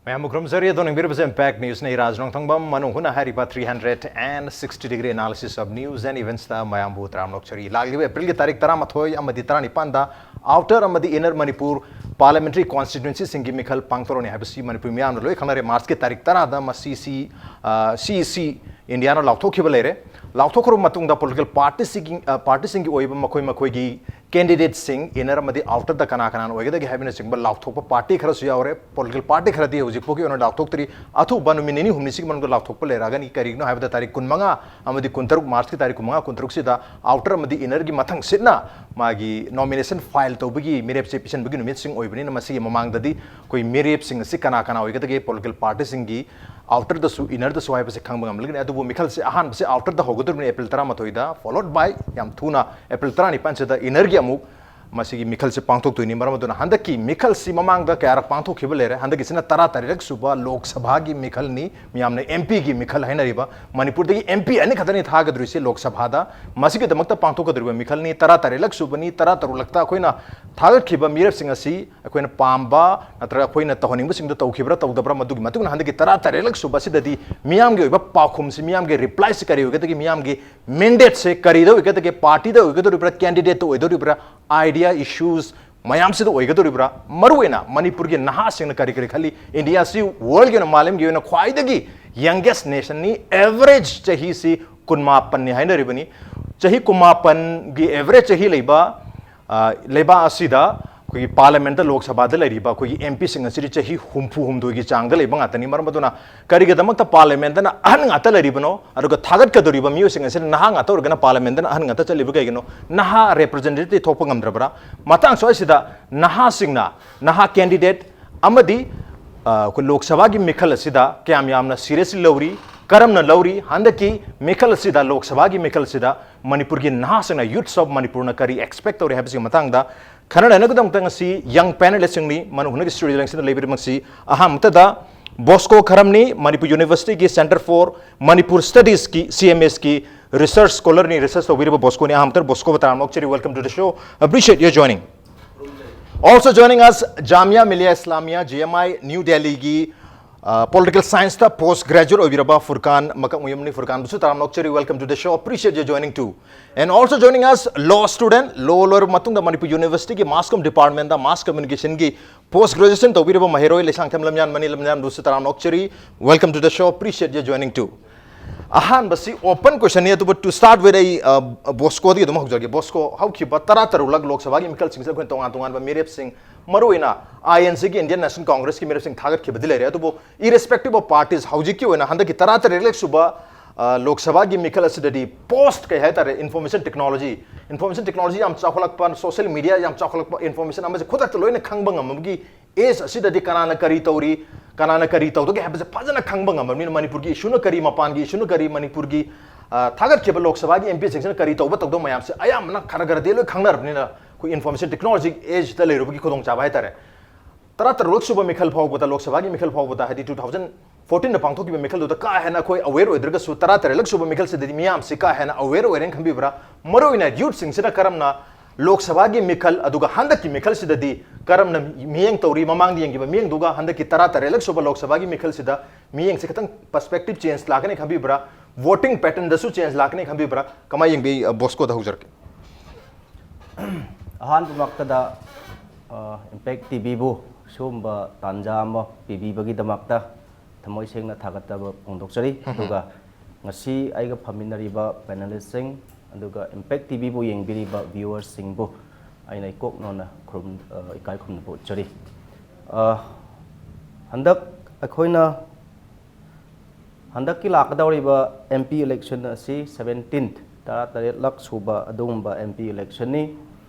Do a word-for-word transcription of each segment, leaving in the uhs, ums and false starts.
ꯃꯌꯥꯝꯕꯨ ꯈꯨꯔꯨꯝꯖꯔꯤ꯫ ꯑꯗꯣ ꯌꯦꯡꯕꯤꯔꯤꯕꯁꯦ Impact News ꯅꯤ꯫ ꯔꯥꯖ ꯅꯣꯡꯊꯣꯡꯕꯝ ꯃꯅꯨꯡ ꯍꯨꯠꯅ ꯍꯥꯏꯔꯤꯕ three hundred and sixty degree analysis of news and events ꯇ ꯃꯌꯥꯝꯕꯨ ꯇꯔꯥꯝꯅ ꯑꯣꯛꯆꯔꯤ꯫ ꯂꯥꯛꯂꯤꯕ ꯑꯦꯄ꯭ꯔꯤꯜꯒꯤ ꯇꯥꯔꯤꯛ ꯇꯔꯥꯃꯥꯊꯣꯏ ꯑꯃꯗꯤ ꯇꯔꯥꯅꯤꯄꯥꯟꯗ Outer ꯑꯃꯗꯤ Inner ꯃꯅꯤꯄꯨꯔ parliamentary constituency ꯁꯤꯡꯒꯤ ꯃꯤꯈꯜ ꯄꯥꯡꯊꯣꯔꯛꯅꯤ ꯍꯥꯏꯕꯁꯤ ꯃꯅꯤꯄꯨꯔ ꯃꯤꯌꯥꯝꯅ ꯂꯣꯏ ꯈꯪꯅꯔꯦ꯫ ꯃꯥꯔꯆꯀꯤ ꯇꯥꯔꯤꯛ ꯇꯔꯥꯗ ꯃꯁꯤ ꯁꯤ, ꯑ, ꯁꯤ ꯏ ꯁꯤ ꯏꯟꯗꯤꯌꯥꯅ ꯂꯥꯎꯊꯣꯛꯈꯤꯕ ꯂꯩꯔꯦ꯫ ꯂꯥꯎꯊꯣꯛꯈ꯭ꯔꯕ ꯃꯇꯨꯡꯗ political party ꯁꯤꯒꯤ, ꯑ, party ꯁꯤꯡꯒꯤ ꯑꯣꯏꯕ ꯃꯈꯣꯏ ꯃꯈꯣꯏꯒꯤ candidate ꯁꯤꯡ inner ꯑꯃꯗꯤ outer ꯗ ꯀꯅꯥ ꯀꯅꯥꯅ ꯑꯣꯏꯒꯗꯒꯦ ꯍꯥꯏꯕꯅꯆꯤꯡꯕ ꯂꯥꯎꯊꯣꯛꯄ party ꯈꯔꯁꯨ ꯌꯥꯎꯔꯦ꯫ Political party ꯈꯔꯗꯤ ꯍꯧꯖꯤꯛ ꯐꯥꯎꯒꯤ ꯑꯣꯏꯅ ꯂꯥꯎꯊꯣꯛꯇ꯭ꯔꯤ꯫ ꯑꯊꯨꯕ ꯅꯨꯃꯤꯠ ꯅꯤꯅꯤ ꯍꯨꯝꯅꯤꯁꯤꯒꯤ ꯃꯅꯨꯡꯗ ꯂꯥꯎꯊꯣꯛꯄ ꯂꯩꯔꯛꯑꯒꯅꯤ꯫ ꯀꯔꯤꯒꯤꯅꯣ ꯍꯥꯏꯕꯗ ꯇꯥꯔꯤꯛ ꯀꯨꯟꯃꯉꯥ ꯑꯃꯗꯤ ꯀꯨꯟꯇꯔꯨꯛ, ꯃꯥꯔꯆꯀꯤ ꯇꯥꯔꯤꯛ ꯀꯨꯟꯃꯉꯥ, ꯀꯨꯟꯇꯔꯨꯛꯁꯤꯗ outer ꯑꯃꯗꯤ inner ꯒꯤ ꯃꯊꯪ ꯁꯤꯠꯅ ꯃꯥꯒꯤ nomination file ꯇꯧꯕꯒꯤ ꯃꯤꯔꯦꯞꯁꯦ ꯄꯤꯁꯤꯟꯕꯒꯤ ꯅꯨꯃꯤꯠꯁꯤꯡ ꯑꯣꯏꯕꯅꯤꯅ ꯃꯁꯤꯒꯤ ꯃꯃꯥꯡꯗꯗꯤ ꯑꯩꯈꯣꯏ ꯃꯤꯔꯦꯞꯁꯤꯡ ꯑꯁꯤ ꯀꯅꯥ ꯀꯅꯥ ꯑꯣꯏꯒꯗꯒꯦ, political party ꯁꯤꯡꯒꯤ outer ꯗꯁꯨ inner ꯗꯁꯨ ꯍꯥꯏꯕꯁꯦ ꯈꯪꯕ ꯉꯝꯂꯒꯅꯤ꯫ ꯑꯗꯨꯕꯨ ꯃꯤꯈꯜꯁꯦ ꯑꯍꯥꯟꯕꯁꯦ outer ꯗ ꯍꯧꯒꯗꯧꯔꯤꯕꯅꯤ ꯑꯦꯄ꯭ꯔꯤꯜ ꯇꯔꯥꯃꯥꯊꯣꯏꯗ, followed by ꯌꯥꯝ ꯊꯨꯅ ꯑꯦꯄ꯭ꯔꯤꯜ ꯇꯔꯥꯅꯤꯄꯥꯟꯁꯤꯗ inner ꯒꯤ ꯑꯃꯨꯛ ꯃꯁꯤꯒꯤ ꯃꯤꯈꯜꯁꯦ ꯄꯥꯡꯊꯣꯛꯇꯣꯏꯅꯤ꯫ ꯃꯔꯝ ꯑꯗꯨꯅ ꯍꯟꯗꯛꯀꯤ ꯃꯤꯈꯜꯁꯤ ꯃꯃꯥꯡꯗ ꯀꯌꯥꯔꯛ ꯄꯥꯡꯊꯣꯛꯈꯤꯕ ꯂꯩꯔꯦ꯫ ꯍꯟꯗꯛꯀꯤꯁꯤꯅ ꯇꯔꯥꯇꯔꯦꯠ ꯁꯨꯕ ꯂꯣꯛ ꯁꯚꯥꯒꯤ ꯃꯤꯈꯜꯅꯤ꯫ ꯃꯤꯌꯥꯝꯅ M P ꯒꯤ ꯃꯤꯈꯜ ꯍꯥꯏꯅꯔꯤꯕ, ꯃꯅꯤꯄꯨꯔꯗꯒꯤ M P ꯑꯅꯤꯈꯛꯇꯅꯤ ꯊꯥꯒꯗꯧꯔꯤꯁꯦ ꯂꯣꯛ ꯁꯚꯥꯗ꯫ ꯃꯁꯤꯒꯤꯗꯃꯛꯇ ꯄꯥꯡꯊꯣꯛꯀꯗꯧꯔꯤꯕ ꯃꯤꯈꯜꯅꯤ꯫ ꯇꯔꯥꯇꯔꯦꯠꯂꯛ ꯁꯨꯕꯅꯤ꯫ ꯇꯔꯥꯇꯔꯨꯛꯂꯛꯇ ꯑꯩꯈꯣꯏꯅ ꯊꯥꯒꯠꯈꯤꯕ ꯃꯤꯔꯦꯞꯁꯤꯡ ꯑꯁꯤ ꯑꯩꯈꯣꯏꯅ ꯄꯥꯝꯕ ꯅꯠꯇ꯭ꯔꯒ ꯑꯩꯈꯣꯏꯅ ꯇꯧꯍꯟꯅꯤꯡꯕꯁꯤꯡꯗꯣ ꯇꯧꯈꯤꯕ꯭ꯔꯥ ꯇꯧꯗꯕ꯭ꯔꯥ, ꯃꯗꯨꯒꯤ ꯃꯇꯨꯡ ꯏꯟꯅ ꯍꯟꯗꯛꯀꯤ ꯇꯔꯥꯇꯔꯦꯠꯂꯛ ꯁꯨꯕ ꯑꯁꯤꯗꯗꯤ ꯃꯤꯌꯥꯝꯒꯤ ꯑꯣꯏꯕ ꯄꯥꯎꯈꯨꯝꯁꯤ, ꯃꯤꯌꯥꯝꯒꯤ reply ꯁꯤ ꯀꯔꯤ ꯑꯣꯏꯒꯗꯒꯦ, ꯃꯤꯌꯥꯝꯒꯤ mandate ꯁꯦ ꯀꯔꯤꯗ ꯑꯣꯏꯒꯗꯒꯦ, party ꯗ ꯑꯣꯏꯒꯗꯧꯔꯤꯕ꯭ꯔꯥ, candidate ꯇ ꯑꯣꯏꯗꯧꯔꯤꯕ꯭ꯔꯥ, idea, issues ꯃꯌꯥꯝꯁꯤꯗ ꯑꯣꯏꯒꯗꯧꯔꯤꯕ꯭ꯔꯥ, ꯃꯔꯨꯑꯣꯏꯅ ꯃꯅꯤꯄꯨꯔꯒꯤ ꯅꯍꯥꯁꯤꯡꯅ ꯀꯔꯤ ꯀꯔꯤ ꯈꯜꯂꯤ? ꯏꯟꯗꯤꯌꯥꯁꯤ world ꯒꯤ ꯑꯣꯏꯅ, ꯃꯥꯂꯦꯝꯒꯤ ꯑꯣꯏꯅ ꯈ꯭ꯋꯥꯏꯗꯒꯤ youngest nation ꯅꯤ, average ꯆꯍꯤꯁꯤ ꯀꯨꯟꯃꯥꯄꯟꯅꯤ ꯍꯥꯏꯅꯔꯤꯕꯅꯤ꯫ ꯆꯍꯤ ꯀꯨꯟꯃꯥꯄꯟꯒꯤ average ꯆꯍꯤ ꯂꯩꯕ, ꯑ, ꯂꯩꯕꯥꯛ ꯑꯁꯤꯗ ꯑꯩꯈꯣꯏꯒꯤ parliament ꯇ, ꯂꯣꯛ ꯁꯚꯥꯗ ꯂꯩꯔꯤꯕ ꯑꯩꯈꯣꯏꯒꯤ M P ꯁꯤꯡ ꯑꯁꯤꯗꯤ ꯆꯍꯤ ꯍꯨꯝꯐꯨ ꯍꯨꯝꯗꯣꯏꯒꯤ ꯆꯥꯡꯗ ꯂꯩꯕ ꯉꯥꯛꯇꯅꯤ꯫ ꯃꯔꯝ ꯑꯗꯨꯅ ꯀꯔꯤꯒꯤꯗꯃꯛꯇ parliament ꯇꯅ ꯑꯍꯟ ꯉꯥꯛꯇ ꯂꯩꯔꯤꯕꯅꯣ? ꯑꯗꯨꯒ ꯊꯥꯒꯠꯀꯗꯧꯔꯤꯕ ꯃꯤꯑꯣꯏꯁꯤꯡ ꯑꯁꯤꯅ ꯅꯍꯥ ꯉꯥꯛꯇ ꯑꯣꯏꯔꯒꯅ parliament ꯇꯅ ꯑꯍꯟ ꯉꯥꯛꯇ ꯆꯠꯂꯤꯕ ꯀꯩꯒꯤꯅꯣ? ꯅꯍꯥ representative ꯊꯣꯛꯄ ꯉꯝꯗ꯭ꯔꯕ꯭ꯔꯥ? ꯃꯇꯥꯡ ꯁ꯭ꯋꯥꯏꯁꯤꯗ ꯅꯍꯥꯁꯤꯡꯅ, ꯅꯍꯥ candidate ꯑꯃꯗꯤ, ꯑ, ꯑꯩꯈꯣꯏ ꯂꯣꯛ ꯁꯚꯥꯒꯤ ꯃꯤꯈꯜ ꯑꯁꯤꯗ ꯀꯌꯥꯝ ꯌꯥꯝꯅ seriously ꯂꯧꯔꯤ, ꯀꯔꯝꯅ ꯂꯧꯔꯤ? ꯍꯟꯗꯛꯀꯤ ꯃꯤꯈꯜ ꯑꯁꯤꯗ, ꯂꯣꯛ ꯁꯚꯥꯒꯤ ꯃꯤꯈꯜ ꯑꯁꯤꯗ ꯃꯅꯤꯄꯨꯔꯒꯤ ꯅꯍꯥꯁꯤꯡꯅ, youths of ꯃꯅꯤꯄꯨꯔꯅ ꯀꯔꯤ expect ꯇꯧꯔꯤ ꯍꯥꯏꯕꯁꯤꯒꯤ ꯃꯇꯥꯡꯗ ꯈꯟꯅ ꯅꯩꯅꯒꯗꯕ ꯉꯁꯤ young panelist ꯁꯤꯡꯅꯤ, ꯃꯅꯨꯡ ꯍꯨꯠꯅꯒꯤ studio ꯂꯦꯡꯁꯤꯟꯗ ꯂꯩꯕꯤꯔꯤꯕ ꯉꯁꯤ ꯑꯍꯥꯟꯕꯗ ꯕꯣꯁꯀꯣ ꯈꯔꯝꯅꯤ, ꯃꯅꯤꯄꯨꯔ University ꯒꯤ Centre for Manipur Studies ꯀꯤ, C M S ꯀꯤ Research scholar ꯅꯤ, research ꯇꯧꯕꯤꯔꯤꯕ ꯕꯣꯁꯀꯣꯅꯤ꯫ ꯑꯍꯥꯟꯕꯗ ꯕꯣꯁꯀꯣꯕꯨ ꯇꯔꯥꯝꯅ ꯑꯣꯛꯆꯔꯤ, welcome to the show, appreciate your joining. Also joining us, Jamia Millia Islamia, J M I, New Delhi ꯒꯤ, uh, political science ꯇ post graduate ꯑꯣꯏꯕꯤꯔꯕ ꯐꯨꯔꯀꯥꯟ ꯃꯀꯛꯃꯌꯨꯝꯅꯤ꯫ ꯐꯨꯔꯀꯥꯟꯕꯨꯁꯨ ꯇꯔꯥꯝꯅ ꯑꯣꯛꯆꯔꯤ, welcome to the show, appreciate your joining too. And also joining us, law student, law ꯂꯣꯏꯔꯕ ꯃꯇꯨꯡꯗ Manipur University ꯒꯤ mass com department ꯇ mass communication ꯒꯤ post graduation ꯇꯧꯕꯤꯔꯕ ꯃꯍꯩꯔꯣꯏ ꯂꯩꯁꯥꯡꯊꯦꯝ ꯂꯝꯌꯥꯟ ꯃꯅꯤ꯫ ꯂꯝꯌꯥꯟꯕꯨꯁꯨ ꯇꯔꯥꯝꯅ ꯑꯣꯛꯆꯔꯤ, welcome to the show, appreciate your joining too. ꯑꯍꯥꯟꯕꯁꯤ open question ꯅꯤ, ꯑꯗꯨꯕꯨ to start with ꯑꯩ, ꯑ, ꯕꯣꯁꯀꯣꯗꯒꯤ ꯑꯗꯨꯝ ꯍꯧꯖꯔꯒꯦ꯫ ꯕꯣꯁꯀꯣ, ꯍꯧꯈꯤꯕ ꯇꯔꯥ ꯇꯔꯨꯛꯂꯛ ꯂꯣꯛ ꯁꯚꯥꯒꯤ ꯃꯤꯈꯜꯁꯤꯡꯁꯤꯗ ꯑꯩꯈꯣꯏꯅ ꯇꯣꯉꯥꯟ ꯇꯣꯉꯥꯟꯕ ꯃꯤꯔꯦꯞꯁꯤꯡ, ꯃꯔꯨꯑꯣꯏꯅ ꯑꯥꯏ ꯑꯦꯟ ꯁꯤꯒꯤ, Indian National Congress ꯀꯤ ꯃꯤꯔꯦꯞꯁꯤꯡ ꯊꯥꯒꯠꯈꯤꯕꯗꯤ ꯂꯩꯔꯦ꯫ ꯑꯗꯨꯕꯨ irrespective of parties, ꯍꯧꯖꯤꯛꯀꯤ ꯑꯣꯏꯅ ꯍꯟꯗꯛꯀꯤ ꯇꯔꯥ ꯇꯔꯦꯠꯂꯛ ꯁꯨꯕ, ꯑ, ꯂꯣꯛ ꯁꯚꯥꯒꯤ ꯃꯤꯈꯜ ꯑꯁꯤꯗꯗꯤ post ꯀꯩ ꯍꯥꯏꯇꯥꯔꯦ, information technology, information technology ꯌꯥꯝ ꯆꯥꯎꯈꯠꯂꯛꯄ, social media ꯌꯥꯝ ꯆꯥꯎꯈꯠꯂꯛꯄ, information ꯑꯃꯁꯦ ꯈꯨꯗꯛꯇ ꯂꯣꯏꯅ ꯈꯪꯕ ꯉꯝꯕꯒꯤ age ꯑꯁꯤꯗꯗꯤ ꯀꯅꯥꯅ ꯀꯔꯤ ꯇꯧꯔꯤ, ꯀꯅꯥꯅ ꯀꯔꯤ ꯇꯧꯗꯒꯦ ꯍꯥꯏꯕꯁꯦ ꯐꯖꯅ ꯈꯪꯕ ꯉꯝꯃꯕꯅꯤꯅ, ꯃꯅꯤꯄꯨꯔꯒꯤ issue ꯅ ꯀꯔꯤ, ꯃꯄꯥꯟꯒꯤ issue ꯅ ꯀꯔꯤ, ꯃꯅꯤꯄꯨꯔꯒꯤ, ꯑ, ꯊꯥꯒꯠꯈꯤꯕ ꯂꯣꯛ ꯁꯚꯥꯒꯤ M P ꯁꯤꯡꯁꯤꯅ ꯀꯔꯤ ꯇꯧꯕ ꯇꯧꯗꯕ ꯃꯌꯥꯝꯁꯦ ꯑꯌꯥꯝꯕꯅ ꯈꯔ ꯈꯔꯗꯤ ꯂꯣꯏ ꯈꯪꯅꯔꯕꯅꯤꯅ, ꯑꯩꯈꯣꯏ information technology age ꯗ ꯂꯩꯔꯨꯕꯒꯤ ꯈꯨꯗꯣꯡꯆꯥꯕ ꯍꯥꯏꯇꯥꯔꯦ꯫ ꯇꯔꯥ ꯇꯔꯨꯛꯂꯛ ꯁꯨꯕ ꯃꯤꯈꯜ ꯐꯥꯎꯕꯗ, ꯂꯣꯛ ꯁꯚꯥꯒꯤ ꯃꯤꯈꯜ ꯐꯥꯎꯕꯗ, ꯍꯥꯏꯗꯤ two thousand fourteen ꯗ ꯄꯥꯡꯊꯣꯛꯈꯤꯕ ꯃꯤꯈꯜꯗꯨꯗ ꯀꯥ ꯍꯦꯟꯅ ꯑꯩꯈꯣꯏ aware ꯑꯣꯏꯗ꯭ꯔꯒꯁꯨ, ꯇꯔꯥ ꯇꯔꯦꯠꯂꯛ ꯁꯨꯕ ꯃꯤꯈꯜꯁꯤꯗꯗꯤ ꯃꯤꯌꯥꯝꯁꯤ ꯀꯥ ꯍꯦꯟꯅ aware ꯑꯣꯏꯔꯦꯅ ꯈꯟꯕꯤꯕ꯭ꯔꯥ? ꯃꯔꯨꯑꯣꯏꯅ youth ꯁꯤꯡꯁꯤꯅ ꯀꯔꯝꯅ ꯂꯣꯛ ꯁꯚꯥꯒꯤ ꯃꯤꯈꯜ, ꯑꯗꯨꯒ ꯍꯟꯗꯛꯀꯤ ꯃꯤꯈꯜꯁꯤꯗꯗꯤ ꯀꯔꯝꯅ ꯃꯤꯠꯌꯦꯡ ꯇꯧꯔꯤ? ꯃꯃꯥꯡꯗ ꯌꯦꯡꯈꯤꯕ ꯃꯤꯠꯌꯦꯡꯗꯨꯒ ꯍꯟꯗꯛꯀꯤ ꯇꯔꯥ ꯇꯔꯦꯠꯂꯛ ꯁꯨꯕ ꯂꯣꯛ ꯁꯚꯥꯒꯤ ꯃꯤꯈꯜꯁꯤꯗ ꯃꯤꯠꯌꯦꯡꯁꯦ ꯈꯤꯇꯪ perspective change ꯂꯥꯛꯀꯅꯤ ꯈꯟꯕꯤꯕ꯭ꯔꯥ? Voting pattern ꯗꯁꯨ change ꯂꯥꯛꯀꯅꯤ ꯈꯟꯕꯤꯕ꯭ꯔꯥ? ꯀꯃꯥꯏꯅ ꯌꯦꯡꯕꯤ? ꯑ, ꯕꯣꯁꯀꯣꯗ ꯍꯧꯖꯔꯛꯀꯦ꯫ ꯑꯍꯥꯟꯕꯃꯛꯇꯗ, ꯑ, ꯏꯝꯄꯦꯛ ꯇꯤ ꯚꯤꯕꯨ ꯁꯤꯒꯨꯝꯕ ꯇꯥꯟꯖꯥ ꯑꯃ ꯄꯤꯕꯤꯕꯒꯤꯗꯃꯛꯇ ꯊꯃꯣꯏ ꯁꯦꯡꯅ ꯊꯥꯒꯠꯆꯕ ꯐꯣꯡꯗꯣꯛꯆꯔꯤ꯫ ꯎꯝ꯫ ꯑꯗꯨꯒ ꯉꯁꯤ ꯑꯩꯒ ꯐꯝꯃꯤꯟꯅꯔꯤꯕ panelist ꯁꯤꯡ, ꯑꯗꯨꯒ ꯏꯝꯄꯦꯛ ꯇꯤ ꯚꯤꯕꯨ ꯌꯦꯡꯕꯤꯔꯤꯕ viewers ꯁꯤꯡꯕꯨ ꯑꯩꯅ ꯏꯀꯣꯛ ꯅꯧꯅ ꯈꯨꯔꯨꯝ-, ꯑ, ꯏꯀꯥꯏ ꯈꯨꯝꯅꯕ ꯎꯠꯆꯔꯤ꯫ ꯑ, ꯍꯟꯗꯛ ꯑꯩꯈꯣꯏꯅ ꯍꯟꯗꯛꯀꯤ ꯂꯥꯛꯀꯗꯧꯔꯤꯕ M P election ꯑꯁꯤ seventeenth, ꯇꯔꯥ ꯇꯔꯦꯠꯂꯛ ꯁꯨꯕ ꯑꯗꯨꯒꯨꯝꯕ M P election ꯅꯤ꯫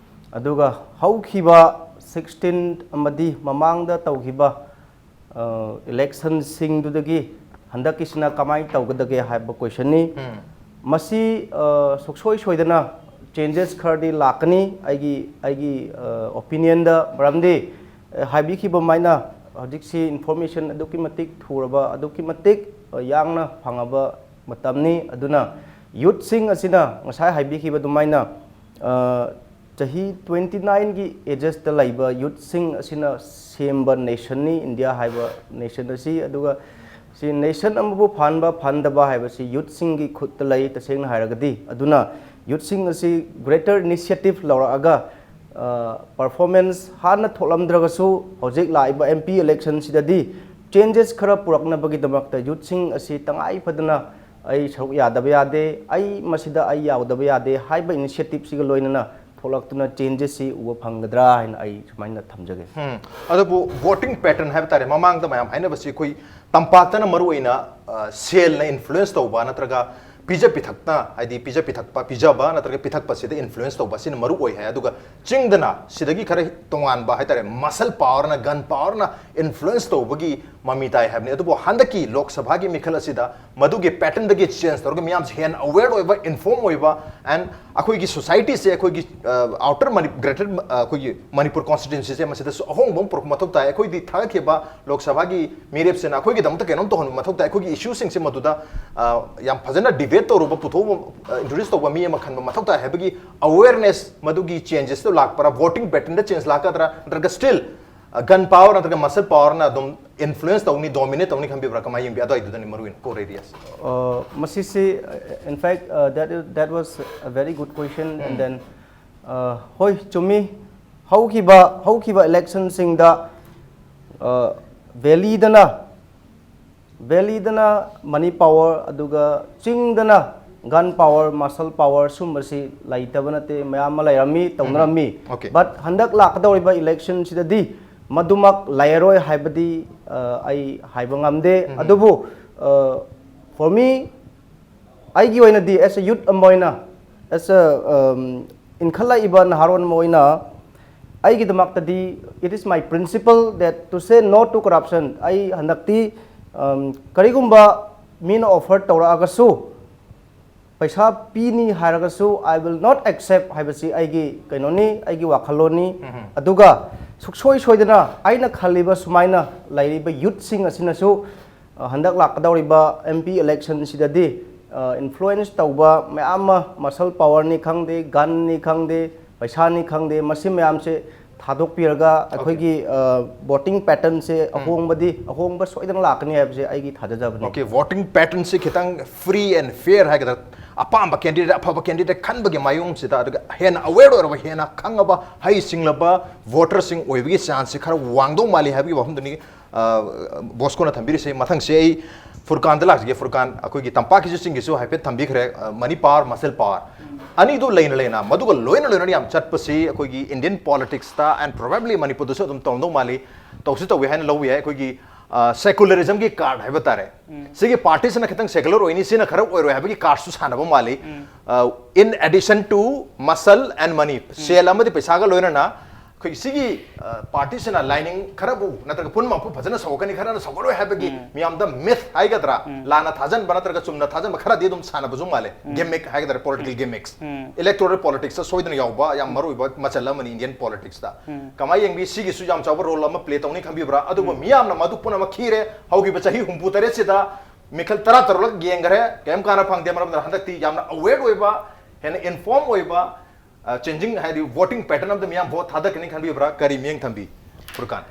ꯑꯗꯨꯒ ꯍꯧꯈꯤꯕ sixteen ꯑꯃꯗꯤ ꯃꯃꯥꯡꯗ ꯇꯧꯈꯤꯕ, ꯑ, election ꯁꯤꯡꯗꯨꯗꯒꯤ ꯍꯟꯗꯛꯀꯤꯁꯤꯅ ꯀꯃꯥꯏꯅ ꯇꯧꯒꯗꯒꯦ ꯍꯥꯏꯕ question ꯅꯤ꯫ ꯎꯝ꯫ ꯃꯁꯤ, ꯑ, ꯁꯨꯡꯁꯣꯏ ꯁꯣꯏꯗꯅ changes ꯈꯔꯗꯤ ꯂꯥꯛꯀꯅꯤ꯫ ꯑꯩꯒꯤ, ꯑꯩꯒꯤ, ꯑ, opinion ꯗ, ꯃꯔꯝꯗꯤ, ꯑ, ꯍꯥꯏꯕꯤꯈꯤꯕ ꯃꯥꯏꯅ ꯍꯧꯖꯤꯛꯁꯤ information ꯑꯗꯨꯛꯀꯤ ꯃꯇꯤꯛ ꯊꯨꯔꯕ, ꯑꯗꯨꯛꯀꯤ ꯃꯇꯤꯛ, ꯑ, ꯌꯥꯡꯅ ꯐꯪꯉꯕ ꯃꯇꯝꯅꯤ꯫ ꯑꯗꯨꯅ ꯌꯨꯠꯁꯤꯡ ꯑꯁꯤꯅ ꯉꯁꯥꯏ ꯍꯥꯏꯕꯤꯈꯤꯕ ꯑꯗꯨꯃꯥꯏꯅ, ꯑ, ꯆꯍꯤ twenty nineꯒꯤ agesꯇ ꯂꯩꯕ ꯌꯨꯠꯁꯤꯡ ꯑꯁꯤꯅ ꯁꯦꯝꯕ nationꯅꯤ, ꯏꯟꯗꯤꯌꯥ ꯍꯥꯏꯕ nation ꯑꯁꯤ꯫ ꯑꯗꯨꯒ ꯁꯤ nation ꯑꯃꯕꯨ ꯐꯍꯟꯕ ꯐꯍꯟꯗꯕ ꯍꯥꯏꯕꯁꯤ ꯌꯨꯠꯁꯤꯡꯒꯤ ꯈꯨꯠꯇ ꯂꯩ, ꯇꯁꯦꯡꯅ ꯍꯥꯏꯔꯒꯗꯤ꯫ ꯑꯗꯨꯅ ꯌꯨꯠꯁꯤꯡ ꯑꯁꯤ greater initiative ꯂꯧꯔꯛꯑꯒ, ꯑ, performance ꯍꯥꯟꯅ ꯊꯣꯛꯂꯝꯗ꯭ꯔꯒꯁꯨ, ꯍꯧꯖꯤꯛ ꯂꯥꯛꯏꯕ M P electionꯁꯤꯗꯗꯤ changes ꯈꯔ ꯄꯨꯔꯛꯅꯕꯒꯤꯗꯃꯛꯇ ꯌꯨꯠꯁꯤꯡ ꯑꯁꯤ ꯇꯉꯥꯏ ꯐꯗꯅ ꯑꯩ ꯁꯔꯨꯛ ꯌꯥꯗꯕ ꯌꯥꯗꯦ, ꯑꯩ ꯃꯁꯤꯗ ꯑꯩ ꯌꯥꯎꯗꯕ ꯌꯥꯗꯦ ꯍꯥꯏꯕ initiativeꯁꯤꯒ ꯂꯣꯏꯅꯅ ꯊꯣꯛꯂꯛꯇꯨꯅ changesꯁꯤ ꯎꯕ ꯐꯪꯒꯗ꯭ꯔꯥ ꯍꯥꯏꯅ ꯑꯩ ꯁꯨꯃꯥꯏꯅ ꯊꯝꯖꯒꯦ꯫ ꯎꯝ꯫ ꯑꯗꯨꯕꯨ voting pattern ꯍꯥꯏꯕ ꯇꯥꯔꯦ, ꯃꯃꯥꯡꯗ ꯃꯌꯥꯝ ꯍꯥꯏꯅꯕꯁꯤ ꯑꯩꯈꯣꯏ ꯇꯝꯄꯥꯛꯇꯅ ꯃꯔꯨ ꯑꯣꯏꯅ, ꯑ, ꯁꯦꯜꯅ influence ꯇꯧꯕ ꯅꯠꯇ꯭ꯔꯒ ꯄꯤꯖ ꯄꯤꯊꯛꯅ, ꯍꯥꯏꯗꯤ ꯄꯤꯖ ꯄꯤꯊꯛꯄ, ꯄꯤꯖꯕ ꯅꯠꯇ꯭ꯔꯒ ꯄꯤꯊꯛꯄꯁꯤꯗ influence ꯇꯧꯕ ꯑꯁꯤꯅ ꯃꯔꯨ ꯑꯣꯏ ꯍꯥꯏ꯫ ꯑꯗꯨꯒ ꯆꯤꯡꯗꯅ ꯁꯤꯗꯒꯤ ꯈꯔ ꯇꯣꯉꯥꯟꯕ ꯍꯥꯏꯇꯥꯔꯦ, muscle powerꯅ, gun powerꯅ influence ꯇꯧꯕꯒꯤ ꯃꯃꯤ ꯇꯥꯏ ꯍꯥꯏꯕꯅꯤ꯫ ꯑꯗꯨꯕꯨ ꯍꯟꯗꯛꯀꯤ ꯂꯣꯛ ꯁꯚꯥꯒꯤ ꯃꯤꯈꯜ ꯑꯁꯤꯗ ꯃꯗꯨꯒꯤ patternꯗꯒꯤ change ꯇꯧꯔꯒ ꯃꯤꯌꯥꯝꯁꯦ ꯍꯦꯟꯅ aware ꯑꯣꯏꯕ, inform ꯑꯣꯏꯕ, and ꯑꯩꯈꯣꯏꯒꯤ societyꯁꯦ, ꯑꯩꯈꯣꯏꯒꯤ, ꯑ, outer Mani-, greater, ꯑ, ꯑꯩꯈꯣꯏꯒꯤ ꯃꯅꯤꯄꯨꯔ constituencyꯁꯦ ꯃꯁꯤꯗꯁꯨ ꯑꯍꯣꯡꯕ ꯑꯃ ꯄꯨꯔꯛꯄ ꯃꯊꯧ ꯇꯥꯏ꯫ ꯑꯩꯈꯣꯏꯗꯤ ꯊꯥꯒꯠꯈꯤꯕ ꯂꯣꯛ ꯁꯚꯥꯒꯤ ꯃꯤꯔꯦꯞꯁꯤꯅ ꯑꯩꯈꯣꯏꯒꯤꯗꯃꯛꯇ ꯀꯩꯅꯣꯝ ꯇꯧꯍꯟꯕ ꯃꯊꯧ ꯇꯥꯏ꯫ ꯑꯩꯈꯣꯏꯒꯤ issueꯁꯤꯡꯁꯦ ꯃꯗꯨꯗ, ꯑ, ꯌꯥꯝ ꯐꯖꯅ debate ꯇꯧꯔꯨꯕ, ꯄꯨꯊꯣꯛꯑꯕ, ꯑ, introduce ꯇꯧꯕ ꯃꯤ ꯑꯃ ꯈꯟꯕ ꯃꯊꯧ ꯇꯥꯏ ꯍꯥꯏꯕꯒꯤ awareness, ꯃꯗꯨꯒꯤ changesꯇꯣ ꯂꯥꯛꯄ꯭ꯔꯥ, voting patternꯗ change ꯂꯥꯛꯀꯗ꯭ꯔꯥ, ꯅꯠꯇ꯭ꯔꯒ still, ꯑ, gun power ꯅꯠꯇ꯭ꯔꯒ muscle powerꯅ ꯑꯗꯨꯝ influence ꯇꯧꯅꯤ, dominate ꯇꯧꯅꯤ ꯈꯟꯕꯤꯕ꯭ꯔꯥ? ꯀꯃꯥꯏꯅ ꯌꯦꯡꯕꯤ? ꯑꯗꯨꯋꯥꯏꯗꯨꯗꯅꯤ ꯃꯔꯨ ꯑꯣꯏꯅ core areas꯫ ꯑ, ꯃꯁꯤꯁꯤ, in fact, uh, that is, that was a very good question, and then, uh, ꯍꯣꯏ, ꯆꯨꯝꯃꯤ꯫ ꯍꯧꯈꯤꯕ, ꯍꯧꯈꯤꯕ electionꯁꯤꯡꯗ, ꯑ, valleyꯗꯅ, valleyꯗꯅ money power, ꯑꯗꯨꯒ ꯆꯤꯡꯗꯅ gun power, muscle power ꯁꯨꯝꯕꯁꯤ ꯂꯩꯇꯕ ꯅꯠꯇꯦ, ꯃꯌꯥꯝ ꯑꯃ ꯂꯩꯔꯝꯃꯤ, ꯇꯧꯅꯔꯝꯃꯤ꯫ Okay. But ꯍꯟꯗꯛ ꯂꯥꯛꯀꯗꯧꯔꯤꯕ electionꯁꯤꯗꯗꯤ ꯃꯗꯨꯃꯛ ꯂꯩꯔꯔꯣꯏ ꯍꯥꯏꯕꯗꯤ, ꯑ, ꯑꯩ ꯍꯥꯏꯕ ꯉꯝꯗꯦ꯫ ꯑꯗꯨꯕꯨ, ꯑ, for me, ꯑꯩꯒꯤ ꯑꯣꯏꯅꯗꯤ, as a youth ꯑꯃ ꯑꯣꯏꯅ, as a, um, ꯏꯟꯈꯠꯂꯛꯏꯕ ꯅꯍꯥꯔꯣꯟ ꯑꯃ ꯑꯣꯏꯅ, ꯑꯩꯒꯤꯗꯃꯛꯇꯗꯤ it is my principle that to say no to corruption. ꯑꯩ ꯍꯟꯗꯛꯇꯤ, um, ꯀꯔꯤꯒꯨꯝꯕ ꯃꯤꯅ offer ꯇꯧꯔꯛꯑꯒꯁꯨ, ꯄꯩꯁꯥ ꯄꯤꯅꯤ ꯍꯥꯏꯔꯒꯁꯨ, I will not accept ꯍꯥꯏꯕꯁꯤ ꯑꯩꯒꯤ ꯀꯩꯅꯣꯅꯤ, ꯑꯩꯒꯤ ꯋꯥꯈꯜꯂꯣꯟꯅꯤ꯫ ꯑꯗꯨꯒ ꯁꯨꯛꯁꯣꯏ ꯁꯣꯏꯗꯅ ꯑꯩꯅ ꯈꯜꯂꯤꯕ ꯁꯨꯃꯥꯏꯅ ꯂꯩꯔꯤꯕ youthꯁꯤꯡ ꯑꯁꯤꯅꯁꯨ, ꯑ, ꯍꯟꯗꯛ ꯂꯥꯛꯀꯗꯧꯔꯤꯕ M P electionꯁꯤꯗꯗꯤ ꯏꯟꯐ꯭ꯂꯨꯌꯦꯟꯁ ꯇꯧꯕ ꯃꯌꯥꯝ ꯑꯃ, ꯃꯁꯜ ꯄꯥꯋꯔꯅꯤ ꯈꯪꯗꯦ, ꯒꯟꯅꯤ ꯈꯪꯗꯦ, ꯄꯩꯁꯥꯅꯤ ꯈꯪꯗꯦ, ꯃꯁꯤ ꯃꯌꯥꯝꯁꯦ ꯊꯥꯗꯣꯛꯄꯤꯔꯒ ꯑꯩꯈꯣꯏꯒꯤ ꯚꯣꯇꯤꯡ ꯄꯦꯇꯔꯟꯁꯦ ꯑꯍꯣꯡꯕꯗꯤ ꯑꯍꯣꯡꯕ ꯁꯣꯏꯗꯅ ꯂꯥꯛꯀꯅꯤ ꯍꯥꯏꯕꯁꯦ ꯑꯩꯒꯤ ꯊꯥꯖꯖꯕꯅꯤ꯫ ꯑꯣꯀꯦ, ꯚꯣꯇꯤꯡ ꯄꯦꯇꯔꯟꯁꯤ ꯈꯤꯇꯪ ꯐ꯭ꯔꯤ ꯑꯦꯟ ꯐꯤꯌꯔ ꯍꯥꯏꯒꯗ꯭ꯔꯥ, ꯑꯄꯥꯝꯕ ꯀꯦꯟꯗꯤꯗꯦꯠ, ꯑꯐꯕ ꯀꯦꯟꯗꯤꯗꯦꯠ ꯈꯟꯕꯒꯤ ꯃꯥꯏꯌꯣꯡꯁꯤꯗ, ꯑꯗꯨꯒ ꯍꯦꯟꯅ ꯑꯋꯦꯔ ꯑꯣꯏꯔꯕ, ꯍꯦꯟꯅ ꯈꯪꯉꯕ, ꯍꯩ ꯁꯤꯡꯂꯕ ꯚꯣꯇꯔꯁꯤꯡ ꯑꯣꯏꯕꯒꯤ ꯆꯥꯟꯁꯁꯤ ꯈꯔ ꯋꯥꯡꯗꯧ ꯃꯥꯜꯂꯤ ꯍꯥꯏꯕꯒꯤ ꯋꯥꯐꯝꯗꯨꯅꯤ꯫ ꯕꯣꯁꯀꯣꯅ ꯊꯝꯕꯤꯔꯤꯁꯦ꯫ ꯃꯊꯪꯁꯦ ꯑꯩ ꯐꯨꯔꯀꯥꯟꯗ ꯂꯥꯛꯆꯒꯦ꯫ ꯐꯨꯔꯀꯥꯟ, ꯑꯩꯈꯣꯏꯒꯤ ꯇꯝꯄꯥꯛꯀꯤꯁꯨ ꯆꯤꯡꯒꯤꯁꯨ ꯍꯥꯏꯐꯦꯠ ꯊꯝꯕꯤꯈ꯭ꯔꯦ꯫ ꯃꯅꯤ ꯄꯥꯋꯔ, ꯃꯁꯜ ꯄꯥꯋꯔ ꯑꯅꯤꯗꯨ ꯂꯩꯅ ꯂꯩꯅ, ꯃꯗꯨꯒ ꯂꯣꯏꯅ ꯂꯣꯏꯅꯅ ꯌꯥꯝ ꯆꯠꯄꯁꯤ ꯑꯩꯈꯣꯏꯒꯤ ꯏꯟꯗꯤꯌꯟ ꯄꯣꯂꯤꯇꯤꯛꯁꯇ and probably ꯃꯅꯤꯄꯨꯔꯗꯁꯨ ꯑꯗꯨꯝ ꯇꯧꯔꯝꯗꯧ ꯃꯥꯜꯂꯤ, ꯇꯧꯁꯨ ꯇꯧꯏ ꯍꯥꯏꯅ ꯂꯧꯕ ꯌꯥꯏ꯫ ꯑꯩꯈꯣꯏꯒꯤ ꯁꯦꯀꯨꯂꯔꯤꯖꯝꯒꯤ ꯀꯥꯔꯗ ꯍꯥꯏꯕ ꯇꯥꯔꯦ꯫ ꯁꯤꯒꯤ ꯄꯥꯔꯇꯤꯁꯤꯅ ꯈꯤꯇꯪ ꯁꯦꯀꯨꯂꯔ ꯑꯣꯏꯅꯤ, ꯁꯤꯅ ꯈꯔ ꯑꯣꯏꯔꯣꯏ ꯍꯥꯏꯕꯒꯤ ꯀꯥꯔꯗꯁꯨ ꯁꯥꯟꯅꯕ ꯃꯥꯜꯂꯤ꯫ In addition to muscle and money, ꯁꯦꯜ ꯑꯃꯗꯤ ꯄꯩꯁꯥꯒ ꯂꯣꯏꯅꯅ ꯑꯩꯈꯣꯏ ꯁꯤꯒꯤ ꯄꯥꯔꯇꯤꯁꯤꯅ ꯂꯥꯏꯅꯤꯡ ꯈꯔꯕꯨ ꯅꯠꯇ꯭ꯔꯒ ꯄꯨꯝꯅꯃꯛꯄꯨ ꯐꯖꯅ ꯁꯧꯒꯠꯀꯅꯤ, ꯈꯔꯅ ꯁꯧꯒꯠꯂꯣꯏ ꯍꯥꯏꯕꯒꯤ ꯃꯤꯌꯥꯝꯗ ꯃꯤꯊ ꯍꯥꯏꯒꯗ꯭ꯔꯥ, ꯂꯥꯟꯅ ꯊꯥꯖꯟꯕ ꯅꯠꯇ꯭ꯔꯒ ꯆꯨꯝꯅ ꯊꯥꯖꯟꯕ ꯈꯔꯗꯤ ꯑꯗꯨꯝ ꯁꯥꯟꯅꯕꯁꯨ ꯃꯥꯜꯂꯦ꯫ ꯒꯤꯃꯤꯛ ꯍꯥꯏꯒꯗ꯭ꯔꯥ, ꯄꯣꯂꯤꯇꯤꯀꯦꯜ ꯒꯤꯃꯤꯛꯁ꯫ ꯏꯂꯦꯛꯇꯣꯔꯦꯜ ꯄꯣꯂꯤꯇꯤꯛꯁꯇ ꯁꯣꯏꯗꯅ ꯌꯥꯎꯕ ꯌꯥꯝ ꯃꯔꯨꯑꯣꯏꯕ ꯃꯆꯜ ꯑꯃꯅꯤ ꯏꯟꯗꯤꯌꯟ ꯄꯣꯂꯤꯇꯤꯛꯁꯇ꯫ ꯀꯃꯥꯏꯅ ꯌꯦꯡꯕꯤ? ꯁꯤꯒꯤꯁꯨ ꯌꯥꯝ ꯆꯥꯎꯕ ꯔꯣꯜ ꯑꯃ ꯄ꯭ꯂꯦ ꯇꯧꯅꯤ ꯈꯟꯕꯤꯕ꯭ꯔꯥ? ꯑꯗꯨꯕꯨ ꯃꯤꯌꯥꯝꯅ ꯃꯗꯨ ꯄꯨꯝꯅꯃꯛ ꯈꯤꯔꯦ꯫ ꯍꯧꯈꯤꯕ ꯆꯍꯤ ꯍꯨꯝꯐꯨ ꯇꯔꯦꯠꯁꯤꯗ ꯃꯤꯈꯜ ꯇꯔꯥ ꯇꯔꯨꯛꯂꯛ ꯌꯦꯡꯈ꯭ꯔꯦ, ꯀꯔꯤꯝ ꯀꯥꯟꯅ ꯐꯪꯗꯦ꯫ ꯃꯔꯝꯗꯤ ꯍꯟꯗꯛꯇꯤ ꯌꯥꯝꯅ ꯑꯋꯦꯔ ꯑꯣꯏꯕ, ꯍꯦꯟꯅ ꯏꯟꯐꯣꯔꯝ ꯑꯣꯏꯕ, ꯆꯦꯟꯖꯤꯡ ꯍꯥꯏꯗꯤ ꯚꯣꯇꯤꯡ ꯄꯦꯇꯔꯟ ꯑꯃꯗ ꯃꯤꯌꯥꯝ ꯚꯣꯠ ꯊꯥꯗꯔꯛꯀꯅꯤ ꯈꯟꯕꯤꯕ꯭ꯔꯥ? ꯀꯔꯤ ꯃꯤꯠꯌꯦꯡ ꯊꯝꯕꯤ, ꯐꯨꯔꯀꯥꯟ?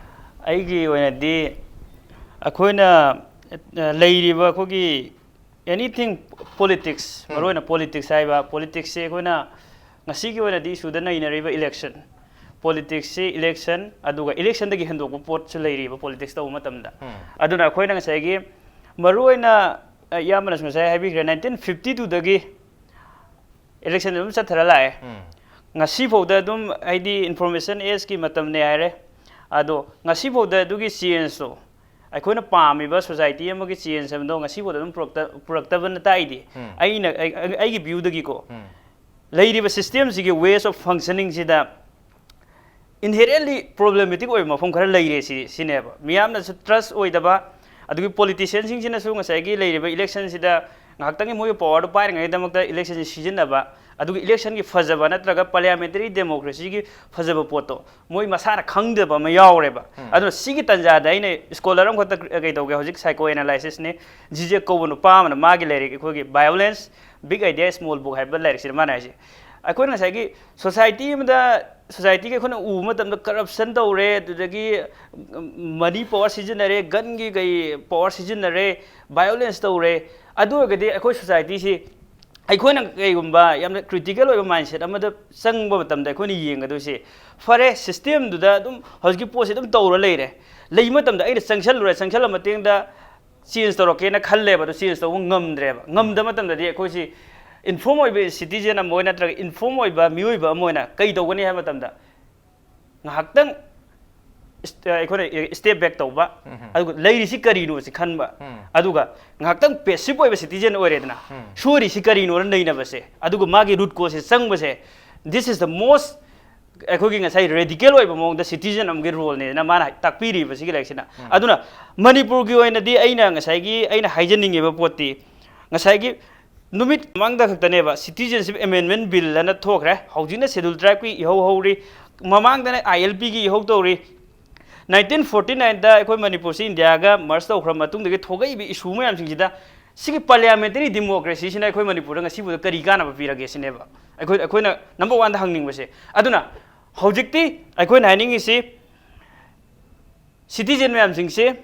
ꯑꯩꯒꯤ ꯑꯣꯏꯅꯗꯤ ꯑꯩꯈꯣꯏꯅ ꯂꯩꯔꯤꯕ ꯑꯩꯈꯣꯏꯒꯤ anything politics, ꯃꯔꯨꯑꯣꯏꯅ ꯄꯣꯂꯤꯇꯤꯛꯁ ꯍꯥꯏꯕ ꯄꯣꯂꯤꯇꯤꯛꯁꯁꯦ ꯑꯩꯈꯣꯏꯅ ꯉꯁꯤꯒꯤ ꯑꯣꯏꯅꯗꯤ ꯏꯁꯨꯗ ꯅꯩꯅꯔꯤꯕ ꯏꯂꯦꯛꯁꯟ, ꯄꯣꯂꯤꯇꯤꯛꯁꯁꯤ ꯏꯂꯦꯛꯁꯟ, ꯑꯗꯨꯒ ꯏꯂꯦꯛꯁꯟꯗꯒꯤ ꯍꯦꯟꯗꯣꯛꯄ ꯄꯣꯠꯁꯨ ꯂꯩꯔꯤꯕ ꯄꯣꯂꯤꯇꯤꯛꯁ ꯇꯧꯕ ꯃꯇꯝꯗ꯫ ꯑꯗꯨꯅ ꯑꯩꯈꯣꯏꯅ ꯉꯁꯥꯏꯒꯤ ꯃꯔꯨꯑꯣꯏꯅ, ꯑ, ꯏꯌꯥꯝꯕꯅꯁꯨ ꯉꯁꯥꯏ ꯍꯥꯏꯕꯤꯈ꯭ꯔꯦ, ꯅꯥꯏꯟꯇꯤꯟ ꯐꯤꯐꯇꯤ ꯇꯨꯗꯒꯤ ꯏꯂꯦꯛꯁꯟ ꯑꯗꯨꯝ ꯆꯠꯊꯔ ꯂꯥꯛꯑꯦ꯫ ꯉꯁꯤꯐꯥꯎꯗ ꯑꯗꯨꯝ, ꯍꯥꯏꯗꯤ, ꯏꯟꯐꯣꯔꯃꯦꯁꯟ ꯑꯦꯖꯀꯤ ꯃꯇꯝꯅꯦ ꯍꯥꯏꯔꯦ, ꯑꯗꯣ ꯉꯁꯤꯐꯥꯎꯗ ꯑꯗꯨꯒꯤ ꯆꯦꯟꯖꯇꯣ, ꯑꯩꯈꯣꯏꯅ ꯄꯥꯝꯃꯤꯕ ꯁꯣꯁꯥꯏꯇꯤ ꯑꯃꯒꯤ ꯆꯦꯟꯖ ꯍꯥꯏꯕꯗꯣ ꯉꯁꯤꯐꯥꯎꯗ ꯑꯗꯨꯝ ꯄꯨꯔꯛꯇ-, ꯄꯨꯔꯛꯇꯕꯅ ꯇꯥꯛꯏꯗꯤ, ꯑꯩꯅ, ꯑꯩ-, ꯑꯩꯒꯤ ꯚ꯭ꯌꯨꯗꯒꯤꯀꯣ, ꯂꯩꯔꯤꯕ ꯁꯤꯁꯇꯦꯝꯁꯤꯒꯤ ways of functioning ꯁꯤꯗ inherently problematic ꯑꯣꯏꯕ ꯃꯐꯝ ꯈꯔ ꯂꯩꯔꯦ ꯁꯤ-, ꯁꯤꯅꯦꯕ꯫ ꯃꯤꯌꯥꯝꯅꯁꯨ ꯇ꯭ꯔꯁ ꯑꯣꯏꯗꯕ, ꯑꯗꯨꯒꯤ ꯄꯣꯂꯤꯇꯤꯁꯤꯌꯟꯁꯤꯡꯁꯤꯅꯁꯨ ꯉꯁꯥꯏꯒꯤ ꯂꯩꯔꯤꯕ ꯏꯂꯦꯛꯁꯟꯁꯤꯗ ꯉꯥꯏꯍꯥꯛꯇꯪꯒꯤ ꯃꯣꯏꯒꯤ ꯄꯋꯥꯔꯗꯨ ꯄꯥꯏꯔꯤꯉꯩꯗꯃꯛꯇ ꯏꯂꯦꯛꯁꯟꯁꯤ ꯁꯤꯖꯤꯟꯅꯕ, ꯑꯗꯨꯒ election ꯒꯤ ꯐꯖꯕ ꯅꯠꯇ꯭ꯔꯒ parliamentary democracy ꯒꯤ ꯐꯖꯕ ꯄꯣꯠꯇꯣ ꯃꯣꯏ ꯃꯁꯥꯅ ꯈꯪꯗꯕ ꯑꯃ ꯌꯥꯎꯔꯦꯕ꯫ ꯑꯗꯨꯅ ꯁꯤꯒꯤ ꯇꯥꯟꯖꯥꯗ ꯑꯩꯅ scholar ꯑꯃꯈꯛꯇ ꯀꯩ ꯇꯧꯒꯦ, ꯍꯧꯖꯤꯛ psycho analysis ꯅꯤ, ꯖꯤꯖꯦꯛ ꯀꯧꯕ ꯅꯨꯄꯥ ꯑꯃꯅ ꯃꯥꯒꯤ ꯂꯥꯏꯔꯤꯛ, ꯑꯩꯈꯣꯏꯒꯤ Violence, Big Idea, Small Book ꯍꯥꯏꯕ ꯂꯥꯏꯔꯤꯛꯁꯤꯗ ꯃꯥꯅ ꯍꯥꯏꯁꯦ, ꯑꯩꯈꯣꯏꯅ ꯉꯁꯥꯏꯒꯤ society ꯑꯃꯗ, society ꯒꯤ ꯑꯩꯈꯣꯏꯅ ꯎꯕ ꯃꯇꯝꯗ corruption ꯇꯧꯔꯦ, ꯑꯗꯨꯗꯒꯤ money power ꯁꯤꯖꯤꯟꯅꯔꯦ, gun ꯒꯤ ꯀꯩ power ꯁꯤꯖꯤꯟꯅꯔꯦ, violence ꯇꯧꯔꯦ, ꯑꯗꯨ ꯑꯣꯏꯔꯒꯗꯤ ꯑꯩꯈꯣꯏ society ꯁꯤ ꯑꯩꯈꯣꯏꯅ ꯀꯩꯒꯨꯝꯕ ꯌꯥꯝꯅ critical ꯑꯣꯏꯕ mindset ꯑꯃꯗ ꯆꯪꯕ ꯃꯇꯝꯗ ꯑꯩꯈꯣꯏꯅ ꯌꯦꯡꯒꯗꯣꯏꯁꯦ, ꯐꯔꯦ, system ꯗꯨꯗ ꯑꯗꯨꯝ ꯍꯧꯖꯤꯛꯀꯤ ꯄꯣꯠꯁꯦ ꯑꯗꯨꯝ ꯇꯧꯔ ꯂꯩꯔꯦ, ꯂꯩꯕ ꯃꯇꯝꯗ ꯑꯩꯅ ꯆꯪꯁꯜꯂꯨꯔꯦ, ꯆꯪꯁꯜꯂ ꯃꯇꯨꯡꯗ change ꯇꯧꯔꯛꯀꯦꯅ ꯈꯜꯂꯦꯕ, ꯑꯗꯣ change ꯇꯧꯕ ꯉꯝꯗ꯭ꯔꯦꯕ꯫ ꯉꯝꯗꯕ ꯃꯇꯝꯗꯗꯤ ꯑꯩꯈꯣꯏꯁꯤ inform ꯑꯣꯏꯕ citizen ꯑꯃ ꯑꯣꯏꯅ ꯅꯠꯇ꯭ꯔꯒ inform ꯑꯣꯏꯕ ꯃꯤꯑꯣꯏꯕ ꯑꯃ ꯑꯣꯏꯅ ꯀꯩ ꯇꯧꯒꯅꯤ ꯍꯥꯏꯕ ꯃꯇꯝꯗ, ꯉꯥꯏꯍꯥꯛꯇꯪ ꯏꯁ-, ꯑꯩꯈꯣꯏꯅ step back ꯇꯧꯕ, ꯑꯗꯨꯒ ꯂꯩꯔꯤꯁꯤ ꯀꯔꯤꯅꯣ ꯁꯤ ꯈꯟꯕ, ꯑꯗꯨꯒ ꯉꯥꯏꯍꯥꯛꯇꯪ passive ꯑꯣꯏꯕ citizen ꯑꯣꯏꯔꯦꯗꯅ, ꯁꯣꯏꯔꯤꯁꯤ ꯀꯔꯤꯅꯣꯅ ꯅꯩꯅꯕꯁꯦ, ꯑꯗꯨꯒ ꯃꯥꯒꯤ root cause say ꯆꯪꯕꯁꯦ, this is the most, ꯑꯩꯈꯣꯏꯒꯤ ꯉꯁꯥꯏ radical ꯑꯣꯏꯕ ꯃꯑꯣꯡꯗ citizen ꯑꯃꯒꯤ role ꯅꯦꯅ ꯃꯥꯅ ꯇꯥꯛꯄꯤꯔꯤꯕ ꯁꯤꯒꯤ ꯂꯥꯏꯔꯤꯛꯁꯤꯅ꯫ ꯑꯗꯨꯅ ꯃꯅꯤꯄꯨꯔꯒꯤ ꯑꯣꯏꯅꯗꯤ ꯑꯩꯅ ꯉꯁꯥꯏꯒꯤ ꯑꯩꯅ ꯍꯥꯏꯖꯅꯤꯡꯉꯤꯕ ꯄꯣꯠꯇꯤ, ꯉꯁꯥꯏꯒꯤ ꯅꯨꯃꯤꯠ ꯃꯃꯥꯡꯗ ꯈꯛꯇꯅꯦꯕ Citizenship Amendment Bill ꯑꯅ ꯊꯣꯛꯈ꯭ꯔꯦ꯫ ꯍꯧꯖꯤꯛꯅ Scheduled Tribe ꯀꯤ ꯏꯍꯧ ꯍꯧꯔꯤ, ꯃꯃꯥꯡꯗꯅ I L P ꯒꯤ ꯏꯍꯧ ꯇꯧꯔꯤ꯫ Nineteen forty nine ꯗ ꯑꯩꯈꯣꯏ ꯃꯅꯤꯄꯨꯔꯁꯤ ꯏꯟꯗꯤꯌꯥꯒ merge ꯇꯧꯈ꯭ꯔ ꯃꯇꯨꯡꯗꯒꯤ ꯊꯣꯛꯂꯛꯏꯕ issue ꯃꯌꯥꯝꯁꯤꯡꯁꯤꯗ, ꯁꯤꯒꯤ parliamentary democracy ꯁꯤꯅ ꯑꯩꯈꯣꯏ ꯃꯅꯤꯄꯨꯔꯗ ꯉꯁꯤꯐꯥꯎꯗ ꯀꯔꯤ ꯀꯥꯟꯅꯕ ꯄꯤꯔꯒꯦ ꯁꯤꯅꯦꯕ ꯑꯩꯈꯣꯏ, ꯑꯩꯈꯣꯏꯅ number one ꯗ ꯍꯪꯅꯤꯡꯕꯁꯦ꯫ ꯑꯗꯨꯅ ꯍꯧꯖꯤꯛꯇꯤ ꯑꯩꯈꯣꯏꯅ ꯍꯥꯏꯅꯤꯡꯉꯤꯁꯤ, citizen ꯃꯌꯥꯝꯁꯤꯡꯁꯦ,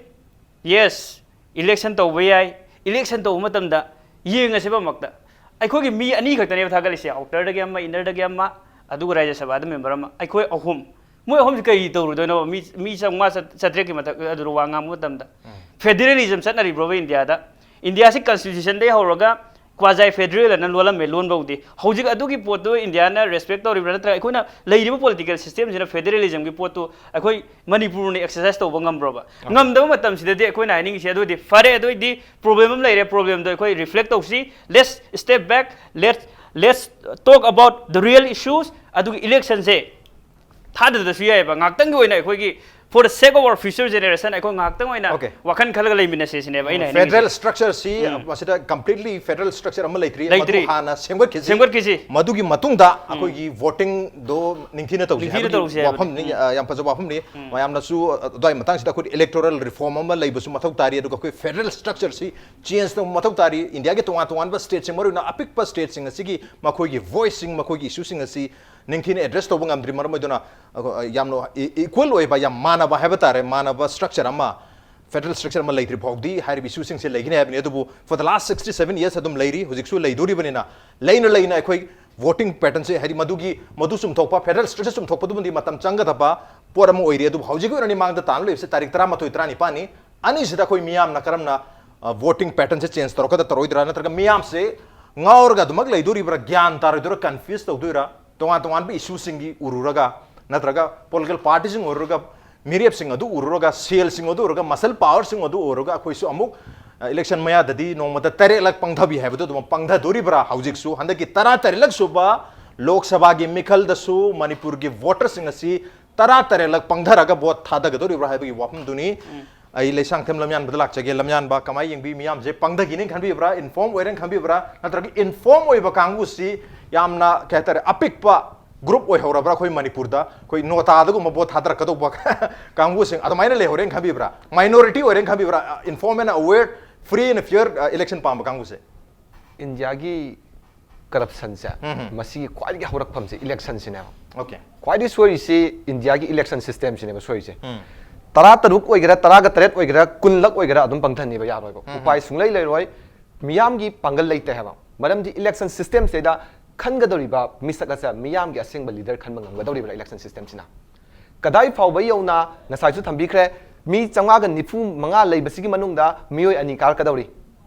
yes, election ꯇꯧꯕ ꯌꯥꯏ, election ꯇꯧꯕ ꯃꯇꯝꯗ ꯌꯦꯡꯉꯁꯦꯕ ꯑꯃꯨꯛꯇ꯫ ꯑꯩꯈꯣꯏꯒꯤ ꯃꯤ ꯑꯅꯤ ꯈꯛꯇꯅꯦꯕ ꯊꯥꯒꯠꯂꯤꯁꯦ, outer ꯗꯒꯤ ꯑꯃ, inner ꯗꯒꯤ ꯑꯃ, ꯑꯗꯨꯒ ꯔꯥꯖ꯭ꯌ ꯁꯚꯥꯗ member ꯑꯃ, ꯑꯩꯈꯣꯏ ꯑꯍꯨꯝ꯫ ꯃꯣꯏ ꯑꯍꯨꯝꯁꯤ ꯀꯔꯤ ꯇꯧꯔꯨꯗꯣꯏꯅꯣꯕ? ꯃꯤ, ꯃꯤ ꯆꯥꯝꯃꯉꯥ ꯆꯥ-, ꯆꯥꯇ꯭ꯔꯦꯠꯀꯤ ꯃꯊꯛ ꯑꯗꯨꯗ ꯋꯥ ꯉꯥꯡꯕ ꯃꯇꯝꯗ꯫ Federalism ꯆꯠꯅꯔꯤꯕ꯭ꯔꯣꯕ ꯏꯟꯗꯤꯌꯥꯗ? ꯏꯟꯗꯤꯌꯥꯁꯤ constitution ꯗꯒꯤ ꯍꯧꯔꯒ quasi federal ꯑꯅ ꯂꯣꯜꯂꯝꯃꯦ, ꯂꯣꯟꯕꯕꯨꯗꯤ꯫ ꯍꯧꯖꯤꯛ ꯑꯗꯨꯒꯤ ꯄꯣꯠꯇꯨ ꯏꯟꯗꯤꯌꯥꯅ respect ꯇꯧꯔꯤꯕ꯭ꯔꯥ, ꯅꯠꯇ꯭ꯔꯒ ꯑꯩꯈꯣꯏꯅ ꯂꯩꯔꯤꯕ political system ꯁꯤꯅ federalism ꯒꯤ ꯄꯣꯠꯇꯨ ꯑꯩꯈꯣꯏ ꯃꯅꯤꯄꯨꯔꯅ exercise ꯇꯧꯕ ꯉꯝꯕ꯭ꯔꯣꯕ? ꯉꯝꯗꯕ ꯃꯇꯝꯁꯤꯗꯗꯤ ꯑꯩꯈꯣꯏꯅ ꯍꯥꯏꯅꯤꯡꯉꯤꯁꯦ, ꯑꯗꯨ ꯑꯣꯏꯗꯤ ꯐꯔꯦ, ꯑꯗꯨ ꯑꯣꯏꯗꯤ problem ꯑꯃ ꯂꯩꯔꯦ, problem ꯗꯣ ꯑꯩꯈꯣꯏ reflect ꯇꯧꯁꯤ, let's step back, let's, let's talk about the real issues꯫ ꯑꯗꯨꯒ election ꯁꯦ ꯊꯥꯗꯗ꯭ꯔꯁꯨ ꯌꯥꯏꯑꯕ, ꯉꯥꯛꯇꯪꯒꯤ ꯑꯣꯏꯅ ꯑꯩꯈꯣꯏꯒꯤ for the sake of our future generation, ꯑꯩꯈꯣꯏ ꯉꯥꯏꯍꯥꯛꯇꯪ ꯑꯣꯏꯅ Okay. ꯋꯥꯈꯜ ꯈꯜꯂꯒ ꯂꯩꯃꯤꯟꯅꯁꯦ ꯁꯤꯅꯦꯕ ꯑꯩꯅ ꯍꯥꯏꯅꯤꯡꯉꯤꯁꯦ꯫ Federal structure ꯁꯤ ꯃꯁꯤꯗ completely federal structure ꯑꯃ ꯂꯩꯇ꯭ꯔꯤ꯫ ꯂꯩꯇ꯭ꯔꯤ꯫ ꯃꯗꯨ ꯍꯥꯟꯅ ꯁꯦꯝꯒꯠꯈꯤꯁꯤ꯫ ꯁꯦꯝꯒꯠꯈꯤꯁꯤ꯫ ꯃꯗꯨꯒꯤ ꯃꯇꯨꯡꯗ ꯑꯩꯈꯣꯏꯒꯤ voting ꯗꯣ ꯅꯤꯡꯊꯤꯅ ꯇꯧꯁꯤ ꯅꯤꯡꯊꯤꯅ ꯍꯥꯏꯕꯒꯤ ꯇꯧꯁꯤ ꯍꯥꯏꯕꯅꯤ꯫ ꯋꯥꯐꯝꯅꯤ꯫ ꯑ, ꯌꯥꯝ ꯐꯖꯕ ꯋꯥꯐꯝꯅꯤ꯫ ꯃꯌꯥꯝꯅꯁꯨ, ꯑ, ꯑꯗꯨꯋꯥꯏ ꯃꯇꯥꯡꯁꯤꯗ ꯑꯩꯈꯣꯏ electoral reform ꯑꯃ ꯂꯩꯕꯁꯨ ꯃꯊꯧ ꯇꯥꯔꯤ꯫ ꯑꯗꯨꯒ ꯑꯩꯈꯣꯏ federal structure ꯁꯤ change ꯇꯧꯕ ꯃꯊꯧ ꯇꯥꯔꯤ꯫ ꯏꯟꯗꯤꯌꯥꯒꯤ ꯇꯣꯉꯥꯟ ꯇꯣꯉꯥꯟꯕ state ꯁꯤꯡ, ꯃꯔꯨꯑꯣꯏꯅ ꯑꯄꯤꯛꯄ state ꯁꯤꯡ ꯑꯁꯤꯒꯤ ꯃꯈꯣꯏꯒꯤ voice ꯁꯤꯡ, ꯃꯈꯣꯏꯒꯤ issue ꯁꯤꯡ ꯑꯁꯤ ꯅꯤꯡꯊꯤꯅ address ꯇꯧꯕ ꯉꯝꯗ꯭ꯔꯤ꯫ ꯃꯔꯝ ꯑꯣꯏꯗꯨꯅ ꯑꯩꯈꯣꯏ, ꯑ, ꯌꯥꯝꯅ ꯏ-, equal ꯑꯣꯏꯕ, ꯌꯥꯝ ꯃꯥꯟꯅꯕ ꯍꯥꯏꯕ ꯇꯥꯔꯦ, ꯃꯥꯟꯅꯕ structure ꯑꯃ, federal structure ꯑꯃ ꯂꯩꯇ꯭ꯔꯤ ꯐꯥꯎꯗꯤ ꯍꯥꯏꯔꯤꯕ issue ꯁꯤꯡꯁꯦ ꯂꯩꯒꯅꯤ ꯍꯥꯏꯕꯅꯤ꯫ ꯑꯗꯨꯕꯨ for the last sixty seven years ꯑꯗꯨꯝ ꯂꯩꯔꯤ, ꯍꯧꯖꯤꯛꯁꯨ ꯂꯩꯗꯣꯔꯤꯕꯅꯤꯅ, ꯂꯩꯅ ꯂꯩꯅ ꯑꯩꯈꯣꯏ voting pattern ꯁꯦ, ꯍꯥꯏꯗꯤ ꯃꯗꯨꯒꯤ, ꯃꯗꯨ ꯆꯨꯝꯊꯣꯛꯄ, federal structure ꯆꯨꯝꯊꯣꯛꯄꯗꯨꯕꯨꯗꯤ ꯃꯇꯝ ꯆꯪꯒꯗꯕ ꯄꯣꯠ ꯑꯃ ꯑꯣꯏꯔꯤ꯫ ꯑꯗꯨꯕꯨ ꯍꯧꯖꯤꯛꯀꯤ ꯑꯣꯏꯅ ꯃꯥꯡꯗ ꯇꯥꯅ ꯂꯩꯕꯁꯦ ꯇꯥꯔꯤꯛ ꯇꯔꯥꯃꯥꯊꯣꯏ, ꯇꯔꯥꯅꯤꯄꯥꯟꯅꯤ꯫ ꯑꯅꯤꯁꯤꯗ ꯑꯩꯈꯣꯏ ꯃꯤꯌꯥꯝꯅ ꯀꯔꯝꯅ, ꯑ, voting pattern ꯁꯦ change ꯇꯧꯔꯛꯀꯗ ꯇꯧꯔꯣꯏꯗ꯭ꯔꯥ, ꯅꯠꯇ꯭ꯔꯒ ꯃꯤꯌꯥꯝꯁꯦ ꯉꯥꯎꯔꯒ ꯑꯗꯨꯃꯛ ꯂꯩꯗꯣꯔꯤꯕ꯭ꯔꯥ, ꯒ꯭ꯌꯥꯟ ꯇꯥꯔꯣꯏꯗꯣꯏꯔꯥ, confuse ꯇꯧꯗꯣꯏꯔꯥ, ꯇꯣꯉꯥꯟ ꯇꯣꯉꯥꯟꯕ issue ꯁꯤꯡꯒꯤ ꯎꯔꯨꯔꯒ, ꯅꯠꯇ꯭ꯔꯒ political party ꯁꯤꯡ ꯑꯣꯏꯔꯨꯔꯒ, ꯃꯤꯔꯦꯞꯁꯤꯡ ꯑꯗꯨ ꯎꯔꯨꯔꯒ, ꯁꯦꯜꯁꯤꯡ ꯑꯗꯨ ꯎꯔꯒ, muscle power ꯁꯤꯡ ꯑꯗꯨ ꯎꯔꯒ ꯑꯩꯈꯣꯏꯁꯨ ꯑꯃꯨꯛ, ꯑ, election ꯃꯌꯥꯗꯗꯤ ꯅꯣꯡꯃꯗ ꯇꯔꯦꯠꯂꯛ ꯄꯪꯊꯕꯤ ꯍꯥꯏꯕꯗꯨ ꯑꯗꯨꯃꯛ ꯄꯪꯊꯗꯣꯔꯤꯕ꯭ꯔꯥ? ꯍꯧꯖꯤꯛꯁꯨ ꯍꯟꯗꯛꯀꯤ ꯇꯔꯥ ꯇꯔꯦꯠꯂꯛ ꯁꯨꯕ ꯂꯣꯛ ꯁꯚꯥꯒꯤ ꯃꯤꯈꯜꯗꯁꯨ ꯃꯅꯤꯄꯨꯔꯒꯤ voter ꯁꯤꯡ ꯑꯁꯤ ꯇꯔꯥ ꯇꯔꯦꯠꯂꯛ ꯄꯪꯊꯔꯒ vote ꯊꯥꯗꯒꯗꯧꯔꯤꯕ꯭ꯔꯥ ꯍꯥꯏꯕꯒꯤ ꯋꯥꯐꯝꯗꯨꯅꯤ꯫ ꯑꯩ ꯂꯩꯁꯥꯡꯊꯦꯝ ꯂꯝꯌꯥꯟꯕꯗ ꯂꯥꯛꯆꯒꯦ꯫ ꯂꯝꯌꯥꯟꯕ, ꯀꯃꯥꯏꯅ ꯌꯦꯡꯕꯤ? ꯃꯤꯌꯥꯝꯁꯦ ꯄꯪꯊꯈꯤꯅꯦꯅ ꯈꯟꯕꯤꯕ꯭ꯔꯥ, inform ꯑꯣꯏꯔꯦꯅ ꯈꯟꯕꯤꯕ꯭ꯔꯥ, ꯅꯠꯇ꯭ꯔꯒ inform ꯑꯣꯏꯕ ꯀꯥꯡꯕꯨꯁꯤ ꯌꯥꯝꯅ, ꯀꯩ ꯍꯥꯏꯇꯥꯔꯦ, ꯑꯄꯤꯛꯄ group ꯑꯣꯏꯍꯧꯔꯕ꯭ꯔꯥ? ꯑꯩꯈꯣꯏ ꯃꯅꯤꯄꯨꯔꯗ ꯑꯩꯈꯣꯏ ꯅꯣꯇꯥꯗꯒꯨꯝꯕ vote ꯊꯥꯗꯔꯛꯀꯗꯧꯕ ꯀꯥꯡꯕꯨꯁꯤꯡ ꯑꯗꯨꯃꯥꯏꯅ ꯂꯩꯍꯧꯔꯦꯅ ꯈꯟꯕꯤꯕ꯭ꯔꯥ? Minority ꯑꯣꯏꯔꯦꯅ ꯈꯟꯕꯤꯕ꯭ꯔꯥ? Inform and aware, free and fair, ꯑ, election ꯄꯥꯝꯕ ꯀꯥꯡꯕꯨꯁꯦ? ꯏꯟꯗꯤꯌꯥꯒꯤ corruption ꯁꯦ ꯃꯁꯤꯒꯤ ꯈ꯭ꯋꯥꯏꯗꯒꯤ ꯍꯧꯔꯛꯐꯝꯁꯦ election ꯁꯤꯅꯦꯕ꯫ Okay. ꯈ꯭ꯋꯥꯏꯗꯒꯤ ꯁꯣꯏꯔꯤꯁꯦ ꯏꯟꯗꯤꯌꯥꯒꯤ election system ꯁꯤꯅꯦꯕ ꯁꯣꯏꯔꯤꯁꯦ꯫ ꯇꯔꯥ ꯇꯔꯨꯛ ꯑꯣꯏꯒꯦꯔꯥ, ꯇꯔꯥꯒ ꯇꯔꯦꯠ ꯑꯣꯏꯒꯦꯔꯥ, ꯀꯨꯟꯂꯛ ꯑꯣꯏꯒꯦꯔꯥ, ꯑꯗꯨꯝ ꯄꯪꯊꯅꯦꯕ, ꯌꯥꯔꯣꯏꯕ꯫ ꯎꯄꯥꯏ ꯁꯨꯡꯂꯩ ꯂꯩꯔꯣꯏ꯫ ꯃꯤꯌꯥꯝꯒꯤ ꯄꯥꯡꯒꯜ ꯂꯩꯇꯦ ꯍꯥꯏꯕ꯫ ꯃꯔꯝꯗꯤ election system ꯁꯤꯗ ꯈꯟꯒꯗꯧꯔꯤꯕ ꯃꯤꯁꯛ ꯑꯁꯦ ꯃꯤꯌꯥꯝꯒꯤ ꯑꯁꯦꯡꯕ leader ꯈꯟꯕ ꯉꯝꯒꯗꯧꯔꯤꯕ꯭ꯔꯥ election system ꯁꯤꯅ? ꯀꯗꯥꯏ ꯐꯥꯎꯕ ꯌꯧꯅ ꯉꯁꯥꯏꯁꯨ ꯊꯝꯕꯤꯈ꯭ꯔꯦ, ꯃꯤ ꯆꯥꯝꯃꯉꯥꯒ ꯅꯤꯐꯨ ꯃꯉꯥ ꯂꯩꯕꯁꯤꯒꯤ ꯃꯅꯨꯡꯗ ꯃꯤꯑꯣꯏ ꯑꯅꯤ ꯀꯥꯔꯛꯀꯗꯧꯔꯤ꯫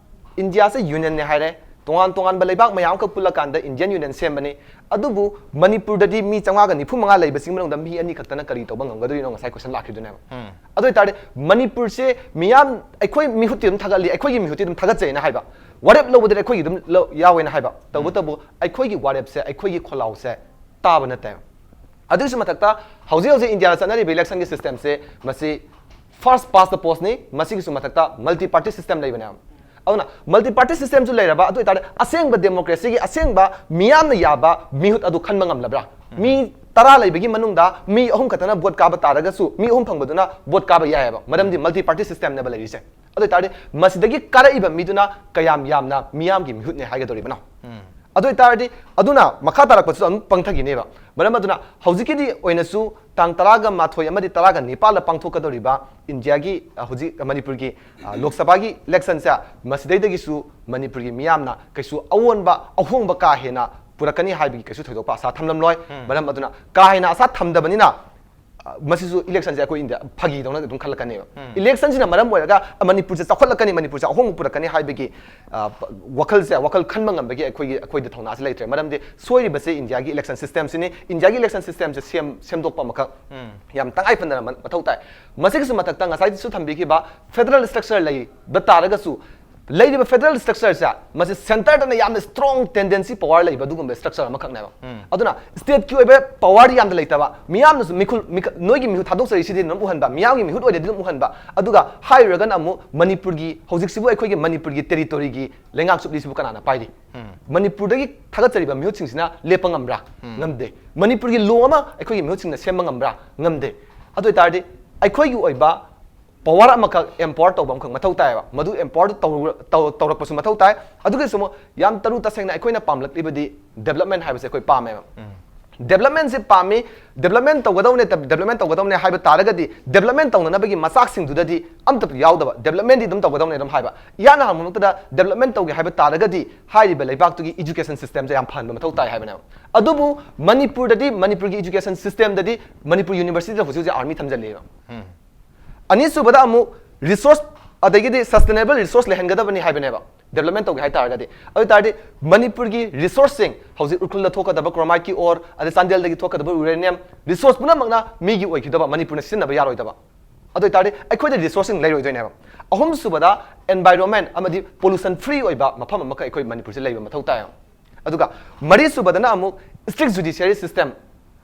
ꯏꯟꯗꯤꯌꯥꯁꯦ union ꯅꯦ ꯍꯥꯏꯔꯦ, ꯇꯣꯉꯥꯟ ꯇꯣꯉꯥꯟꯕ ꯂꯩꯕꯥꯛ ꯃꯌꯥꯝ ꯑꯃꯈꯛ ꯄꯨꯜꯂꯀꯥꯟꯗ Indian Union ꯁꯦꯝꯕꯅꯤ꯫ ꯑꯗꯨꯕꯨ ꯃꯅꯤꯄꯨꯔꯗꯗꯤ ꯃꯤ ꯆꯥꯝꯃꯉꯥꯒ ꯅꯤꯐꯨ ꯃꯉꯥ ꯂꯩꯕꯁꯤꯒꯤ ꯃꯅꯨꯡꯗ ꯃꯤ ꯑꯅꯤ ꯈꯛꯇꯅ ꯀꯔꯤ ꯇꯧꯕ ꯉꯝꯒꯗꯣꯏꯅꯣ? ꯉꯁꯥꯏ question ꯂꯥꯛꯈꯤꯗꯨꯅꯦꯕ꯫ ꯑꯗꯨ ꯑꯣꯏꯇꯥꯔꯗꯤ ꯃꯅꯤꯄꯨꯔꯁꯦ ꯃꯤꯌꯥꯝ, ꯑꯩꯈꯣꯏ ꯃꯤꯍꯨꯠꯇꯤ ꯑꯗꯨꯝ ꯊꯥꯒꯠꯂꯤ, ꯑꯩꯈꯣꯏꯒꯤ ꯃꯤꯍꯨꯠꯇꯤ ꯑꯗꯨꯝ ꯊꯥꯒꯠꯆꯩꯅ ꯍꯥꯏꯕ, ꯋꯥꯔꯦꯞ ꯂꯧꯕꯗꯗꯤ ꯑꯩꯈꯣꯏꯒꯤ ꯑꯗꯨꯝ ꯂꯧ-, ꯌꯥꯎꯋꯦꯅ ꯍꯥꯏꯕ꯫ ꯇꯧꯕꯇꯕꯨ ꯑꯩꯈꯣꯏꯒꯤ ꯋꯥꯔꯦꯞꯁꯦ, ꯑꯩꯈꯣꯏꯒꯤ ꯈꯣꯜꯂꯥꯎꯁꯦ ꯇꯥꯕ ꯅꯠꯇꯦꯕ꯫ ꯑꯗꯨꯒꯤꯁꯨ ꯃꯊꯛꯇ ꯍꯧꯖꯤꯛ ꯍꯧꯖꯤꯛ ꯏꯟꯗꯤꯌꯥꯗ ꯆꯠꯅꯔꯤꯕ election ꯒꯤ system ꯁꯦ ꯃꯁꯤ first past the post ꯅꯤ꯫ ꯃꯁꯤꯒꯤꯁꯨ ꯃꯊꯛꯇ multi party system ꯂꯩꯕꯅꯦꯕ꯫ ꯑꯗꯨꯅ multi party system ꯁꯨ ꯂꯩꯔꯕ, ꯑꯗꯨ ꯑꯣꯏꯇꯥꯔꯗꯤ ꯑꯁꯦꯡꯕ democracy ꯒꯤ ꯑꯁꯦꯡꯕ ꯃꯤꯌꯥꯝꯅ ꯌꯥꯕ ꯃꯤꯍꯨꯠ ꯑꯗꯨ ꯈꯟꯕ ꯉꯝꯂꯕ꯭ꯔꯥ? ꯃꯤ ꯇꯔꯥ ꯂꯩꯕꯒꯤ ꯃꯅꯨꯡꯗ ꯃꯤ ꯑꯍꯨꯝ ꯈꯛꯇꯅ vote ꯀꯥꯕ ꯇꯥꯔꯒꯁꯨ ꯃꯤ ꯑꯍꯨꯝ ꯐꯪꯕꯗꯨꯅ vote ꯀꯥꯕ ꯌꯥꯏꯑꯕ, ꯃꯔꯝꯗꯤ multi party system ꯅꯦꯕ ꯂꯩꯔꯤꯁꯦ꯫ ꯑꯗꯨ ꯑꯣꯏꯇꯥꯔꯗꯤ ꯃꯁꯤꯗꯒꯤ ꯀꯥꯔꯛꯏꯕ ꯃꯤꯗꯨꯅ ꯀꯌꯥꯝ ꯌꯥꯝꯅ ꯃꯤꯌꯥꯝꯒꯤ ꯃꯤꯍꯨꯠꯅꯦ ꯍꯥꯏꯒꯗꯧꯔꯤꯕꯅꯣ? ꯑꯗꯨ ꯑꯣꯏꯇꯥꯔꯗꯤ ꯑꯗꯨꯅ ꯃꯈꯥ ꯇꯥꯔꯛꯄꯁꯨ ꯑꯗꯨꯝ ꯄꯪꯊꯈꯤꯅꯦꯕ꯫ ꯃꯔꯝ ꯑꯗꯨꯅ ꯍꯧꯖꯤꯛꯀꯤꯗꯤ ꯑꯣꯏꯅꯁꯨ ꯇꯥꯡ ꯇꯔꯥꯒ ꯃꯥꯊꯣꯏ ꯑꯃꯗꯤ ꯇꯔꯥꯒ ꯅꯤꯄꯥꯜꯗ ꯄꯥꯡꯊꯣꯛꯀꯗꯧꯔꯤꯕ ꯏꯟꯗꯤꯌꯥꯒꯤ, ꯑ, ꯍꯧꯖꯤꯛ ꯃꯅꯤꯄꯨꯔꯒꯤ, ꯑ, ꯂꯣꯛ ꯁꯚꯥꯒꯤ election ꯁꯦ ꯃꯁꯤꯗꯩꯗꯒꯤꯁꯨ ꯃꯅꯤꯄꯨꯔꯒꯤ ꯃꯤꯌꯥꯝꯅ ꯀꯩꯁꯨ ꯑꯑꯣꯟꯕ ꯑꯍꯣꯡꯕ ꯀꯥ ꯍꯦꯟꯅ ꯄꯨꯔꯛꯀꯅꯤ ꯍꯥꯏꯕꯒꯤ ꯀꯩꯁꯨ ꯊꯣꯏꯗꯣꯛꯄ ꯑꯁꯥ ꯊꯝꯂꯝꯂꯣꯏ꯫ ꯃꯔꯝ ꯑꯗꯨꯅ ꯀꯥ ꯍꯦꯟꯅ ꯑꯁꯥ ꯊꯝꯗꯕꯅꯤꯅ, ꯑ, ꯃꯁꯤꯁꯨ election ꯁꯦ ꯑꯩꯈꯣꯏ ꯏꯟꯗꯤꯌꯥ ꯐꯥꯒꯤꯗꯧꯅ ꯑꯗꯨꯝ ꯈꯜꯂꯛꯀꯅꯦꯕ꯫ Election ꯁꯤꯅ ꯃꯔꯝ ꯑꯣꯏꯔꯒ ꯃꯅꯤꯄꯨꯔꯁꯦ ꯆꯥꯎꯈꯠꯂꯛꯀꯅꯤ, ꯃꯅꯤꯄꯨꯔꯁꯦ ꯑꯍꯣꯡꯕ ꯄꯨꯔꯛꯀꯅꯤ ꯍꯥꯏꯕꯒꯤ, ꯑ, ꯄ-, ꯋꯥꯈꯜꯁꯦ, ꯋꯥꯈꯜ ꯈꯟꯕ ꯉꯝꯕꯒꯤ ꯑꯩꯈꯣꯏꯒꯤ, ꯑꯩꯈꯣꯏꯗ ꯊꯧꯅꯥꯁꯦ ꯂꯩꯇ꯭ꯔꯦ꯫ ꯃꯔꯝꯗꯤ ꯁꯣꯏꯔꯤꯕꯁꯦ ꯏꯟꯗꯤꯌꯥꯒꯤ election system ꯁꯤꯅꯤ꯫ ꯏꯟꯗꯤꯌꯥꯒꯤ election system ꯁꯦ ꯁꯦꯝ-, ꯁꯦꯝꯗꯣꯛꯄ ꯑꯃꯈꯛ ꯌꯥꯝ ꯇꯉꯥꯏ ꯐꯗꯅ ꯃ-, ꯃꯊꯧ ꯇꯥꯏ꯫ ꯃꯁꯤꯒꯤꯁꯨ ꯃꯊꯛꯇ ꯉꯁꯥꯏꯁꯨ ꯊꯝꯕꯤꯈꯤꯕ federal structure ꯂꯩꯕ ꯇꯥꯔꯒꯁꯨ, ꯂꯩꯔꯤꯕ federal structure ꯁꯦ ꯃꯁꯤ centre ꯗꯅ ꯌꯥꯝꯅ strong tendency power ꯂꯩꯕ ꯑꯗꯨꯒꯨꯝꯕ structure ꯑꯃꯈꯛꯅꯦꯕ꯫ ꯑꯗꯨꯅ state ꯀꯤ ꯑꯣꯏꯕ power ꯗꯤ ꯌꯥꯝꯅ ꯂꯩꯇꯕ, ꯃꯤꯌꯥꯝꯅꯁꯨ ꯃꯤꯈꯨꯜ, ꯃꯤꯈ-, ꯅꯣꯏꯒꯤ ꯃꯤꯍꯨꯠ ꯊꯥꯗꯣꯛꯆꯔꯤꯁꯤꯗꯤ ꯑꯗꯨꯝ ꯎꯍꯟꯕ, ꯃꯤꯌꯥꯝꯒꯤ ꯃꯤꯍꯨꯠ ꯑꯣꯏꯔꯗꯤ ꯑꯗꯨꯝ ꯎꯍꯟꯕ, ꯑꯗꯨꯒ ꯍꯥꯏꯔꯨꯔꯒꯅ ꯑꯃꯨꯛ ꯃꯅꯤꯄꯨꯔꯒꯤ, ꯍꯧꯖꯤꯛꯁꯤꯕꯨ ꯑꯩꯈꯣꯏꯒꯤ ꯃꯅꯤꯄꯨꯔꯒꯤ territory ꯒꯤ ꯂꯩꯉꯥꯛ ꯆꯨꯞꯂꯤꯁꯤꯕꯨ ꯀꯅꯥꯅ ꯄꯥꯏꯔꯤ? ꯃꯅꯤꯄꯨꯔꯗꯒꯤ ꯊꯥꯒꯠꯆꯔꯤꯕ ꯃꯤꯍꯨꯠꯁꯤꯡꯁꯤꯅ ꯂꯦꯞꯄ ꯉꯝꯕ꯭ꯔꯥ? ꯉꯝꯗꯦ꯫ ꯃꯅꯤꯄꯨꯔꯒꯤ law ꯑꯃ ꯑꯩꯈꯣꯏꯒꯤ ꯃꯤꯍꯨꯠꯁꯤꯡꯅ ꯁꯦꯝꯕ ꯉꯝꯕ꯭ꯔꯥ? ꯉꯝꯗꯦ꯫ ꯑꯗꯨ ꯑꯣꯏꯇꯥꯔꯗꯤ ꯑꯩꯈꯣꯏꯒꯤ ꯑꯣꯏꯕ power ꯑꯃꯈꯛ empower ꯇꯧꯕ ꯑꯃꯈꯛ ꯃꯊꯧ ꯇꯥꯏꯌꯦꯕ꯫ ꯃꯗꯨ empower ꯇꯧꯔ-, ꯇꯧ-, ꯇꯧꯔꯛꯄꯁꯨ ꯃꯊꯧ ꯇꯥꯏ꯫ ꯑꯗꯨꯒꯤꯁꯨ ꯑꯃꯨꯛ ꯌꯥꯝ ꯇꯔꯨ ꯇꯁꯦꯡꯅ ꯑꯩꯈꯣꯏꯅ ꯄꯥꯝꯂꯛꯂꯤꯕꯗꯤ development ꯍꯥꯏꯕꯁꯦ ꯑꯩꯈꯣꯏ ꯄꯥꯝꯃꯦꯕ꯫ Development ꯁꯦ ꯄꯥꯝꯃꯤ, development ꯇꯧꯒꯗꯧꯅꯦ, development ꯇꯧꯒꯗꯧꯅꯦ ꯍꯥꯏꯕ ꯇꯥꯔꯒꯗꯤ development ꯇꯧꯅꯅꯕꯒꯤ ꯃꯆꯥꯛꯁꯤꯡꯗꯨꯗꯗꯤ ꯑꯝꯇ ꯌꯥꯎꯗꯕ, development ꯗꯤ ꯑꯗꯨꯝ ꯇꯧꯒꯗꯧꯅꯦ ꯑꯗꯨꯝ ꯍꯥꯏꯕ꯫ ꯏꯍꯥꯟ ꯍꯥꯟꯕꯃꯛꯇꯗ development ꯇꯧꯒꯦ ꯍꯥꯏꯕ ꯇꯥꯔꯒꯗꯤ ꯍꯥꯏꯔꯤꯕ ꯂꯩꯕꯥꯛꯇꯨꯒꯤ education system ꯁꯦ ꯌꯥꯝ ꯐꯍꯟꯕ ꯃꯊꯧ ꯇꯥꯏ ꯍꯥꯏꯕꯅꯦꯕ꯫ ꯑꯗꯨꯕꯨ ꯃꯅꯤꯄꯨꯔꯗꯗꯤ ꯃꯅꯤꯄꯨꯔꯒꯤ education system ꯗꯗꯤ ꯃꯅꯤꯄꯨꯔ university ꯗ ꯍꯧꯖꯤꯛ ꯍꯧꯖꯤꯛ army ꯊꯝꯖꯤꯜꯂꯤꯑꯕ꯫ ꯑꯅꯤꯁꯨꯕꯗ ꯑꯃꯨꯛ resource, ꯑꯗꯒꯤꯗꯤ sustainable resource ꯂꯩꯍꯟꯒꯗꯕꯅꯤ ꯍꯥꯏꯕꯅꯦꯕ, development ꯇꯧꯒꯦ ꯍꯥꯏ ꯇꯥꯔꯒꯗꯤ꯫ ꯑꯗꯨ ꯑꯣꯏ ꯇꯥꯔꯗꯤ ꯃꯅꯤꯄꯨꯔꯒꯤ resource ꯁꯤꯡ, ꯍꯧꯖꯤꯛ ꯎꯈ꯭ꯔꯨꯜꯗ ꯊꯣꯛꯀꯗꯕ chromite ꯀꯤ ore, ꯑꯗꯩ ꯆꯥꯟꯗꯦꯜꯗꯒꯤ ꯊꯣꯛꯀꯗꯕ uranium, resource ꯄꯨꯝꯅꯃꯛꯅ ꯃꯤꯒꯤ ꯑꯣꯏꯈꯤꯗꯕ, ꯃꯅꯤꯄꯨꯔꯅ ꯁꯤꯖꯤꯟꯅꯕ ꯌꯥꯔꯣꯏꯗꯕ꯫ ꯑꯗꯨ ꯑꯣꯏ ꯇꯥꯔꯗꯤ ꯑꯩꯈꯣꯏꯗ resource ꯁꯤꯡ ꯂꯩꯔꯣꯏꯗꯣꯏꯅꯦꯕ꯫ ꯑꯍꯨꯝꯁꯨꯕꯗ environment ꯑꯃꯗꯤ pollution free ꯑꯣꯏꯕ ꯃꯐꯝ ꯑꯃꯈꯛ ꯑꯩꯈꯣꯏ ꯃꯅꯤꯄꯨꯔꯁꯦ ꯂꯩꯕ ꯃꯊꯧ ꯇꯥꯏ꯫ ꯑꯗꯨꯒ ꯃꯔꯤꯁꯨꯕꯗꯅ ꯑꯃꯨꯛ strict judiciary system,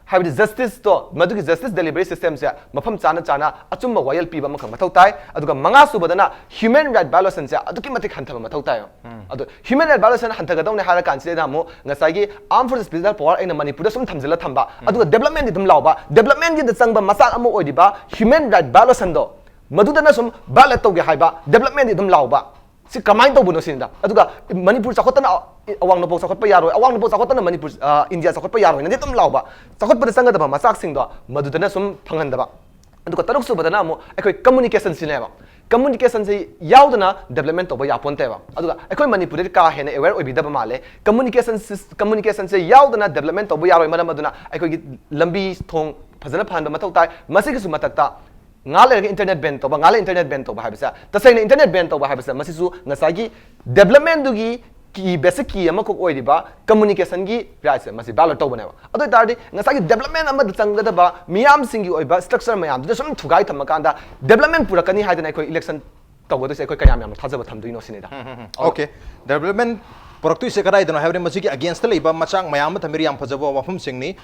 ꯍꯥꯏꯕꯗꯤ ꯖꯁꯇꯤꯁꯇꯣ, ꯃꯗꯨꯒꯤ ꯖꯁꯇꯤꯁ ꯗꯦꯂꯤꯚꯔꯤ ꯁꯤꯁꯇꯦꯝꯁꯦ ꯃꯐꯝ ꯆꯥꯅ ꯆꯥꯅ ꯑꯆꯨꯝꯕ ꯋꯥꯌꯦꯜ ꯄꯤꯕ ꯑꯃꯈꯛ ꯃꯊꯧ ꯇꯥꯏ꯫ ꯑꯗꯨꯒ ꯃꯉꯥ ꯁꯨꯕꯗꯅ ꯍ꯭ꯌꯨꯃꯦꯟ ꯔꯥꯏꯠ ꯚꯥꯏꯑꯣꯂꯦꯁꯟꯁꯦ ꯑꯗꯨꯛꯀꯤ ꯃꯇꯤꯛ ꯍꯟꯊꯕ ꯃꯊꯧ ꯇꯥꯏ꯫ ꯑꯗꯣ ꯍ꯭ꯌꯨꯃꯦꯟ ꯔꯥꯏꯠ ꯚꯥꯏꯑꯣꯂꯦꯁꯟ ꯍꯟꯊꯒꯗꯧꯅꯦ ꯍꯥꯏꯔ ꯀꯥꯟꯁꯤꯗ ꯑꯃꯨꯛ ꯉꯁꯥꯏꯒꯤ ꯑꯥꯔꯝ ꯐꯣꯔꯁ ꯁ꯭ꯄꯦꯁꯤꯌꯦꯜ ꯄꯥꯋꯔ ꯑꯩꯅ ꯃꯅꯤꯄꯨꯔꯗ ꯁꯨꯝ ꯊꯝꯖꯤꯜꯂ ꯊꯝꯕ, ꯑꯗꯨꯒ ꯗꯦꯕꯂꯞꯃꯦꯟꯗꯤ ꯑꯗꯨꯝ ꯂꯥꯎꯕ, ꯗꯦꯕꯂꯞꯃꯦꯟꯒꯤꯗ ꯆꯪꯕ ꯃꯆꯥꯛ ꯑꯃ ꯑꯣꯏꯔꯤꯕ ꯍ꯭ꯌꯨꯃꯦꯟ ꯔꯥꯏꯠ ꯚꯥꯏꯑꯣꯂꯦꯁꯟꯗꯣ, ꯃꯗꯨꯗꯅ ꯁꯨꯝ ꯚꯥꯏꯑꯣꯂꯦꯠ ꯇꯧꯒꯦ ꯍꯥꯏꯕ, ꯗꯦꯕꯂꯞꯃꯦꯟꯗꯤ ꯑꯗꯨꯝ ꯂꯥꯎꯕ꯫ ꯁꯤ ꯀꯃꯥꯏꯅ ꯇꯧꯕꯅꯣ ꯁꯤꯅꯤꯗ꯫ ꯑꯗꯨꯒ ꯃꯅꯤꯄꯨꯔ ꯆꯥꯎꯈꯠꯇꯅ ꯑꯋꯥꯡ ꯅꯣꯡꯄꯣꯛ ꯆꯥꯎꯈꯠꯄ ꯌꯥꯔꯣꯏ, ꯑꯋꯥꯡ ꯅꯣꯡꯄꯣꯛ ꯆꯥꯎꯈꯠꯇꯅ ꯃꯅꯤꯄꯨꯔ, ꯑ, ꯏꯟꯗꯤꯌꯥ ꯆꯥꯎꯈꯠꯄ ꯌꯥꯔꯣꯏꯅꯗꯤ ꯑꯗꯨꯝ ꯂꯥꯎꯕ꯫ ꯆꯥꯎꯈꯠꯄꯗ ꯆꯪꯒꯗꯕ ꯃꯆꯥꯛꯁꯤꯡꯗꯣ ꯃꯗꯨꯗꯅ ꯁꯨꯝ ꯐꯪꯍꯟꯗꯕ꯫ ꯑꯗꯨꯒ ꯇꯔꯨꯛ ꯁꯨꯕꯗꯅ ꯑꯃꯨꯛ ꯑꯩꯈꯣꯏ ꯀꯝꯃꯨꯅꯤꯀꯦꯁꯟꯁꯤꯅꯦꯕ꯫ ꯀꯝꯃꯨꯅꯤꯀꯦꯁꯟꯁꯤ ꯌꯥꯎꯗꯅ ꯗꯦꯕꯂꯞꯃꯦꯟ ꯇꯧꯕ ꯌꯥꯄꯣꯟꯇꯦꯕ꯫ ꯑꯗꯨꯒ ꯑꯩꯈꯣꯏ ꯃꯅꯤꯄꯨꯔꯗꯗꯤ ꯀꯥ ꯍꯦꯟꯅ ꯑꯦꯋꯦꯔ ꯑꯣꯏꯕꯤꯗꯕ ꯃꯥꯜꯂꯦ꯫ ꯀꯝꯃꯨꯅꯤꯀꯦꯁꯟ ꯁꯤꯁ-, ꯀꯝꯃꯨꯅꯤꯀꯦꯁꯟꯁꯦ ꯌꯥꯎꯗꯅ ꯗꯦꯕꯂꯞꯃꯦꯟ ꯇꯧꯕ ꯌꯥꯔꯣꯏ꯫ ꯃꯔꯝ ꯑꯗꯨꯅ ꯑꯩꯈꯣꯏꯒꯤ ꯂꯝꯕꯤ ꯊꯣꯡ ꯐꯖꯅ ꯐꯍꯟꯕ ꯃꯊꯧ ꯇꯥꯏ꯫ ꯃꯁꯤꯒꯤꯁꯨ ꯃꯊꯛꯇ ꯉꯥꯏꯍꯥꯛ ꯂꯩꯔꯒ ꯏꯟꯇꯔꯅꯦꯠ ꯕꯦꯟ ꯇꯧꯕ, ꯉꯥꯏꯍꯥꯛ ꯂꯩꯔꯒ ꯏꯟꯇꯔꯅꯦꯠ ꯕꯦꯟ ꯇꯧꯕ ꯍꯥꯏꯕꯁꯦ, ꯇꯁꯦꯡꯅ ꯏꯟꯇꯔꯅꯦꯠ ꯕꯦꯟ ꯇꯧꯕ ꯍꯥꯏꯕꯁꯦ ꯃꯁꯤꯁꯨ ꯉꯁꯥꯏꯒꯤ ꯗꯦꯕꯂꯞꯃꯦꯟꯗꯨꯒꯤ ꯀꯤ, ꯕꯦꯁꯤꯛ ꯀꯤ ꯑꯃꯈꯛ ꯑꯣꯏꯔꯤꯕ ꯀꯝꯃꯨꯅꯤꯀꯦꯁꯟꯒꯤ ꯔꯥꯏꯠꯁꯦ ꯃꯁꯤ ꯚꯥꯏꯑꯣꯂꯦꯠ ꯇꯧꯕꯅꯦꯕ꯫ ꯑꯗꯨ ꯑꯣꯏꯇꯥꯔꯗꯤ ꯉꯁꯥꯏꯒꯤ ꯗꯦꯕꯂꯞꯃꯦꯟ ꯑꯃꯗ ꯆꯪꯒꯗꯕ ꯃꯤꯌꯥꯝꯁꯤꯡꯒꯤ ꯑꯣꯏꯕ ꯁ꯭ꯇ꯭ꯔꯛꯆꯔ ꯃꯌꯥꯝꯗꯨꯗ ꯁꯨꯝ ꯊꯨꯒꯥꯏ ꯊꯝꯃꯀꯥꯟꯗ ꯗꯦꯕꯂꯞꯃꯦꯟ ꯄꯨꯔꯛꯀꯅꯤ ꯍꯥꯏꯗꯅ ꯑꯩꯈꯣꯏ ꯏꯂꯦꯛꯁꯟ ꯇꯧꯒꯗꯣꯏꯁꯦ ꯑꯩꯈꯣꯏ ꯀꯌꯥꯝ ꯌꯥꯝꯅ ꯊꯥꯖꯕ ꯊꯝꯗꯣꯏꯅꯣ ꯁꯤꯅꯤꯗ꯫ ꯑꯣꯀꯦ, ꯗꯦꯕꯂꯞꯃꯦꯟ ꯄꯨꯔꯛꯇꯣꯏꯁꯦ ꯀꯗꯥꯏꯗꯅꯣ ꯍꯥꯏꯕꯗꯤ ꯃꯁꯤꯒꯤ ꯑꯒꯦꯟꯁꯇ ꯂꯩꯕ ꯃꯆꯥꯛ ꯃꯌꯥꯝ ꯑꯃ ꯊꯝꯕꯤꯔꯤ, ꯌꯥꯝ ꯐꯖꯕ ꯋꯥꯐꯝꯁꯤꯡꯅꯤ꯫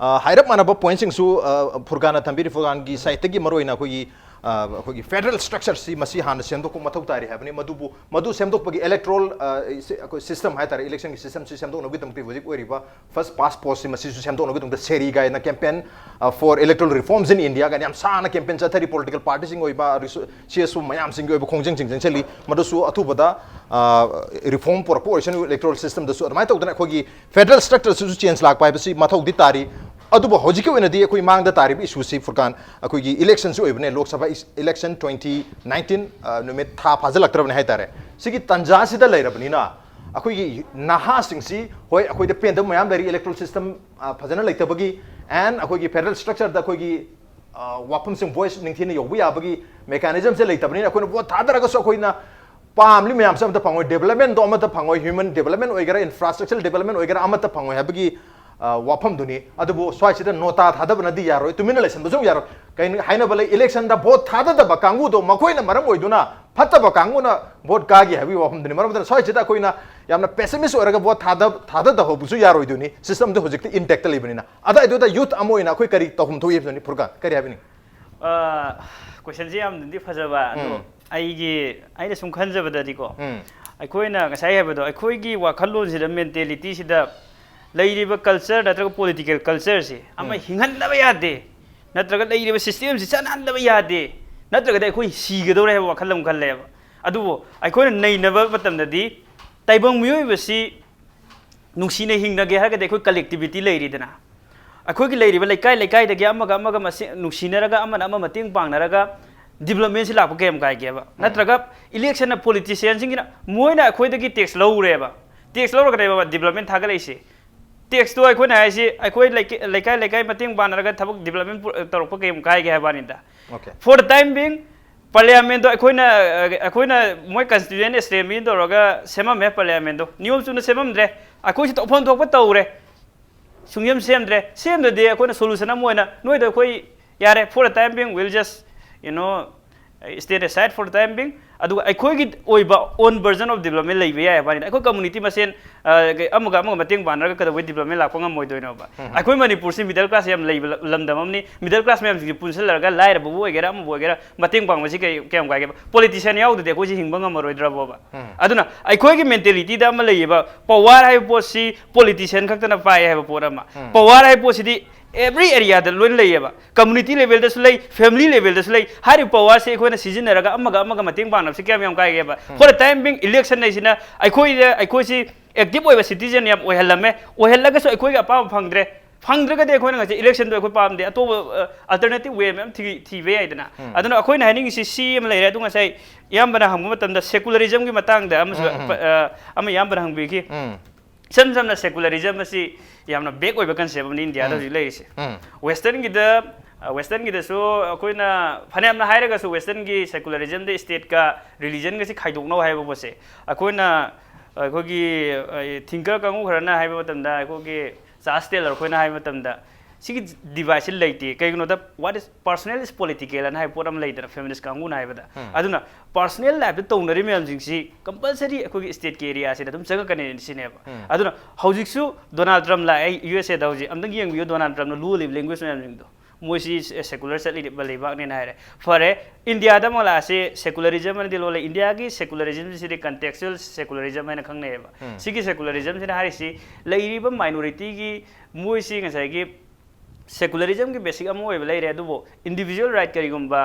ꯑ, ꯍꯥꯏꯔꯞ ꯃꯥꯟꯅꯕ ꯄꯣꯏꯟꯠꯁꯤꯡꯁꯨ, ꯑ, ꯐꯨꯔꯀꯥꯟꯅ ꯊꯝꯕꯤꯔꯤ꯫ ꯐꯨꯔꯀꯥꯟꯒꯤ ꯁꯥꯏꯠꯇꯒꯤ ꯃꯔꯨꯑꯣꯏꯅ ꯑꯩꯈꯣꯏꯒꯤ, ꯑ, ꯑꯩꯈꯣꯏꯒꯤ ꯐꯦꯗꯔꯦꯜ ꯁ꯭ꯇ꯭ꯔꯛꯆꯔꯁꯤ ꯃꯁꯤ ꯍꯥꯟꯅ ꯁꯦꯝꯗꯣꯛꯄ ꯃꯊꯧ ꯇꯥꯔꯤ ꯍꯥꯏꯕꯅꯤ꯫ ꯃꯗꯨꯕꯨ, ꯃꯗꯨ ꯁꯦꯝꯗꯣꯛꯄꯒꯤ ꯏꯂꯦꯛꯇꯣꯔꯦꯜ, ꯑ, ꯁꯤ-, ꯑꯩꯈꯣꯏ ꯁꯤꯁꯇꯝ ꯍꯥꯏꯇꯥꯔꯦ, ꯏꯂꯦꯛꯁꯟꯒꯤ ꯁꯤꯁꯇꯝꯁꯤ ꯁꯦꯝꯗꯣꯛꯅꯕꯒꯤꯗꯃꯛꯇ ꯍꯧꯖꯤꯛ ꯑꯣꯏꯔꯤꯕ ꯐꯥꯔꯁ꯭ꯠ ꯄꯥꯁ ꯄꯣꯁꯠꯁꯤ ꯃꯁꯤꯁꯨ ꯁꯦꯝꯗꯣꯛꯅꯕꯒꯤꯗꯃꯛꯇ ꯁꯦꯔꯤ ꯀꯥꯏꯅ campaign, ꯑ, for electoral reforms in India ꯀꯥꯏꯅ ꯌꯥꯝ ꯁꯥꯡꯅ ꯀꯦꯝꯄꯦꯟ ꯆꯠꯊꯔꯤ꯫ ꯄꯣꯂꯤꯇꯤꯀꯦꯜ ꯄꯥꯔꯇꯤꯁꯤꯡ ꯑꯣꯏꯕ, ꯔꯤꯁꯣ-, ꯁꯤ ꯑꯦꯁ ꯑꯣ ꯃꯌꯥꯝꯁꯤꯡꯒꯤ ꯑꯣꯏꯕ ꯈꯣꯡꯖꯪꯁꯤꯡ ꯆꯪꯁꯤꯜꯂꯤ꯫ ꯃꯗꯨꯁꯨ ꯑꯊꯨꯕꯗ, ꯑ, ꯔꯤꯐꯣꯔꯝ ꯄꯨꯔꯛꯄ ꯑꯣꯏꯁꯅꯨ, ꯏꯂꯦꯛꯇꯣꯔꯦꯜ ꯁꯤꯁꯇꯝꯗꯁꯨ ꯑꯗꯨꯃꯥꯏꯅ ꯇꯧꯗꯅ ꯑꯩꯈꯣꯏꯒꯤ ꯐꯦꯗꯔꯦꯜ ꯁ꯭ꯇ꯭ꯔꯛꯆꯔꯁꯤꯁꯨ ꯆꯦꯟꯖ ꯂꯥꯛꯄ ꯍꯥꯏꯕꯁꯤ ꯃꯊꯧꯗꯤ ꯇꯥꯔꯤ꯫ ꯑꯗꯨꯕꯨ ꯍꯧꯖꯤꯛꯀꯤ ꯑꯣꯏꯅꯗꯤ ꯑꯩꯈꯣꯏ ꯃꯥꯡꯗ ꯇꯥꯔꯤꯕ ꯏꯁꯨꯁꯤ ꯐꯨꯔꯀꯥꯟ, ꯑꯩꯈꯣꯏꯒꯤ ꯏꯂꯦꯛꯁꯟꯁꯨ ꯑꯣꯏꯕꯅꯦ, Lok Sabha election twenty nineteen, ꯑ, ꯅꯨꯃꯤꯠ ꯊꯥ ꯐꯥꯖꯤꯜꯂꯛꯇ꯭ꯔꯕꯅꯦ ꯍꯥꯏꯇꯥꯔꯦ꯫ ꯁꯤꯒꯤ ꯇꯥꯟꯖꯥꯁꯤꯗ ꯂꯩꯔꯕꯅꯤꯅ ꯑꯩꯈꯣꯏꯒꯤ ꯅꯍꯥꯁꯤꯡꯁꯤ, ꯍꯣꯏ, ꯑꯩꯈꯣꯏꯗ ꯄꯦꯟꯗꯕ ꯃꯌꯥꯝ ꯂꯩꯔꯤ, ꯏꯂꯦꯛꯇꯣꯔꯦꯜ ꯁꯤꯁꯇꯝ, ꯑ, ꯐꯖꯅ ꯂꯩꯇꯕꯒꯤ, and ꯑꯩꯈꯣꯏꯒꯤ ꯐꯦꯗꯔꯦꯜ ꯁ꯭ꯇ꯭ꯔꯛꯆꯔꯗ ꯑꯩꯈꯣꯏꯒꯤ, ꯑ, ꯋꯥꯐꯝꯁꯤꯡ, ꯚꯣꯏꯁ ꯅꯤꯡꯊꯤꯅ ꯌꯧꯕ ꯌꯥꯕꯒꯤ ꯃꯦꯀꯥꯅꯤꯖꯝꯁꯦ ꯂꯩꯇꯕꯅꯤꯅ ꯑꯩꯈꯣꯏꯅ ꯚꯣꯠ ꯊꯥꯗꯔꯒꯁꯨ ꯑꯩꯈꯣꯏꯅ ꯄꯥꯝꯂꯤ ꯃꯌꯥꯝꯁꯦ ꯑꯃꯠꯇ ꯐꯪꯉꯣꯏ, ꯗꯦꯕꯂꯞꯃꯦꯟꯗꯣ ꯑꯃꯠꯇ ꯐꯪꯉꯣꯏ, ꯍ꯭ꯌꯨꯃꯦꯟ ꯗꯦꯕꯂꯞꯃꯦꯟ ꯑꯣꯏꯒꯦꯔꯥ, ꯏꯟꯐ꯭ꯔꯥꯁ꯭ꯇ꯭ꯔꯛꯆꯔ ꯗꯦꯕꯂꯞꯃꯦꯟ ꯑꯣꯏꯒꯦꯔꯥ, ꯑꯃꯠꯇ ꯐꯪꯉꯣꯏ ꯍꯥꯏꯕꯒꯤ, ꯑ, ꯋꯥꯐꯝꯗꯨꯅꯤ꯫ ꯑꯗꯨꯕꯨ ꯁ꯭ꯋꯥꯏꯁꯤꯗ ꯅꯣꯇꯥ ꯊꯥꯗꯕꯅꯗꯤ ꯌꯥꯔꯣꯏ, ꯇꯨꯃꯤꯟꯅ ꯂꯩꯁꯟꯕꯁꯨ ꯌꯥꯔꯣꯏ꯫ ꯀꯩꯅꯣ ꯍꯥꯏꯅꯕ ꯂꯩ, ꯏꯂꯦꯛꯁꯟꯗ ꯚꯣꯠ ꯊꯥꯗꯗꯕ ꯀꯥꯡꯕꯨꯗꯣ ꯃꯈꯣꯏꯅ ꯃꯔꯝ ꯑꯣꯏꯗꯨꯅ ꯐꯠꯇꯕ ꯀꯥꯡꯕꯨꯅ ꯚꯣꯠ ꯀꯥꯈꯤ ꯍꯥꯏꯕꯒꯤ ꯋꯥꯐꯝꯗꯨꯅꯤ꯫ ꯃꯔꯝ ꯑꯗꯨꯅ ꯁ꯭ꯋꯥꯏꯁꯤꯗ ꯑꯩꯈꯣꯏꯅ ꯌꯥꯝꯅ ꯄꯦꯁꯤꯃꯤꯁ ꯑꯣꯏꯔꯒ ꯚꯣꯠ ꯊꯥꯗ-, ꯊꯥꯗꯗꯍꯧꯕꯁꯨ ꯌꯥꯔꯣꯏꯗꯣꯏꯅꯤ꯫ ꯁꯤꯁꯇꯝꯗꯨ ꯍꯧꯖꯤꯛꯇꯤ ꯏꯟꯇꯦꯛꯇ ꯂꯩꯕꯅꯤꯅ꯫ ꯑꯗꯥꯏꯗꯨꯗ ꯌꯨꯠ ꯑꯃ ꯑꯣꯏꯅ ꯑꯩꯈꯣꯏ ꯀꯔꯤ ꯇꯧꯐꯝ ꯊꯣꯛꯏ ꯍꯥꯏꯕꯗꯨꯅꯤ꯫ ꯐꯨꯔꯀꯥꯟ, ꯀꯔꯤ ꯍꯥꯏꯕꯤꯅꯤꯡ? ꯑ, ꯀꯣꯏꯁꯟꯁꯦ ꯌꯥꯝꯅꯗꯤ ꯐꯖꯕ, ꯑꯗꯣ ꯎꯝ꯫ ꯑꯩꯒꯤ, ꯑꯩꯅ ꯁꯨꯝ ꯈꯟꯖꯕꯗꯗꯤꯀꯣ, ꯎꯝ꯫ ꯑꯩꯈꯣꯏꯅ ꯉꯁꯥꯏ ꯍꯥꯏꯕꯗꯣ, ꯑꯩꯈꯣꯏꯒꯤ ꯋꯥꯈꯜꯂꯣꯟꯁꯤꯗ, ꯃꯦꯟꯇꯦꯂꯤꯇꯤꯁꯤꯗ ꯂꯩꯔꯤꯕ ꯀꯜꯆꯔ ꯅꯠꯇ꯭ꯔꯒ ꯄꯣꯂꯤꯇꯤꯀꯦꯜ ꯀꯜꯆꯔꯁꯤ ꯑꯃ ꯎꯝ꯫ ꯍꯤꯡꯍꯟꯗꯕ ꯌꯥꯗꯦ, ꯅꯠꯇ꯭ꯔꯒ ꯂꯩꯔꯤꯕ ꯁꯤꯁꯇꯦꯝꯁꯤ ꯆꯠꯅꯍꯟꯗꯕ ꯌꯥꯗꯦ, ꯅꯠꯇ꯭ꯔꯒꯗꯤ ꯑꯩꯈꯣꯏ ꯁꯤꯒꯗꯧꯔꯦ ꯍꯥꯏꯕ ꯋꯥꯈꯜ ꯑꯃ ꯈꯜꯂꯦꯕ꯫ ꯑꯗꯨꯕꯨ ꯑꯩꯈꯣꯏꯅ ꯅꯩꯅꯕ ꯃꯇꯝꯗꯗꯤ, ꯇꯥꯏꯕꯪ ꯃꯤꯑꯣꯏꯕꯁꯤ ꯅꯨꯡꯁꯤꯅ ꯍꯤꯡꯅꯒꯦ ꯍꯥꯏꯔꯒꯗꯤ ꯑꯩꯈꯣꯏ ꯀꯂꯦꯛꯇꯤꯕꯤꯇꯤ ꯂꯩꯔꯤꯗꯅ, ꯑꯩꯈꯣꯏꯒꯤ ꯂꯩꯔꯤꯕ ꯂꯩꯀꯥꯏ ꯂꯩꯀꯥꯏꯗꯒꯤ ꯑꯃꯒ ꯑꯃꯒ ꯃꯁꯦ-, ꯅꯨꯡꯁꯤꯅꯔꯒ, ꯑꯃꯅ ꯑꯃ ꯃꯇꯦꯡ ꯄꯥꯡꯅꯔꯒ ꯗꯤꯕꯂꯞꯃꯦꯟꯁꯤ ꯂꯥꯛꯄ ꯀꯌꯥꯝ ꯀꯥꯏꯒꯦꯕ? ꯎꯝ꯫ ꯅꯠꯇ꯭ꯔꯒ ꯏꯂꯦꯛꯁꯟꯅ ꯄꯣꯂꯤꯇꯤꯁꯤꯌꯥꯟꯁꯤꯡꯁꯤꯅ ꯃꯣꯏꯅ ꯑꯩꯈꯣꯏꯗꯒꯤ ꯇꯦꯛꯁ ꯂꯧꯔꯦꯕ, ꯇꯦꯛꯁ ꯂꯧꯔꯒꯅꯦꯕ ꯗꯤꯕꯂꯞꯃꯦꯟ ꯊꯥꯒꯠꯂꯛꯏꯁꯦ꯫ ꯇꯦꯛꯁꯇꯣ ꯑꯩꯈꯣꯏꯅ ꯍꯥꯏꯁꯤ, ꯑꯩꯈꯣꯏ ꯂꯩꯀ-, ꯂꯩꯀꯥꯏ ꯂꯩꯀꯥꯏ ꯃꯇꯦꯡ ꯄꯥꯡꯅꯔꯒ ꯊꯕꯛ ꯗꯤꯕꯂꯞꯃꯦꯟ ꯄꯨ-, ꯇꯧꯔꯛꯄ ꯀꯩ ꯀꯥꯏꯒꯦ ꯍꯥꯏꯕ ꯋꯥꯅꯤꯗ꯫ Okay꯫ For the time being, ꯄꯥꯔꯂꯤꯌꯥꯃꯦꯟꯗꯣ ꯑꯩꯈꯣꯏꯅ, ꯑꯩꯈꯣꯏꯅ ꯃꯣꯏ ꯀꯟꯁꯇꯤꯇ꯭ꯌꯨꯌꯦꯟ ꯑꯦꯁꯦꯝꯕ꯭ꯂꯤ ꯇꯧꯔꯒ ꯁꯦꯝꯃꯝꯃꯦ ꯄꯥꯔꯂꯤꯌꯥꯃꯦꯟꯗꯣ꯫ ꯅꯤꯌꯣꯝ ꯆꯨꯝꯅ ꯁꯦꯝꯃꯝꯗ꯭ꯔꯦ꯫ ꯑꯩꯈꯣꯏꯁꯨ ꯇꯧꯐꯝ ꯊꯣꯛꯄ ꯇꯧꯔꯦ꯫ ꯁꯨꯡꯁꯦꯝ ꯁꯦꯝꯗ꯭ꯔꯦ꯫ ꯁꯦꯝꯗ꯭ꯔꯗꯤ ꯑꯩꯈꯣꯏꯅ ꯁꯣꯂꯨꯁꯟ ꯑꯃ ꯑꯣꯏꯅ ꯅꯣꯏꯗ ꯑꯩꯈꯣꯏ ꯌꯥꯔꯦ, for the time being, we'll just, you know, stand aside for the time being꯫ ꯑꯗꯨꯒ ꯑꯩꯈꯣꯏꯒꯤ ꯑꯣꯏꯕ own version of development ꯂꯩꯕ ꯌꯥꯏ ꯍꯥꯏꯕ ꯋꯥꯅꯤꯗ꯫ ꯑꯩꯈꯣꯏ ꯀꯝꯃꯨꯅꯤꯇꯤ ꯃꯁꯦꯟ, ꯑ, ꯀꯩ-, ꯑꯃꯒ ꯑꯃꯒ ꯃꯇꯦꯡ ꯄꯥꯡꯅꯔꯒ ꯀꯩꯗꯧꯕꯩ ꯗꯤꯕꯂꯞꯃꯦꯟ ꯂꯥꯛꯄ ꯉꯝꯃꯣꯏꯗꯣꯏꯅꯣꯕ? ꯎꯝ꯫ ꯑꯩꯈꯣꯏ ꯃꯅꯤꯄꯨꯔꯁꯤ ꯃꯤꯗꯜ ꯀ꯭ꯂꯥꯁ ꯌꯥꯝ ꯂꯩꯕ ꯂ-, ꯂꯝꯗꯝ ꯑꯃꯅꯤ꯫ ꯃꯤꯗꯜ ꯀ꯭ꯂꯥꯁ ꯃꯌꯥꯝꯁꯤꯡꯁꯦ ꯄꯨꯟꯁꯤꯜꯂꯔꯒ ꯂꯥꯏꯔꯕꯕꯨ ꯑꯣꯏꯒꯦꯔꯥ ꯑꯃꯕꯨ ꯑꯣꯏꯒꯦꯔꯥ ꯃꯇꯦꯡ ꯄꯥꯡꯕꯁꯤ ꯀꯩ-, ꯀꯌꯥꯝ ꯀꯥꯏꯒꯦꯕ? ꯄꯣꯂꯤꯇꯤꯁꯤꯌꯥꯟ ꯌꯥꯎꯗ꯭ꯔꯗꯤ ꯑꯩꯈꯣꯏꯁꯦ ꯍꯤꯡꯕ ꯉꯝꯃꯔꯣꯏꯗ꯭ꯔꯕꯣꯕ? ꯎꯝ꯫ ꯑꯗꯨꯅ ꯑꯩꯈꯣꯏꯒꯤ ꯃꯦꯟꯇꯦꯂꯤꯇꯤꯗ ꯑꯃ ꯂꯩꯌꯦꯕ, ꯄꯋꯥꯔ ꯍꯥꯏꯕ ꯄꯣꯠꯁꯤ ꯄꯣꯂꯤꯇꯤꯁꯤꯌꯥꯟ ꯈꯛꯇꯅ ꯄꯥꯏ ꯍꯥꯏꯕ ꯄꯣꯠ ꯑꯃ꯫ ꯎꯝ꯫ ꯄꯋꯥꯔ ꯍꯥꯏꯕ ꯄꯣꯠꯁꯤꯗꯤ every area ꯗ ꯂꯣꯏꯅ ꯂꯩꯌꯦꯕ꯫ ꯀꯝꯃꯨꯅꯤꯇꯤ ꯂꯦꯚꯦꯜꯗꯁꯨ ꯂꯩ, ꯐꯦꯃꯤꯂꯤ ꯂꯦꯚꯦꯜꯗꯁꯨ ꯂꯩ꯫ ꯍꯥꯏꯔꯤꯕ ꯄꯋꯥꯔꯁꯦ ꯑꯩꯈꯣꯏꯅ ꯁꯤꯖꯤꯟꯅꯔꯒ ꯑꯃꯒ ꯑꯃꯒ ꯃꯇꯦꯡ ꯄꯥꯡꯅꯕꯁꯤ ꯀꯌꯥꯝ ꯌꯥꯝ ꯀꯥꯏꯒꯦꯕ? ꯎꯝ꯫ For the time being, election ꯍꯥꯏꯁꯤꯅ ꯑꯩꯈꯣꯏꯗ, ꯑꯩꯈꯣꯏꯁꯤ ꯑꯦꯛꯇꯤꯚ ꯑꯣꯏꯕ ꯁꯤꯇꯤꯖꯟ ꯌꯥꯝ ꯑꯣꯏꯍꯜꯂꯝꯃꯦ꯫ ꯑꯣꯏꯍꯜꯂꯒꯁꯨ ꯑꯩꯈꯣꯏꯒꯤ ꯑꯄꯥꯝꯕ ꯐꯪꯗ꯭ꯔꯦ꯫ ꯐꯪꯗ꯭ꯔꯒꯗꯤ ꯑꯩꯈꯣꯏꯅ ꯉꯁꯤ ꯏꯂꯦꯛꯁꯟꯗꯣ ꯑꯩꯈꯣꯏ ꯄꯥꯝꯗꯦ, ꯑꯇꯣꯞꯄ, ꯑ, alternative way ꯃꯌꯥꯝ ꯊꯤ-, ꯊꯤꯕ ꯌꯥꯏꯗꯅ꯫ ꯎꯝ꯫ ꯑꯗꯨꯅ ꯑꯩꯈꯣꯏꯅ ꯍꯥꯏꯅꯤꯡꯉꯤꯁꯤ ꯁꯤ ꯑꯃ ꯂꯩꯔꯦ꯫ ꯑꯗꯨ ꯉꯁꯥꯏ ꯏꯌꯥꯝꯕꯅ ꯍꯪꯕ ꯃꯇꯝꯗ ꯁꯦꯀꯨꯂꯔꯤꯖꯝꯒꯤ ꯃꯇꯥꯡꯗ ꯑꯃꯁꯨ, ꯎꯝ, ꯎꯝ꯫ ꯄ-, ꯑ, ꯑꯃ ꯏꯌꯥꯝꯕꯅ ꯍꯪꯕꯤꯈꯤ꯫ ꯎꯝ꯫ ꯏꯁꯝ ꯁꯝꯅ ꯁꯦꯀꯨꯂꯔꯤꯖꯝ ꯑꯁꯤ ꯌꯥꯝꯅ ꯕꯦꯛ ꯑꯣꯏꯕ ꯀꯟꯁꯦꯞ ꯑꯃꯅꯤ ꯏꯟꯗꯤꯌꯥꯗ ꯎꯝ꯫ ꯍꯧꯖꯤꯛ ꯂꯩꯔꯤꯁꯦ꯫ ꯎꯝ꯫ ꯋꯦꯁꯇꯔꯟꯒꯤꯗ, ꯑ, ꯋꯦꯁꯇꯔꯟꯒꯤꯗꯁꯨ ꯑꯩꯈꯣꯏꯅ ꯐꯅꯌꯥꯝꯅ ꯍꯥꯏꯔꯒꯁꯨ ꯋꯦꯁꯇꯔꯟꯒꯤ ꯁꯦꯀꯨꯂꯔꯤꯖꯝꯗ ꯁ꯭ꯇꯦꯠꯀ ꯔꯤꯂꯤꯖꯟꯒꯁꯤ ꯈꯥꯏꯗꯣꯛꯅꯧ ꯍꯥꯏꯕ ꯄꯣꯠꯁꯦ ꯑꯩꯈꯣꯏꯅ, ꯑꯩꯈꯣꯏꯒꯤ, ꯑ, ꯊꯤꯡꯀꯔ ꯀꯥꯡꯕꯨ ꯈꯔꯅ ꯍꯥꯏꯕ ꯃꯇꯝꯗ ꯑꯩꯈꯣꯏꯒꯤ ꯆꯥꯔꯜꯁ ꯇꯦꯂꯔ ꯑꯩꯈꯣꯏꯅ ꯍꯥꯏꯕ ꯃꯇꯝꯗ ꯁꯤꯒꯤ ꯗꯤꯚꯥꯏꯁꯁꯤ ꯂꯩꯇꯦ, ꯀꯩꯒꯤꯅꯣꯗ what is personal is political ꯑꯅ ꯍꯥꯏꯕ ꯄꯣꯠ ꯑꯃ ꯂꯩꯗꯅ ꯐꯦꯃꯤꯅꯤꯁ ꯀꯥꯡꯕꯨꯅ ꯍꯥꯏꯕꯗ꯫ ꯑꯗꯨꯅ ꯄꯥꯔꯁꯣꯅꯦꯜ ꯂꯥꯏꯐꯇ ꯇꯧꯅꯔꯤ ꯃꯌꯥꯝꯁꯤꯡꯁꯤ ꯀꯝꯄꯜꯁꯔꯤ ꯑꯩꯈꯣꯏꯒꯤ ꯁ꯭ꯇꯦꯠꯀꯤ ꯑꯦꯔꯤꯌꯥꯁꯤꯗ ꯑꯗꯨꯝ ꯆꯪꯉꯛꯀꯅꯤ ꯁꯤꯅꯦꯕ꯫ ꯑꯗꯨꯅ ꯍꯧꯖꯤꯛꯁꯨ ꯗꯣꯅꯥꯜꯗ ꯇ꯭ꯔꯝꯞ ꯂꯥꯛꯑꯦ ꯌꯨ ꯑꯦꯁ ꯑꯦꯗ, ꯍꯧꯖꯤꯛ ꯑꯝꯇꯪ ꯌꯦꯡꯕꯤꯌꯨ ꯗꯣꯅꯥꯜꯗ ꯇ꯭ꯔꯝꯞꯅ ꯂꯣꯜꯂꯤꯕ ꯂꯦꯡꯒ꯭ꯋꯦꯖ ꯃꯌꯥꯝꯁꯤꯡꯗꯣ꯫ ꯃꯣꯏꯁꯤ ꯁꯦꯀꯨꯂꯔ ꯆꯠꯂꯤꯕ ꯂꯩꯕꯥꯛꯅꯦꯅ ꯍꯥꯏꯔꯦ꯫ ꯐꯔꯦ, ꯏꯟꯗꯤꯌꯥꯗ ꯑꯃꯨꯛ ꯂꯥꯛꯑꯁꯤ, ꯁꯦꯀꯨꯂꯔꯤꯖꯝ ꯑꯅꯗꯤ ꯂꯣꯜꯂꯦ꯫ ꯏꯟꯗꯤꯌꯥꯒꯤ ꯁꯦꯀꯨꯂꯔꯤꯖꯝꯁꯤꯗꯤ ꯀꯟꯇꯦꯛꯆꯨꯋꯦꯜ ꯁꯦꯀꯨꯂꯔꯤꯖꯝ ꯍꯥꯏꯅ ꯈꯪꯅꯩꯌꯦꯕ꯫ ꯁꯤꯒꯤ ꯁꯦꯀꯨꯂꯔꯤꯖꯝꯁꯤꯅ ꯍꯥꯏꯔꯤꯁꯤ ꯂꯩꯔꯤꯕ ꯃꯥꯏꯅꯣꯔꯤꯇꯤꯒꯤ, ꯃꯣꯏꯁꯤ ꯉꯁꯥꯏꯒꯤ ꯁꯦꯀꯨꯂꯔꯤꯖꯝꯒꯤ ꯕꯦꯁꯤꯛ ꯑꯃ ꯑꯣꯏꯕ ꯂꯩꯔꯦ, ꯑꯗꯨꯕꯨ ꯏꯟꯗꯤꯚꯤꯖꯨꯋꯦꯜ ꯔꯥꯏꯠ ꯀꯔꯤꯒꯨꯝꯕ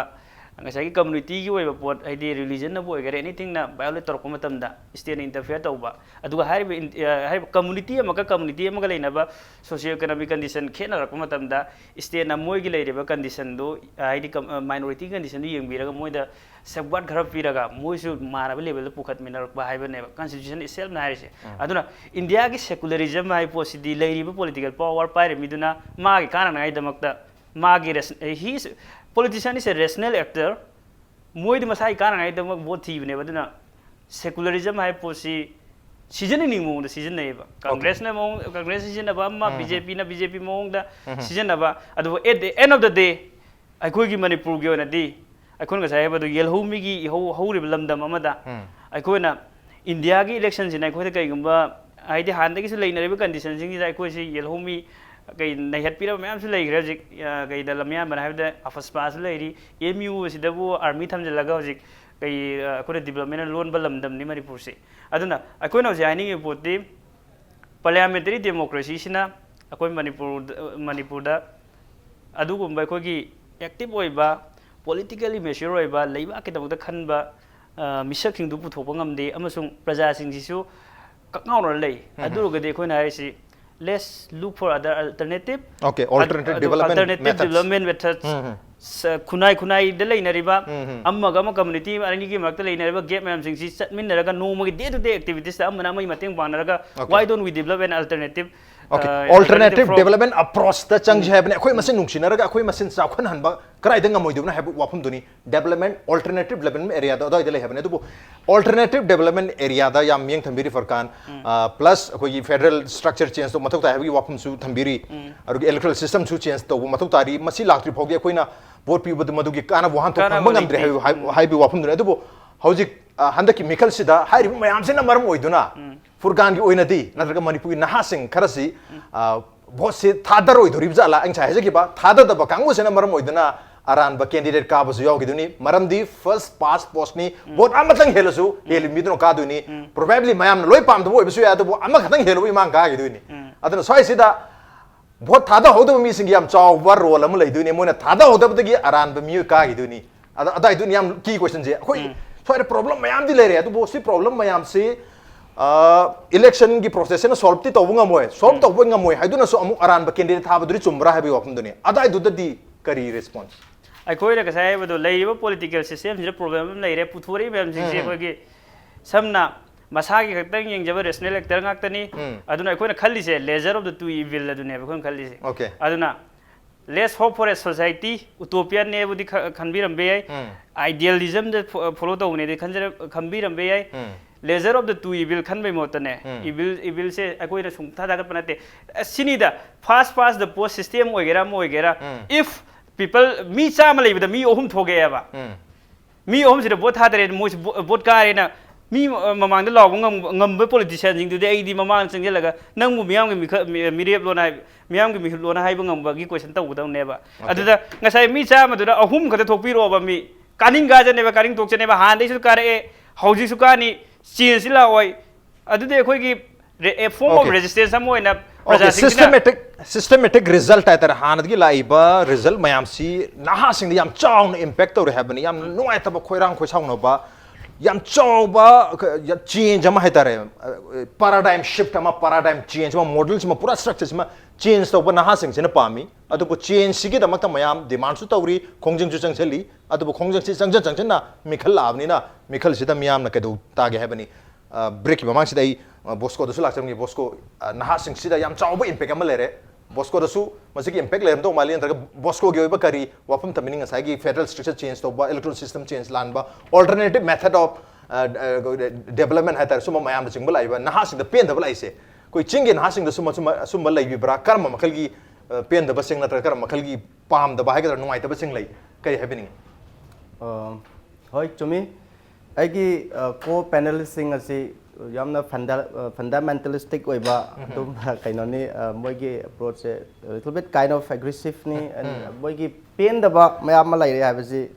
ꯉꯁꯥꯏꯒꯤ ꯀꯝꯃꯨꯅꯤꯇꯤꯒꯤ ꯑꯣꯏꯕ ꯄꯣꯠ, ꯍꯥꯏꯗꯤ ꯔꯤꯂꯤꯖꯟꯅꯕꯨ ꯑꯣꯏꯒꯦꯔꯥ, ꯑꯦꯅꯤꯊꯤꯡꯅ ꯚꯥꯏꯑꯣꯂꯦꯠ ꯇꯧꯔꯛꯄ ꯃꯇꯝꯗ ꯁ꯭ꯇꯦꯠꯅ ꯏꯟꯇꯔꯐꯤꯌꯔ ꯇꯧꯕ, ꯑꯗꯨꯒ ꯍꯥꯏꯔꯤꯕ ꯏꯟ-, ꯑ, ꯍꯥꯏꯔꯤꯕ ꯀꯝꯃꯨꯅꯤꯇꯤ ꯑꯃꯒ ꯀꯝꯃꯨꯅꯤꯇꯤ ꯑꯃꯒ ꯂꯩꯅꯕ ꯁꯣꯁꯤꯑꯣ ꯏꯀꯣꯅꯣꯃꯤꯛ ꯀꯟꯗꯤꯁꯟ ꯈꯦꯠꯅꯔꯛꯄ ꯃꯇꯝꯗ ꯁ꯭ꯇꯦꯠꯅ ꯃꯣꯏꯒꯤ ꯂꯩꯔꯤꯕ ꯀꯟꯗꯤꯁꯟꯗꯨ, ꯑ, ꯍꯥꯏꯗꯤ ꯀꯝ-, ꯑ, ꯃꯥꯏꯅꯣꯔꯤꯇꯤ ꯀꯟꯗꯤꯁꯟꯗꯨ ꯌꯦꯡꯕꯤꯔꯒ ꯃꯣꯏꯗ ꯁꯦꯐꯒꯥꯔꯗ ꯈꯔ ꯄꯤꯔꯒ ꯃꯣꯏꯁꯨ ꯃꯥꯟꯅꯕ ꯂꯦꯚꯦꯜꯗ ꯄꯨꯈꯠꯃꯤꯟꯅꯔꯛꯄ ꯍꯥꯏꯕꯅꯦꯕ ꯀꯟꯁꯇꯤꯇ꯭ꯌꯨꯁꯟ ꯏꯠꯁꯦꯜꯐꯅ ꯍꯥꯏꯔꯤꯁꯦ꯫ ꯑꯗꯨꯅ ꯏꯟꯗꯤꯌꯥꯒꯤ ꯁꯦꯀꯨꯂꯔꯤꯖꯝ ꯍꯥꯏꯕ ꯄꯣꯠꯁꯤꯗꯤ ꯂꯩꯔꯤꯕ ꯄꯣꯂꯤꯇꯤꯀꯦꯜ ꯄꯥꯋꯔ ꯄꯥꯏꯔꯤꯕ ꯃꯤꯗꯨꯅ ꯃꯥꯒꯤ ꯀꯥꯟꯅꯅꯉꯥꯏꯗꯃꯛꯇ ꯃꯥꯒꯤ race-, he is, politician is a rational actor, ꯃꯣꯏꯗꯤ ꯃꯁꯥꯒꯤ ꯀꯥꯟꯅꯉꯥꯏꯗꯃꯛ ꯚꯣꯠ ꯊꯤꯕꯅꯦꯕ꯫ ꯑꯗꯨꯅ ꯁꯦꯀꯨꯂꯔꯤꯖꯝ ꯍꯥꯏꯕ ꯄꯣꯠꯁꯤ ꯁꯤꯖꯤꯟꯅꯅꯤꯡꯕ ꯃꯑꯣꯡꯗ ꯁꯤꯖꯤꯟꯅꯩꯌꯦꯕ꯫ ꯀꯪꯒ꯭ꯔꯦꯁꯅ ꯃꯑꯣꯡ, ꯀꯪꯒ꯭ꯔꯦꯁ ꯁꯤꯖꯤꯟꯅꯕ ꯑꯃ, ꯕꯤ ꯖꯦ ꯄꯤꯅ ꯕꯤ ꯖꯦ ꯄꯤ ꯃꯑꯣꯡꯗ ꯁꯤꯖꯤꯟꯅꯕ꯫ ꯑꯗꯨꯕꯨ at the end of the day ꯑꯩꯈꯣꯏꯒꯤ ꯃꯅꯤꯄꯨꯔꯒꯤ ꯑꯣꯏꯅꯗꯤ ꯑꯩꯈꯣꯏꯅ ꯉꯁꯥꯏ ꯍꯥꯏꯕꯗꯨ ꯌꯦꯜꯍꯧꯃꯤꯒꯤ ꯏꯍꯧ ꯍꯧꯔꯤꯕ ꯂꯝꯗꯝ ꯑꯃꯗ ꯑꯩꯈꯣꯏꯅ ꯏꯟꯗꯤꯌꯥꯒꯤ ꯏꯂꯦꯛꯁꯟꯁꯤꯅ ꯑꯩꯈꯣꯏꯗ ꯀꯩꯒꯨꯝꯕ, ꯍꯥꯏꯗꯤ ꯍꯥꯟꯅꯗꯒꯤꯁꯨ ꯂꯩꯅꯔꯤꯕ ꯀꯟꯗꯤꯁꯟꯁꯤꯡꯁꯤꯗ ꯑꯩꯈꯣꯏꯁꯤ ꯌꯦꯜꯍꯧꯃꯤ ꯀꯩ ꯅꯩꯍꯠꯄꯤꯔꯕ ꯃꯌꯥꯝꯁꯨ ꯂꯩꯈ꯭ꯔꯦ ꯍꯧꯖꯤꯛ꯫ ꯑ, ꯀꯩꯗ ꯂꯝꯌꯥꯟꯕꯅ ꯍꯥꯏꯕꯗ ꯑꯐꯁꯄꯥꯁꯨ ꯂꯩꯔꯤ, ꯑꯦꯝ ꯌꯨ ꯑꯁꯤꯗꯕꯨ ꯑꯥꯔꯃꯤ ꯊꯝꯖꯤꯜꯂꯒ ꯍꯧꯖꯤꯛ ꯀꯩ, ꯑ, ꯑꯩꯈꯣꯏꯅ ꯗꯤꯕ꯭ꯂꯞꯃꯦꯟꯅ ꯂꯣꯟꯕ ꯂꯝꯗꯝꯅꯤ ꯃꯅꯤꯄꯨꯔꯁꯤ꯫ ꯑꯗꯨꯅ ꯑꯩꯈꯣꯏꯅ ꯍꯧꯖꯤꯛ ꯍꯥꯏꯅꯤꯡꯉꯤꯕ ꯄꯣꯠꯇꯤ ꯄꯥꯔꯂꯤꯌꯥꯃꯦꯟꯇꯔꯤ ꯗꯦꯃꯣꯀ꯭ꯔꯦꯁꯤꯁꯤꯅ ꯑꯩꯈꯣꯏ ꯃꯅꯤꯄꯨꯔꯗ, ꯃꯅꯤꯄꯨꯔꯗ ꯑꯗꯨꯒꯨꯝꯕ ꯑꯩꯈꯣꯏꯒꯤ ꯑꯦꯛꯇꯤꯚ ꯑꯣꯏꯕ, ꯄꯣꯂꯤꯇꯤꯀꯦꯜꯂꯤ ꯃꯦꯆ꯭ꯌꯣꯔ ꯑꯣꯏꯕ, ꯂꯩꯕꯥꯛꯀꯤꯗꯃꯛꯇ ꯈꯟꯕ, ꯑ, ꯃꯤꯁꯛꯁꯤꯡꯗꯨ ꯄꯨꯊꯣꯛꯄ ꯉꯝꯗꯦ ꯑꯃꯁꯨꯡ ꯄ꯭ꯔꯖꯥꯁꯤꯡꯁꯤꯁꯨ ꯀꯛꯉꯥꯎꯅꯔ ꯂꯩ꯫ ꯑꯗꯨ ꯑꯣꯏꯔꯒꯗꯤ ꯑꯩꯈꯣꯏꯅ ꯍꯥꯏꯔꯤꯁꯤ, let's look for other alternative, Okay, alternative development alternative methods. Development methods. ꯁ-, ꯈꯨꯟꯅꯥꯏ ꯈꯨꯟꯅꯥꯏꯗ ꯂꯩꯅꯔꯤꯕ ꯑꯃꯒ ꯑꯃ ꯀꯝꯃꯨꯅꯤꯇꯤ ꯑꯅꯤꯒꯤ ꯃꯔꯛꯇ ꯂꯩꯅꯔꯤꯕ ꯒꯦꯞ ꯃꯌꯥꯝꯁꯤꯡꯁꯤ ꯆꯠꯃꯤꯟꯅꯔꯒ ꯅꯣꯡꯃꯒꯤ day to day activitiesꯇ ꯑꯃꯅ ꯑꯃꯒꯤ ꯃꯇꯦꯡ ꯄꯥꯡꯅꯔꯒ Okay. Why don't we develop an alternative Okay, alternative development approach ꯇ ꯆꯪꯁꯤ ꯍꯥꯏꯕꯅꯤ꯫ ꯑꯩꯈꯣꯏ ꯃꯁꯦꯟ ꯅꯨꯡꯁꯤꯅꯔꯒ ꯑꯩꯈꯣꯏ ꯃꯁꯦꯟ ꯆꯥꯎꯈꯠꯍꯟꯕ ꯀꯗꯥꯏꯗ ꯉꯝꯃꯣꯏꯗꯕꯅꯣ ꯍꯥꯏꯕ ꯋꯥꯐꯝꯗꯨꯅꯤ꯫ Development, alternative development area ꯗ ꯑꯗꯨꯋꯥꯏꯗ ꯂꯩ ꯍꯥꯏꯕꯅꯤ꯫ ꯑꯗꯨꯕꯨ alternative development area ꯗ ꯌꯥꯝ ꯃꯤꯠꯌꯦꯡ ꯊꯝꯕꯤꯔꯤ ꯐꯔꯀꯥꯟ, plus ꯑꯩꯈꯣꯏꯒꯤ federal structure change ꯇꯧꯕ ꯃꯊꯧ ꯇꯥꯏ ꯍꯥꯏꯕꯒꯤ ꯋꯥꯐꯝꯁꯨ ꯊꯝꯕꯤꯔꯤ꯫ ꯑꯗꯨꯒꯤ electoral system ꯁꯨ change ꯇꯧꯕ ꯃꯊꯧ ꯇꯥꯔꯤ꯫ ꯃꯁꯤ ꯂꯥꯛꯇ꯭ꯔꯤ ꯐꯥꯎꯗꯤ ꯑꯩꯈꯣꯏꯅ vote ꯄꯤꯕꯗ ꯃꯗꯨꯒꯤ ꯀꯥꯟꯅꯕ ꯋꯥꯍꯟꯊꯣꯛ ꯐꯪꯕ ꯉꯝꯗ꯭ꯔꯦ ꯍꯥꯏꯕ, ꯍꯥꯏꯕꯒꯤ ꯋꯥꯐꯝꯗꯨꯅꯤ꯫ ꯑꯗꯨꯕꯨ ꯍꯧꯖꯤꯛ, ꯑ, ꯍꯟꯗꯛꯀꯤ ꯃꯤꯈꯜꯁꯤꯗ ꯍꯥꯏꯔꯤꯕ ꯃꯌꯥꯝꯁꯤꯅ ꯃꯔꯝ ꯑꯣꯏꯗꯨꯅ ꯐꯨꯔꯀꯥꯟꯒꯤ ꯑꯣꯏꯅꯗꯤ, ꯅꯠꯇ꯭ꯔꯒ ꯃꯅꯤꯄꯨꯔꯒꯤ ꯅꯍꯥꯁꯤꯡ ꯈꯔꯁꯤ, ꯑ, vote ꯁꯤ ꯊꯥꯗꯔꯣꯏꯗꯣꯔꯤꯕ ꯖꯥꯠꯂꯥ? ꯑꯩ ꯉꯁꯥꯏ ꯍꯥꯏꯖꯈꯤꯕ ꯊꯥꯗꯗꯕ ꯀꯥꯡꯕꯨꯁꯤꯅ ꯃꯔꯝ ꯑꯣꯏꯗꯨꯅ ꯑꯔꯥꯟꯕ candidate ꯀꯥꯕꯁꯨ ꯌꯥꯎꯈꯤꯗꯣꯏꯅꯤ꯫ ꯃꯔꯝꯗꯤ first past post ꯅꯤ, vote ꯑꯃꯇꯪ ꯍꯦꯜꯂꯁꯨ ꯍꯦꯜꯂꯤ ꯃꯤꯗꯨꯅ ꯀꯥꯗꯣꯏꯅꯤ꯫ Probably ꯃꯌꯥꯝꯅ ꯂꯣꯏ ꯄꯥꯝꯗꯕ ꯑꯣꯏꯕꯁꯨ ꯌꯥꯏ, ꯑꯗꯨꯕꯨ ꯑꯃꯈꯛꯇꯪ ꯍꯦꯜꯂꯨꯕ ꯏꯃꯥꯡ ꯀꯥꯈꯤꯗꯣꯏꯅꯤ꯫ ꯑꯗꯨꯅ ꯁ꯭ꯋꯥꯏꯁꯤꯗ vote ꯊꯥꯗꯍꯧꯗꯕ ꯃꯤꯁꯤꯡꯒꯤ ꯌꯥꯝ ꯆꯥꯎꯕ role ꯑꯃ ꯂꯩꯗꯣꯏꯅꯦ꯫ ꯃꯣꯏꯅ ꯊꯥꯗꯍꯧꯗꯕꯗꯒꯤ ꯑꯔꯥꯟꯕ ꯃꯤꯑꯣꯏ ꯀꯥꯈꯤꯗꯣꯏꯅꯤ꯫ ꯑꯗ-, ꯑꯗꯥꯏꯗꯨꯅꯤ ꯌꯥꯝ key question ꯁꯦ꯫ ꯑꯩꯈꯣꯏ ꯁ꯭ꯋꯥꯏꯗ problem ꯃꯌꯥꯝꯗꯤ ꯂꯩꯔꯦ, ꯑꯗꯨꯕꯨ ꯁꯤ problem ꯃꯌꯥꯝꯁꯤ, ꯑ, election ꯒꯤ process ꯁꯤꯅ solve ꯇꯤ ꯇꯧꯕ ꯉꯝꯃꯣꯏ꯫ Solve ꯇꯧꯕ ꯉꯝꯃꯣꯏ ꯍꯥꯏꯗꯨꯅꯁꯨ ꯑꯃꯨꯛ ꯑꯔꯥꯟꯕ candidate ꯊꯥꯕꯗꯨꯗꯤ ꯆꯨꯝꯕ꯭ꯔꯥ ꯍꯥꯏꯕꯒꯤ ꯋꯥꯐꯝꯗꯨꯅꯤ꯫ ꯑꯗꯥꯏꯗꯨꯗꯗꯤ ꯀꯔꯤ response? ꯑꯩꯈꯣꯏꯅ ꯉꯁꯥꯏ ꯍꯥꯏꯕꯗꯣ, ꯂꯩꯔꯤꯕ political system ꯁꯤꯗ problem ꯑꯃ ꯂꯩꯔꯦ꯫ ꯄꯨꯊꯣꯔꯛꯏ ꯃꯌꯥꯝꯁꯤꯡꯁꯦ ꯑꯩꯈꯣꯏꯒꯤ, ꯁꯝꯅ, ꯃꯁꯥꯒꯤ ꯈꯛꯇꯪ ꯌꯦꯡꯖꯕ rational actor ꯉꯥꯛꯇꯅꯤ꯫ ꯑꯗꯨꯅ ꯑꯩꯈꯣꯏꯅ ꯈꯜꯂꯤꯁꯦ lesser of the two evil ꯑꯗꯨꯅꯦꯕ ꯑꯩꯈꯣꯏꯅ ꯈꯜꯂꯤꯁꯦ꯫ Okay. ꯑꯗꯨꯅ let's hope for a society, utopian ꯅꯦꯕꯨꯗꯤ ꯈ-, ꯈꯟꯕꯤꯔꯝꯕ ꯌꯥꯏ꯫ Idealism ꯗ fo-, follow ꯇꯧꯕꯅꯦꯗꯤ ꯈꯟꯖꯔ-, ꯈꯟꯕꯤꯔꯝꯕ ꯌꯥꯏ꯫ Lesser of the two evil ꯈꯟꯕꯩ ꯃꯍꯨꯠꯇꯅꯦ, evil, evil ꯁꯦ ꯑꯩꯈꯣꯏꯅ ꯁꯨꯡꯊꯥ ꯊꯥꯒꯠꯄ ꯅꯠꯇꯦ꯫ ꯑꯁ, ꯁꯤꯅꯤꯗ, first past the post system ꯑꯣꯏꯒꯦꯔꯥ ꯑꯃ ꯑꯣꯏꯒꯦꯔꯥ, if people, ꯃꯤ ꯆꯥꯝꯃ ꯂꯩꯕꯗ ꯃꯤ ꯑꯍꯨꯝ ꯊꯣꯛꯂꯛꯑꯦꯕ, ꯃꯤ ꯑꯍꯨꯝꯁꯤꯗ vote ꯊꯥꯗꯔꯦ, ꯃꯣꯏꯁꯤ vo-, vote ꯀꯥꯔꯦꯅ ꯃꯤ, ꯑ, ꯃꯃꯥꯡꯗ ꯂꯥꯎꯕ ꯉꯝ-, ꯉꯝꯕ politician ꯁꯤꯡꯗꯨꯗꯤ ꯑꯩꯗꯤ ꯃꯃꯥꯡꯗ ꯆꯪꯁꯤꯜꯂꯒ ꯅꯪꯕꯨ ꯃꯤꯌꯥꯝꯒꯤ ꯃꯤꯈ-, ꯃꯤ-, ꯃꯤꯔꯦꯞꯂꯣꯅ ꯍꯥꯏ-, ꯃꯤꯌꯥꯝꯒꯤ ꯃꯤꯍꯨꯠꯂꯣꯅ ꯍꯥꯏꯕ ꯉꯝꯕꯒꯤ question ꯇꯧꯒꯗꯧꯅꯦꯕ꯫ Okay. ꯑꯗꯨꯗ ꯉꯁꯥꯏ ꯃꯤ ꯆꯥꯝꯃꯗꯨꯗ ꯑꯍꯨꯝ ꯈꯛꯇ ꯊꯣꯛꯄꯤꯔꯛꯑꯣꯕ, ꯃꯤ ꯀꯥꯅꯤꯡ ꯀꯥꯖꯅꯦꯕ, ꯀꯥꯅꯤꯡ ꯇꯣꯛꯆꯅꯦꯕ, ꯍꯥꯟꯅꯗꯩꯁꯨ ꯀꯥꯔꯛꯑꯦ, ꯍꯧꯖꯤꯛꯁꯨ ꯀꯥꯅꯤ, change ꯁꯤ ꯂꯥꯛꯑꯣꯏ꯫ ꯑꯗꯨꯗꯤ ꯑꯩꯈꯣꯏꯒꯤ re-, a form of Okay. resistance ꯑꯃ ꯑꯣꯏꯅ Okay, ꯄ꯭ꯔꯖꯥꯁꯤꯡꯁꯤꯅ systematic, systematic result ꯍꯥꯏꯇꯥꯔꯦ, ꯍꯥꯟꯅꯗꯒꯤ ꯂꯥꯛꯏꯕ result ꯃꯌꯥꯝꯁꯤ ꯅꯍꯥꯁꯤꯡꯗ ꯌꯥꯝ ꯆꯥꯎꯅ impact ꯇꯧꯔꯦ ꯍꯥꯏꯕꯅꯤ꯫ ꯌꯥꯝ ꯅꯨꯡꯉꯥꯏꯇꯕ, ꯈꯣꯏꯔꯥꯡ ꯈꯣꯏꯁꯥꯎꯅꯕ, ꯌꯥꯝ ꯆꯥꯎꯕ, ꯀ-, ꯌꯥꯝ change ꯑꯃ ꯍꯥꯏꯇꯥꯔꯦ, ꯑ, paradigm shift ꯑꯃ, paradigm change ꯑꯃ, model ꯁꯤꯃ, ꯄꯨꯔꯥ structure ꯁꯤꯃ change ꯇꯧꯕ ꯅꯍꯥꯁꯤꯡꯁꯤꯅ ꯄꯥꯝꯃꯤ꯫ ꯑꯗꯨꯕꯨ change ꯁꯤꯒꯤꯗꯃꯛꯇ ꯃꯌꯥꯝ demand ꯁꯨ ꯇꯧꯔꯤ, ꯈꯣꯡꯖꯪꯁꯨ ꯆꯪꯁꯤꯜꯂꯤ꯫ ꯑꯗꯨꯕꯨ ꯈꯣꯡꯖꯪꯁꯤ ꯆꯪꯁꯤꯟ ꯆꯪꯁꯤꯟꯅ ꯃꯤꯈꯜ ꯂꯥꯛꯑꯕꯅꯤꯅ, ꯃꯤꯈꯜꯁꯤꯗ ꯃꯤꯌꯥꯝꯅ ꯀꯩꯗꯧ ꯇꯥꯒꯦ ꯍꯥꯏꯕꯅꯤ꯫ ꯕ꯭ꯔꯦꯛꯀꯤ ꯃꯃꯥꯡꯁꯤꯗ ꯑꯩ ꯕꯣꯁꯀꯣꯗꯁꯨ ꯂꯥꯛꯆꯔꯝꯒꯦ꯫ ꯕꯣꯁꯀꯣ, ꯅꯍꯥꯁꯤꯡꯁꯤꯗ ꯌꯥꯝ ꯆꯥꯎꯕ ꯏꯝꯄꯦꯛ ꯑꯃ ꯂꯩꯔꯦ꯫ ꯕꯣꯁꯀꯣꯗꯁꯨ ꯃꯁꯤꯒꯤ ꯏꯝꯄꯦꯛ ꯂꯩꯔꯝꯗꯧ ꯃꯥꯜꯂꯤ, ꯅꯠꯇ꯭ꯔꯒ ꯕꯣꯁꯀꯣꯒꯤ ꯑꯣꯏꯕ ꯀꯔꯤ ꯋꯥꯐꯝ ꯊꯝꯕꯤꯅꯤꯡ? ꯉꯁꯥꯏꯒꯤ ꯐꯦꯗꯔꯦꯜ ꯁ꯭ꯇ꯭ꯔꯛꯆꯔ ꯆꯦꯟꯖ ꯇꯧꯕ, ꯏꯂꯦꯛꯇꯣꯔꯦꯜ ꯁꯤꯁꯇꯦꯝ ꯆꯦꯟꯖ ꯂꯥꯟꯕ, ꯑꯜꯇꯔꯅꯦꯇꯤꯚ ꯃꯦꯊꯗ ꯑꯣꯐ ꯗꯦꯕꯂꯞꯃꯦꯟ ꯍꯥꯏꯇꯥꯔꯦ, ꯁꯨꯝꯕ ꯃꯌꯥꯝꯅꯆꯤꯡꯕ ꯂꯥꯛꯏꯕ ꯅꯍꯥꯁꯤꯡꯗ ꯄꯦꯟꯗꯕ ꯂꯥꯛꯏꯁꯦ, ꯑꯩꯈꯣꯏ ꯆꯤꯡꯒꯤ ꯅꯍꯥꯁꯤꯡꯗ ꯁꯨꯝꯕ, ꯁꯨꯝꯕ, ꯁꯨꯝꯕ ꯂꯩꯕꯤꯕ꯭ꯔꯥ? ꯀꯔꯝꯕ ꯃꯈꯜꯒꯤ ꯄꯦꯟꯗꯕꯁꯤꯡ ꯅꯠꯇ꯭ꯔꯒ ꯀꯔꯝꯕ ꯃꯈꯜꯒꯤ ꯄꯥꯝꯗꯕ ꯍꯥꯏꯒꯗ꯭ꯔꯥ, ꯅꯨꯡꯉꯥꯏꯇꯕꯁꯤꯡ ꯂꯩ? ꯀꯔꯤ ꯍꯥꯏꯕꯤꯅꯤꯡꯉꯤ? ꯍꯣꯏ, ꯆꯨꯝꯃꯤ꯫ ꯑꯩꯒꯤ ꯀꯣ ꯄꯦꯅꯦꯂꯤꯁꯁꯤꯡ ꯑꯁꯤ ꯌꯥꯝꯅ ꯐꯟꯗꯥꯃꯦꯟꯇꯦꯂꯤꯁꯇꯤꯛ ꯑꯣꯏꯕ ꯑꯗꯨꯝꯕ ꯀꯩꯅꯣꯅꯤ꯫ ꯃꯣꯏꯒꯤ ꯑꯦꯄ꯭ꯔꯣꯆꯁꯦ little bit kind of aggressiveꯅꯤ꯫ ꯃꯣꯏꯒꯤ ꯄꯦꯟꯗꯕ ꯃꯌꯥꯝ ꯑꯃ ꯂꯩꯔꯦ ꯍꯥꯏꯕꯁꯤ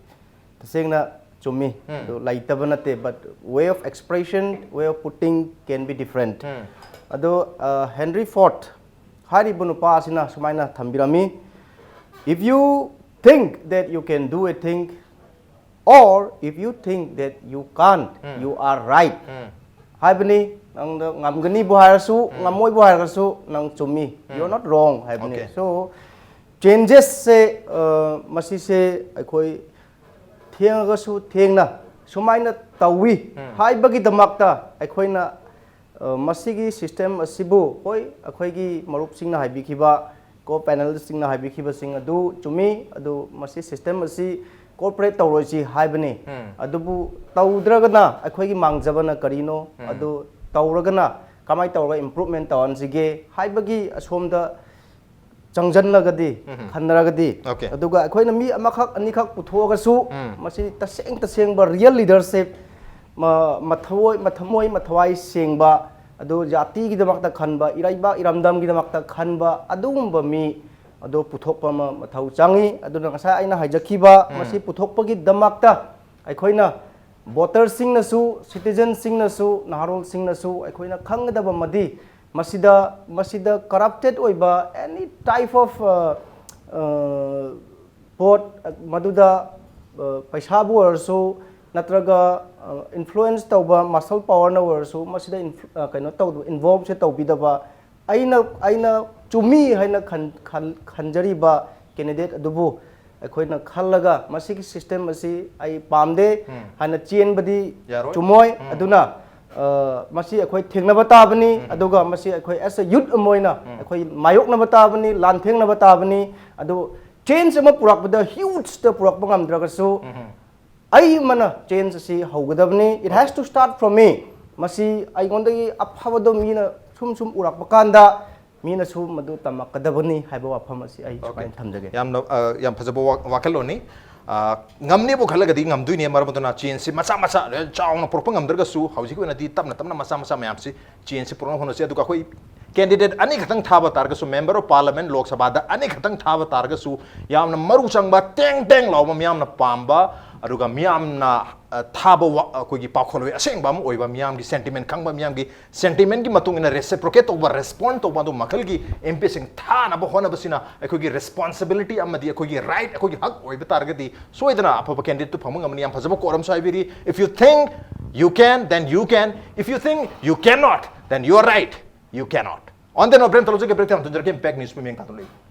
ꯇꯁꯦꯡꯅ ꯆꯨꯝꯃꯤ꯫ ꯑꯗꯨ ꯂꯩꯇꯕ ꯅꯠꯇꯦ, but way of expression, way of putting can be different꯫ ꯑꯗꯣ ꯍꯦꯟꯔꯤ ꯐꯣꯔꯠ ꯍꯥꯏꯔꯤꯕ ꯅꯨꯄꯥ ꯑꯁꯤꯅ ꯁꯨꯃꯥꯏꯅ ꯊꯝꯕꯤꯔꯝꯃꯤ, "If you think that you can do a thing, or if you think that you can't, you are right" ꯍꯥꯏꯕꯅꯤ꯫ ꯅꯪꯗ ꯉꯝꯒꯅꯤꯕꯨ ꯍꯥꯏꯔꯁꯨ, ꯉꯝꯃꯣꯏꯕꯨ ꯍꯥꯏꯔꯒꯁꯨ, ꯅꯪ ꯆꯨꯝꯃꯤ, you are not wrong ꯍꯥꯏꯕꯅꯤ꯫ Okay. So changesꯁꯦ, ꯃꯁꯤꯁꯦ ꯑꯩꯈꯣꯏ ꯊꯦꯡꯉꯒꯁꯨ ꯊꯦꯡꯅ ꯁꯨꯃꯥꯏꯅ ꯇꯧꯏ ꯍꯥꯏꯕꯒꯤꯗꯃꯛꯇ ꯑꯩꯈꯣꯏꯅ ꯃꯁꯤꯒꯤ ꯁꯤꯁꯇꯦꯝ ꯑꯁꯤꯕꯨ, ꯍꯣꯏ, ꯑꯩꯈꯣꯏꯒꯤ ꯃꯔꯨꯞꯁꯤꯡꯅ ꯍꯥꯏꯕꯤꯈꯤꯕ, ꯀꯣ ꯄꯦꯅꯦꯂꯤꯁꯁꯤꯡꯅ ꯍꯥꯏꯕꯤꯈꯤꯕꯁꯤꯡ ꯑꯗꯨ ꯆꯨꯝꯃꯤ꯫ ꯑꯗꯨ ꯃꯁꯤ ꯁꯤꯁꯇꯦꯝ ꯑꯁꯤ ꯀꯣꯑꯣꯄꯔꯦꯠ ꯇꯧꯔꯣꯏꯁꯤ ꯍꯥꯏꯕꯅꯤ꯫ ꯑꯗꯨꯕꯨ ꯇꯧꯗ꯭ꯔꯒꯅ ꯑꯩꯈꯣꯏꯒꯤ ꯃꯥꯡꯖꯕꯅ ꯀꯔꯤꯅꯣ? ꯑꯗꯨ ꯇꯧꯔꯒꯅ ꯀꯃꯥꯏꯅ ꯇꯧꯔꯒ ꯏꯝꯄ꯭ꯔꯨꯚꯃꯦꯟ ꯇꯧꯍꯟꯁꯤꯒꯦ ꯍꯥꯏꯕꯒꯤ ꯑꯁꯣꯝꯗ ꯆꯪꯁꯤꯜꯂꯒꯗꯤ, ꯈꯟꯅꯔꯒꯗꯤ, Okay. ꯑꯗꯨꯒ ꯑꯩꯈꯣꯏꯅ ꯃꯤ ꯑꯃꯈꯛ ꯑꯅꯤꯈꯛ ꯄꯨꯊꯣꯛꯑꯒꯁꯨ, ꯃꯁꯤ ꯇꯁꯦꯡ ꯇꯁꯦꯡꯕ ꯔꯤꯌꯦꯜ ꯂꯤꯗꯔꯁꯤꯞ, ꯃ-, ꯃꯊꯃꯣꯏ, ꯃꯊꯃꯣꯏ ꯃꯊꯋꯥꯏ ꯁꯦꯡꯕ, ꯑꯗꯨ ꯖꯥꯇꯤꯒꯤꯗꯃꯛꯇ ꯈꯟꯕ, ꯏꯔꯩꯕꯥꯛ ꯏꯔꯝꯗꯝꯒꯤꯗꯃꯛꯇ ꯈꯟꯕ ꯑꯗꯨꯒꯨꯝꯕ ꯃꯤ ꯑꯗꯨ ꯄꯨꯊꯣꯛꯄ ꯑꯃ ꯃꯊꯧ ꯆꯪꯉꯤ꯫ ꯑꯗꯨꯅ ꯉꯁꯥꯏ ꯑꯩꯅ ꯍꯥꯏꯖꯈꯤꯕ, ꯃꯁꯤ ꯄꯨꯊꯣꯛꯄꯒꯤꯗꯃꯛꯇ ꯑꯩꯈꯣꯏꯅ ꯚꯣꯇꯔꯁꯤꯡꯅꯁꯨ, ꯁꯤꯇꯤꯖꯟꯁꯤꯡꯅꯁꯨ, ꯅꯍꯥꯔꯣꯜꯁꯤꯡꯅꯁꯨ ꯑꯩꯈꯣꯏꯅ ꯈꯪꯒꯗꯕ ꯑꯃꯗꯤ, ꯃꯁꯤꯗ, ꯃꯁꯤꯗ ꯀꯔꯞꯇꯦꯠ ꯑꯣꯏꯕ any type of, ꯑ, ꯑ, ꯄꯣꯠ, ꯃꯗꯨꯗ, ꯑ, ꯄꯩꯁꯥꯕꯨ ꯑꯣꯏꯔꯁꯨ ꯅꯠꯇ꯭ꯔꯒ, ꯑ, ꯏꯟꯐ꯭ꯂꯨꯌꯦꯟꯁ ꯇꯧꯕ ꯃꯁꯜ ꯄꯥꯋꯔꯅ ꯑꯣꯏꯔꯁꯨ, ꯃꯁꯤꯗ ꯏꯟꯐ꯭ꯂꯨ-, ꯑ, ꯀꯩꯅꯣ ꯇꯧꯗꯕ, ꯏꯟꯚꯣꯜꯕꯁꯦ ꯇꯧꯕꯤꯗꯕ, ꯑꯩꯅ, ꯑꯩꯅ ꯆꯨꯝꯃꯤ ꯍꯥꯏꯅ ꯈꯟ-, ꯈꯟ-, ꯈꯟꯖꯔꯤꯕ ꯀꯦꯟꯗꯤꯗꯦꯠ ꯑꯗꯨꯕꯨ ꯑꯩꯈꯣꯏꯅ ꯈꯜꯂꯒ ꯃꯁꯤꯒꯤ ꯁꯤꯁꯇꯦꯝ ꯑꯁꯤ ꯑꯩ ꯄꯥꯝꯗꯦ ꯍꯥꯏꯅ ꯆꯦꯟꯕꯗꯤ ꯌꯥꯔꯣꯏ꯫ ꯆꯨꯝꯃꯣꯏ꯫ ꯑꯗꯨꯅ ꯑ, ꯃꯁꯤ ꯑꯩꯈꯣꯏ ꯊꯦꯡꯅꯕ ꯇꯥꯕꯅꯤ꯫ ꯑꯗꯨꯒ ꯃꯁꯤ ꯑꯩꯈꯣꯏ as a youth ꯑꯃ ꯑꯣꯏꯅ ꯑꯩꯈꯣꯏ ꯃꯥꯌꯣꯛꯅꯕ ꯇꯥꯕꯅꯤ, ꯂꯥꯟꯊꯦꯡꯅꯕ ꯇꯥꯕꯅꯤ꯫ ꯑꯗꯨ change ꯑꯃ ꯄꯨꯔꯛꯄꯗ hugeꯇ ꯄꯨꯔꯛꯄ ꯉꯝꯗ꯭ꯔꯒꯁꯨ ꯑꯩ ꯑꯃꯅ change ꯑꯁꯤ ꯍꯧꯒꯗꯕꯅꯤ꯫ It has to start from me꯫ ꯃꯁꯤ ꯑꯩꯉꯣꯟꯗꯒꯤ ꯑꯐꯕꯗꯣ ꯃꯤꯅ ꯁꯨꯝ ꯁꯨꯝ ꯎꯔꯛꯄ ꯀꯥꯟꯗ ꯃꯤꯅꯁꯨ ꯃꯗꯨ ꯇꯝꯃꯛꯀꯗꯕꯅꯤ ꯍꯥꯏꯕ ꯋꯥꯐꯝ ꯑꯁꯤ ꯑꯩ ꯁꯨꯃꯥꯏꯅ ꯊꯝꯖꯒꯦ꯫ ꯌꯥꯝꯅ ꯑ, ꯌꯥꯝ ꯐꯖꯕ ꯋꯥ- ꯋꯥꯈꯜꯂꯣꯟꯅꯤ꯫ ꯑ, ꯉꯝꯅꯦꯕꯨ ꯈꯜꯂꯒꯗꯤ ꯉꯝꯗꯣꯏꯅꯦ꯫ ꯃꯔꯝ ꯑꯗꯨꯅ changeꯁꯤ ꯃꯆꯥ ꯃꯆꯥ ꯆꯥꯎꯅ ꯄꯨꯔꯛꯄ ꯉꯝꯗ꯭ꯔꯒꯁꯨ ꯍꯧꯖꯤꯛꯀꯤ ꯑꯣꯏꯅꯗꯤ ꯇꯞꯅ ꯇꯞꯅ ꯃꯆꯥ ꯃꯆꯥ ꯃꯌꯥꯝꯁꯤ changeꯁꯤ ꯄꯨꯔꯛꯅꯕ ꯍꯣꯠꯅꯁꯤ꯫ ꯑꯗꯨꯒ ꯑꯩꯈꯣꯏ candidate ꯑꯅꯤꯈꯛꯇꯪ ꯊꯥꯕ ꯇꯥꯔꯒꯁꯨ, member of parliament ꯂꯣꯛ ꯁꯚꯥꯗ ꯑꯅꯤꯈꯛꯇꯪ ꯊꯥꯕ ꯇꯥꯔꯒꯁꯨ, ꯌꯥꯝꯅ ꯃꯔꯨ ꯆꯪꯕ ꯇꯦꯡ ꯇꯦꯡ ꯂꯥꯎꯕ, ꯃꯤꯌꯥꯝꯅ ꯄꯥꯝꯕ, ꯑꯗꯨꯒ ꯃꯤꯌꯥꯝꯅ ꯑ, ꯊꯥꯕ ꯋꯥ- ꯑꯩꯈꯣꯏꯒꯤ ꯄꯥꯎꯈꯣꯜꯂꯣꯏ ꯑꯁꯦꯡꯕ ꯑꯃ ꯑꯣꯏꯕ, ꯃꯤꯌꯥꯝꯒꯤ sentiment ꯈꯪꯕ, ꯃꯤꯌꯥꯝꯒꯤ sentimentꯀꯤ ꯃꯇꯨꯡ ꯏꯟꯅ reciprocate ꯇꯧꯕ, respond ꯇꯧꯕ ꯑꯗꯨ ꯃꯈꯜꯒꯤ MPꯁꯤꯡ ꯊꯥꯅꯕ ꯍꯣꯠꯅꯕꯁꯤꯅ ꯑꯩꯈꯣꯏꯒꯤ responsibility ꯑꯃꯗꯤ ꯑꯩꯈꯣꯏꯒꯤ right, ꯑꯩꯈꯣꯏꯒꯤ ꯍꯛ ꯑꯣꯏꯕ ꯇꯥꯔꯒꯗꯤ ꯁꯣꯏꯗꯅ ꯑꯐꯕ candidateꯇꯨ ꯐꯪꯕ ꯉꯝꯒꯅꯤ꯫ ꯌꯥꯝ ꯐꯖꯕ quote ꯑꯃꯁꯨ ꯍꯥꯏꯕꯤꯔꯤ: "If you think you can, then you can. If you think you cannot, then you are right. You cannot." On the note, break ꯊꯝꯖꯔꯛꯀꯦ꯫ Impact Newsꯄꯨ ꯃꯤꯠꯌꯦꯡ ꯇꯥꯗꯨꯅ ꯂꯩꯕꯤꯌꯨ꯫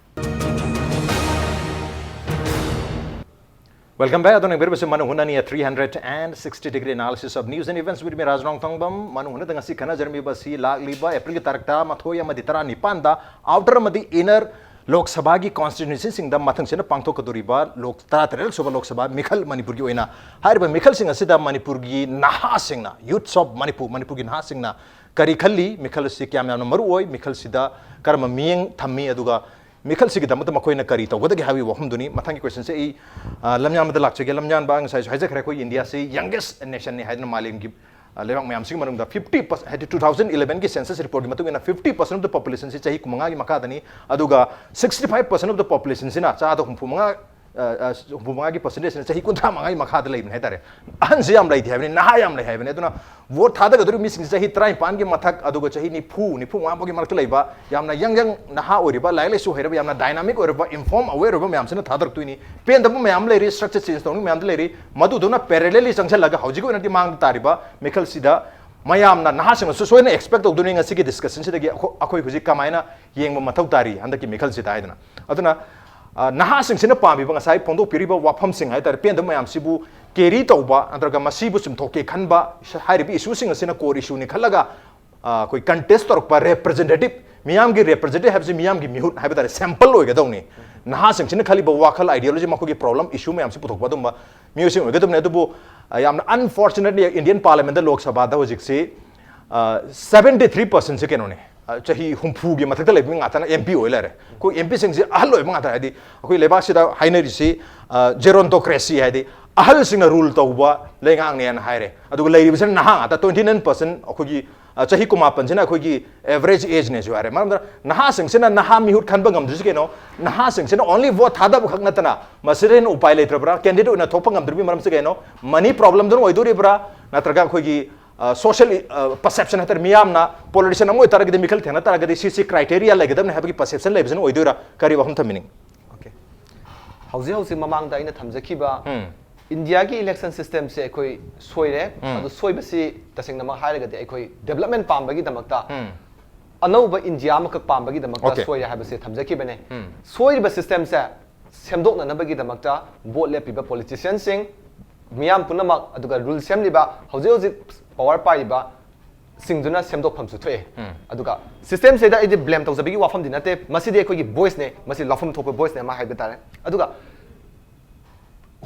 Welcome back. ꯑꯗꯣꯝꯅ ꯌꯦꯡꯕꯤꯔꯤꯕꯁꯤ ꯃꯅꯨꯡ ꯍꯨꯠꯅꯅꯤ, a three hundred and sixty degree analysis of news and events with me, ꯔꯥꯖ ꯔꯣꯡꯊꯣꯡꯕꯝ꯫ ꯃꯅꯨꯡ ꯍꯨꯠꯅꯗ ꯉꯁꯤ ꯈꯟꯅꯖꯔꯝꯃꯤꯕ ꯑꯁꯤ ꯂꯥꯛꯂꯤꯕ ꯑꯦꯄ꯭ꯔꯤꯜꯒꯤ ꯇꯥꯔꯤꯛ ꯇꯔꯥꯃꯥꯊꯣꯏ ꯑꯃꯗꯤ ꯇꯔꯥꯅꯤꯄꯥꯟꯗ outer ꯑꯃꯗꯤ inner ꯂꯣꯛ ꯁꯚꯥꯒꯤ constituencyꯁꯤꯡꯗ ꯃꯊꯪꯁꯤꯠꯅ ꯄꯥꯡꯊꯣꯛꯀꯗꯧꯔꯤꯕ ꯂꯣꯛ- ꯇꯔꯥꯇꯔꯦꯠ ꯁꯨꯕ ꯂꯣꯛ ꯁꯚꯥ ꯃꯤꯈꯜ ꯃꯅꯤꯄꯨꯔꯒꯤ ꯑꯣꯏꯅ꯫ ꯍꯥꯏꯔꯤꯕ ꯃꯤꯈꯜꯁꯤꯡ ꯑꯁꯤꯗ ꯃꯅꯤꯄꯨꯔꯒꯤ ꯅꯍꯥꯁꯤꯡꯅ, youths of ꯃꯅꯤꯄꯨꯔ, ꯃꯅꯤꯄꯨꯔꯒꯤ ꯅꯍꯥꯁꯤꯡꯅ ꯀꯔꯤ ꯈꯜꯂꯤ, ꯃꯤꯈꯜ ꯑꯁꯤ ꯀꯌꯥꯝ ꯌꯥꯝꯅ ꯃꯔꯨ ꯑꯣꯏ, ꯃꯤꯈꯜꯁꯤꯗ ꯀꯔꯝꯕ ꯃꯤꯠꯌꯦꯡ ꯊꯝꯃꯤ, ꯑꯗꯨꯒ ꯃꯤꯈꯜꯁꯤꯒꯤꯗꯃꯛꯇ ꯃꯈꯣꯏꯅ ꯀꯔꯤ ꯇꯧꯒꯗꯒꯦ ꯍꯥꯏꯕꯒꯤ ꯋꯥꯐꯝꯗꯨꯅꯤ꯫ ꯃꯊꯪꯒꯤ questionꯁꯦ ꯑꯩ, ꯑ, ꯂꯝꯌꯥꯟꯕꯗ ꯂꯥꯛꯆꯒꯦ꯫ ꯂꯝꯌꯥꯟꯕ, ꯉꯁꯥꯏꯁꯨ ꯍꯥꯏꯖꯈ꯭ꯔꯦ, ꯑꯩꯈꯣꯏ ꯏꯟꯗꯤꯌꯥꯁꯤ youngest nationꯅꯤ ꯍꯥꯏꯗꯨꯅ ꯃꯥꯂꯦꯝꯒꯤ, ꯑ, ꯂꯩꯕꯥꯛ ꯃꯌꯥꯝꯁꯤꯒꯤ ꯃꯅꯨꯡꯗ fifty percent, ꯍꯥꯏꯗꯤ two thousand elevenꯒꯤ census reportꯀꯤ ꯃꯇꯨꯡ ꯏꯟꯅ fifty percent of the populationꯁꯤ ꯆꯍꯤ ꯀꯨꯟꯃꯉꯥꯒꯤ ꯃꯈꯥꯗꯅꯤ, ꯑꯗꯨꯒ sixty five percent of the populationꯁꯤꯅ, ꯆꯥꯗ ꯍꯨꯝꯐꯨ ꯃꯉꯥ, ꯑ, ꯑ, ꯍꯨꯝꯐꯨ ꯃꯉꯥꯒꯤ percentageꯅ ꯆꯍꯤ ꯀꯨꯟꯊ꯭ꯔꯥ ꯃꯉꯥꯒꯤ ꯃꯈꯥꯗ ꯂꯩꯕꯅꯤ ꯍꯥꯏꯇꯥꯔꯦ꯫ ꯑꯍꯟꯁꯤ ꯌꯥꯝ ꯂꯩꯇꯦ ꯍꯥꯏꯕꯅꯤ, ꯅꯍꯥ ꯌꯥꯝ ꯂꯩ ꯍꯥꯏꯕꯅꯤ꯫ ꯑꯗꯨꯅ vote ꯊꯥꯗꯒꯗꯧꯔꯤꯕ ꯃꯤꯁꯤꯡꯁꯤ ꯆꯍꯤ ꯇꯔꯥꯅꯤꯄꯥꯟꯒꯤ ꯃꯊꯛ, ꯑꯗꯨꯒ ꯆꯍꯤ ꯅꯤꯐꯨ, ꯅꯤꯐꯨ ꯃꯉꯥ ꯐꯥꯎꯒꯤ ꯃꯔꯛꯇ ꯂꯩꯕ, ꯌꯥꯝꯅ young young ꯅꯍꯥ ꯑꯣꯏꯔꯤꯕ, ꯂꯥꯏꯔꯤꯛ ꯂꯥꯏꯁꯨ ꯍꯩꯔꯕ, ꯌꯥꯝꯅ dynamic ꯑꯣꯏꯔꯕ, inform aware ꯑꯣꯏꯕ ꯃꯌꯥꯝꯁꯤꯅ ꯊꯥꯗꯔꯛꯇꯣꯏꯅꯤ꯫ ꯄꯦꯟꯗꯕ ꯃꯌꯥꯝ ꯂꯩꯔꯤ, structure change ꯇꯧꯅꯤꯡꯕ ꯃꯌꯥꯝꯗꯤ ꯂꯩꯔꯤ꯫ ꯃꯗꯨꯗꯨꯅ parallelly ꯆꯪꯁꯤꯜꯂꯒ ꯍꯧꯖꯤꯛꯀꯤ ꯑꯣꯏꯅꯗꯤ ꯃꯥꯡꯗ ꯇꯥꯔꯤꯕ ꯃꯤꯈꯜꯁꯤꯗ ꯃꯌꯥꯝꯅ, ꯅꯍꯥꯁꯤꯡꯅꯁꯨ ꯁꯣꯏꯗꯅ expect ꯇꯧꯗꯣꯏꯅꯤ ꯉꯁꯤꯒꯤ discussionꯁꯤꯗꯒꯤ ꯑꯩꯈꯣ-, ꯑꯩꯈꯣꯏ ꯍꯧꯖꯤꯛ ꯀꯃꯥꯏꯅ ꯌꯦꯡꯕ ꯃꯊꯧ ꯇꯥꯔꯤ ꯍꯟꯗꯛꯀꯤ ꯃꯤꯈꯜꯁꯤꯗ ꯍꯥꯏꯗꯅ꯫ ꯑꯗꯨꯅ ꯑ, ꯅꯍꯥꯁꯤꯡꯁꯤꯅ ꯄꯥꯝꯃꯤꯕ ꯉꯁꯥꯏ ꯐꯣꯡꯗꯣꯛꯄꯤꯔꯤꯕ ꯋꯥꯐꯝꯁꯤꯡ ꯍꯥꯏꯇꯥꯔꯦ, ꯄꯦꯟꯗꯕ ꯃꯌꯥꯝꯁꯤꯕꯨ ꯀꯦꯔꯤ ꯇꯧꯕ ꯅꯠꯇ꯭ꯔꯒ ꯃꯁꯤꯕꯨ ꯆꯨꯝꯊꯣꯛꯀꯦ ꯈꯟꯕ, ꯍꯥꯏꯔꯤꯕ ꯏꯁꯨꯁꯤꯡ ꯑꯁꯤꯅ ꯀꯣꯔ ꯏꯁꯨꯅꯤ ꯈꯜꯂꯒ, ꯑ, ꯑꯩꯈꯣꯏ ꯀꯟꯇꯦꯁ ꯇꯧꯔꯛꯄ ꯔꯦꯄ꯭ꯔꯖꯦꯟꯇꯦꯇꯤꯞ, ꯃꯤꯌꯥꯝꯒꯤ ꯔꯦꯄ꯭ꯔꯖꯦꯟꯇꯦꯇꯤꯞ ꯍꯥꯏꯕꯁꯤ ꯃꯤꯌꯥꯝꯒꯤ ꯃꯤꯍꯨꯠ ꯍꯥꯏꯕ ꯇꯥꯔꯦ, ꯁꯦꯝꯄꯜ ꯑꯣꯏꯒꯗꯧꯅꯤ꯫ ꯅꯍꯥꯁꯤꯡꯁꯤꯅ ꯈꯜꯂꯤꯕ ꯋꯥꯈꯜ, ꯑꯥꯏꯗꯤꯌꯣꯂꯣꯖꯤ, ꯃꯈꯣꯏꯒꯤ ꯄ꯭ꯔꯣꯕ꯭ꯂꯦꯝ, ꯏꯁꯨ ꯃꯌꯥꯝꯁꯤ ꯄꯨꯊꯣꯛꯄ ꯑꯗꯨꯝꯕ ꯃꯤꯑꯣꯏꯁꯤꯡ ꯑꯣꯏꯒꯗꯕꯅꯤ꯫ ꯑꯗꯨꯕꯨ, ꯑ, ꯌꯥꯝꯅ ꯑꯟꯐꯣꯔꯆꯨꯅꯦꯠꯂꯤ ꯏꯟꯗꯤꯌꯟ ꯄꯥꯔꯂꯤꯌꯥꯃꯦꯟꯗ, ꯂꯣꯛ ꯁꯚꯥꯗ ꯍꯧꯖꯤꯛꯁꯤ, ꯑ, ꯁꯚꯦꯟꯇꯤ ꯊ꯭ꯔꯤ ꯄꯔꯁꯦꯟꯁꯤ ꯀꯩꯅꯣꯅꯦ, ꯑ, ꯆꯍꯤ ꯍꯨꯝꯐꯨꯒꯤ ꯃꯊꯛꯇ ꯂꯩꯕ ꯃꯤ ꯉꯥꯛꯇꯅ ꯑꯦꯝ ꯄꯤ ꯑꯣꯏ ꯂꯩꯔꯦ꯫ ꯑꯩꯈꯣꯏ ꯑꯦꯝ ꯄꯤꯁꯤꯡꯁꯤ ꯑꯍꯜ ꯑꯣꯏꯕ ꯉꯥꯛꯇ, ꯍꯥꯏꯗꯤ ꯑꯩꯈꯣꯏ ꯂꯩꯕꯥꯛꯁꯤꯗ ꯍꯥꯏꯅꯔꯤꯁꯤ, ꯑ, ꯖꯦꯔꯣꯟꯇꯣꯀ꯭ꯔꯦꯁꯤ, ꯍꯥꯏꯗꯤ ꯑꯍꯜꯁꯤꯡꯅ ꯔꯨꯜ ꯇꯧꯕ ꯂꯩꯉꯥꯛꯅꯦꯅ ꯍꯥꯏꯔꯦ꯫ ꯑꯗꯨꯒ ꯂꯩꯔꯤꯕꯁꯤꯅ ꯅꯍꯥ ꯉꯥꯛꯇ, ꯇ꯭ꯋꯦꯟꯇꯤ ꯅꯥꯏꯟ ꯄꯔꯁꯦꯟ ꯑꯩꯈꯣꯏꯒꯤ, ꯑ, ꯆꯍꯤ ꯀꯨꯟꯃꯥꯄꯟꯁꯤꯅ ꯑꯩꯈꯣꯏꯒꯤ ꯑꯦꯚꯔꯦꯖ ꯑꯦꯖꯅꯦꯁꯨ ꯍꯥꯏꯔꯦ꯫ ꯃꯔꯝ ꯑꯗꯨꯅ ꯅꯍꯥꯁꯤꯡꯁꯤꯅ ꯅꯍꯥ ꯃꯤꯍꯨꯠ ꯈꯟꯕ ꯉꯝꯗ꯭ꯔꯤꯁꯤ ꯀꯩꯅꯣ? ꯅꯍꯥꯁꯤꯡꯁꯤꯅ ꯑꯣꯟꯂꯤ ꯚꯣꯠ ꯊꯥꯗꯕ ꯈꯛ ꯅꯠꯇꯅ ꯃꯁꯤꯗ ꯍꯦꯟꯅ ꯎꯄꯥꯏ ꯂꯩꯇ꯭ꯔꯕ꯭ꯔꯥ? ꯀꯦꯟꯗꯤꯗꯦꯠ ꯑꯣꯏꯅ ꯊꯣꯛꯄ ꯉꯝꯗ꯭ꯔꯤꯕꯒꯤ ꯃꯔꯝꯁꯤ ꯀꯩꯅꯣ? ꯃꯅꯤ ꯄ꯭ꯔꯣꯕ꯭ꯂꯦꯝꯗꯨꯅ ꯑꯣꯏꯗꯣꯔꯤꯕ꯭ꯔꯥ? ꯅꯠꯇ꯭ꯔꯒ ꯑꯩꯈꯣꯏꯒꯤ, ꯑ, ꯁꯣꯁꯤꯌꯦꯜ, ꯑ, ꯄꯔꯁꯦꯞꯁꯟ ꯍꯥꯏꯇꯥꯔꯦ, ꯃꯤꯌꯥꯝꯅ ꯄꯣꯂꯤꯇꯤꯁꯤꯌꯥꯟ ꯑꯃ ꯑꯣꯏꯇꯥꯔꯒꯗꯤ, ꯃꯤꯈꯜ ꯊꯦꯡꯅ ꯇꯥꯔꯒꯗꯤ ꯁꯤ, ꯁꯤ ꯀ꯭ꯔꯥꯏꯇꯦꯔꯤꯌꯥ ꯂꯩꯒꯗꯕꯅꯤ ꯍꯥꯏꯕꯒꯤ ꯄꯔꯁꯦꯞꯁꯟ ꯂꯩꯕꯁꯤꯅ ꯑꯣꯏꯗꯣꯏꯔꯥ? ꯀꯔꯤ ꯋꯥꯐꯝ ꯊꯝꯕꯤꯅꯤꯡ? Okay. ꯍꯧꯖꯤꯛ ꯍꯧꯖꯤꯛ ꯃꯃꯥꯡꯗ ꯑꯩꯅ ꯊꯝꯖꯈꯤꯕ ꯎꯝ꯫ ꯏꯟꯗꯤꯌꯥꯒꯤ ꯏꯂꯦꯛꯁꯟ ꯁꯤꯁꯇꯦꯝꯁꯦ ꯑꯩꯈꯣꯏ ꯁꯣꯏꯔꯦ꯫ ꯎꯝ꯫ ꯑꯗꯨ ꯁꯣꯏꯕꯁꯤ ꯇꯁꯦꯡꯅꯃꯛ ꯍꯥꯏꯔꯒꯗꯤ ꯑꯩꯈꯣꯏ ꯗꯦꯕꯂꯞꯃꯦꯟ ꯄꯥꯝꯕꯒꯤꯗꯃꯛꯇ ꯎꯝ꯫ ꯑꯅꯧꯕ ꯏꯟꯗꯤꯌꯥ ꯑꯃꯈꯛ ꯄꯥꯝꯕꯒꯤꯗꯃꯛꯇ Okay. ꯁꯣꯏꯔꯦ ꯍꯥꯏꯕꯁꯦ ꯊꯝꯖꯈꯤꯕꯅꯦ꯫ ꯎꯝ꯫ ꯁꯣꯏꯔꯤꯕ ꯁꯤꯁꯇꯦꯝꯁꯦ ꯁꯦꯝꯗꯣꯛꯅꯅꯕꯒꯤꯗꯃꯛꯇ ꯚꯣꯠ ꯂꯦꯞꯄꯤꯕ ꯄꯣꯂꯤꯇꯤꯁꯤꯌꯟꯁꯤꯡ, ꯃꯤꯌꯥꯝ ꯄꯨꯝꯅꯃꯛ, ꯑꯗꯨꯒ ꯔꯨꯜ ꯁꯦꯝꯂꯤꯕ, ꯍꯧꯖꯤꯛ ꯍꯧꯖꯤꯛ ꯄꯋꯥꯔ ꯄꯥꯏꯔꯤꯕ ꯁꯤꯡꯗꯨꯅ ꯁꯦꯝꯗꯣꯛꯐꯝꯁꯨ ꯊꯣꯛꯑꯦ꯫ ꯎꯝ꯫ ꯑꯗꯨꯒ ꯁꯤꯁꯇꯦꯝꯁꯤꯗ ꯑꯩꯗꯤ ꯕ꯭ꯂꯦꯝ ꯇꯧꯖꯕꯒꯤ ꯋꯥꯐꯝꯗꯤ ꯅꯠꯇꯦ, ꯃꯁꯤꯗꯤ ꯑꯩꯈꯣꯏꯒꯤ ꯚꯣꯏꯁꯅꯦ, ꯃꯁꯤ ꯂꯧꯐꯝ ꯊꯣꯛꯄ ꯚꯣꯏꯁꯅꯦ ꯑꯃ ꯍꯥꯏꯕ ꯇꯥꯔꯦ꯫ ꯑꯗꯨꯒ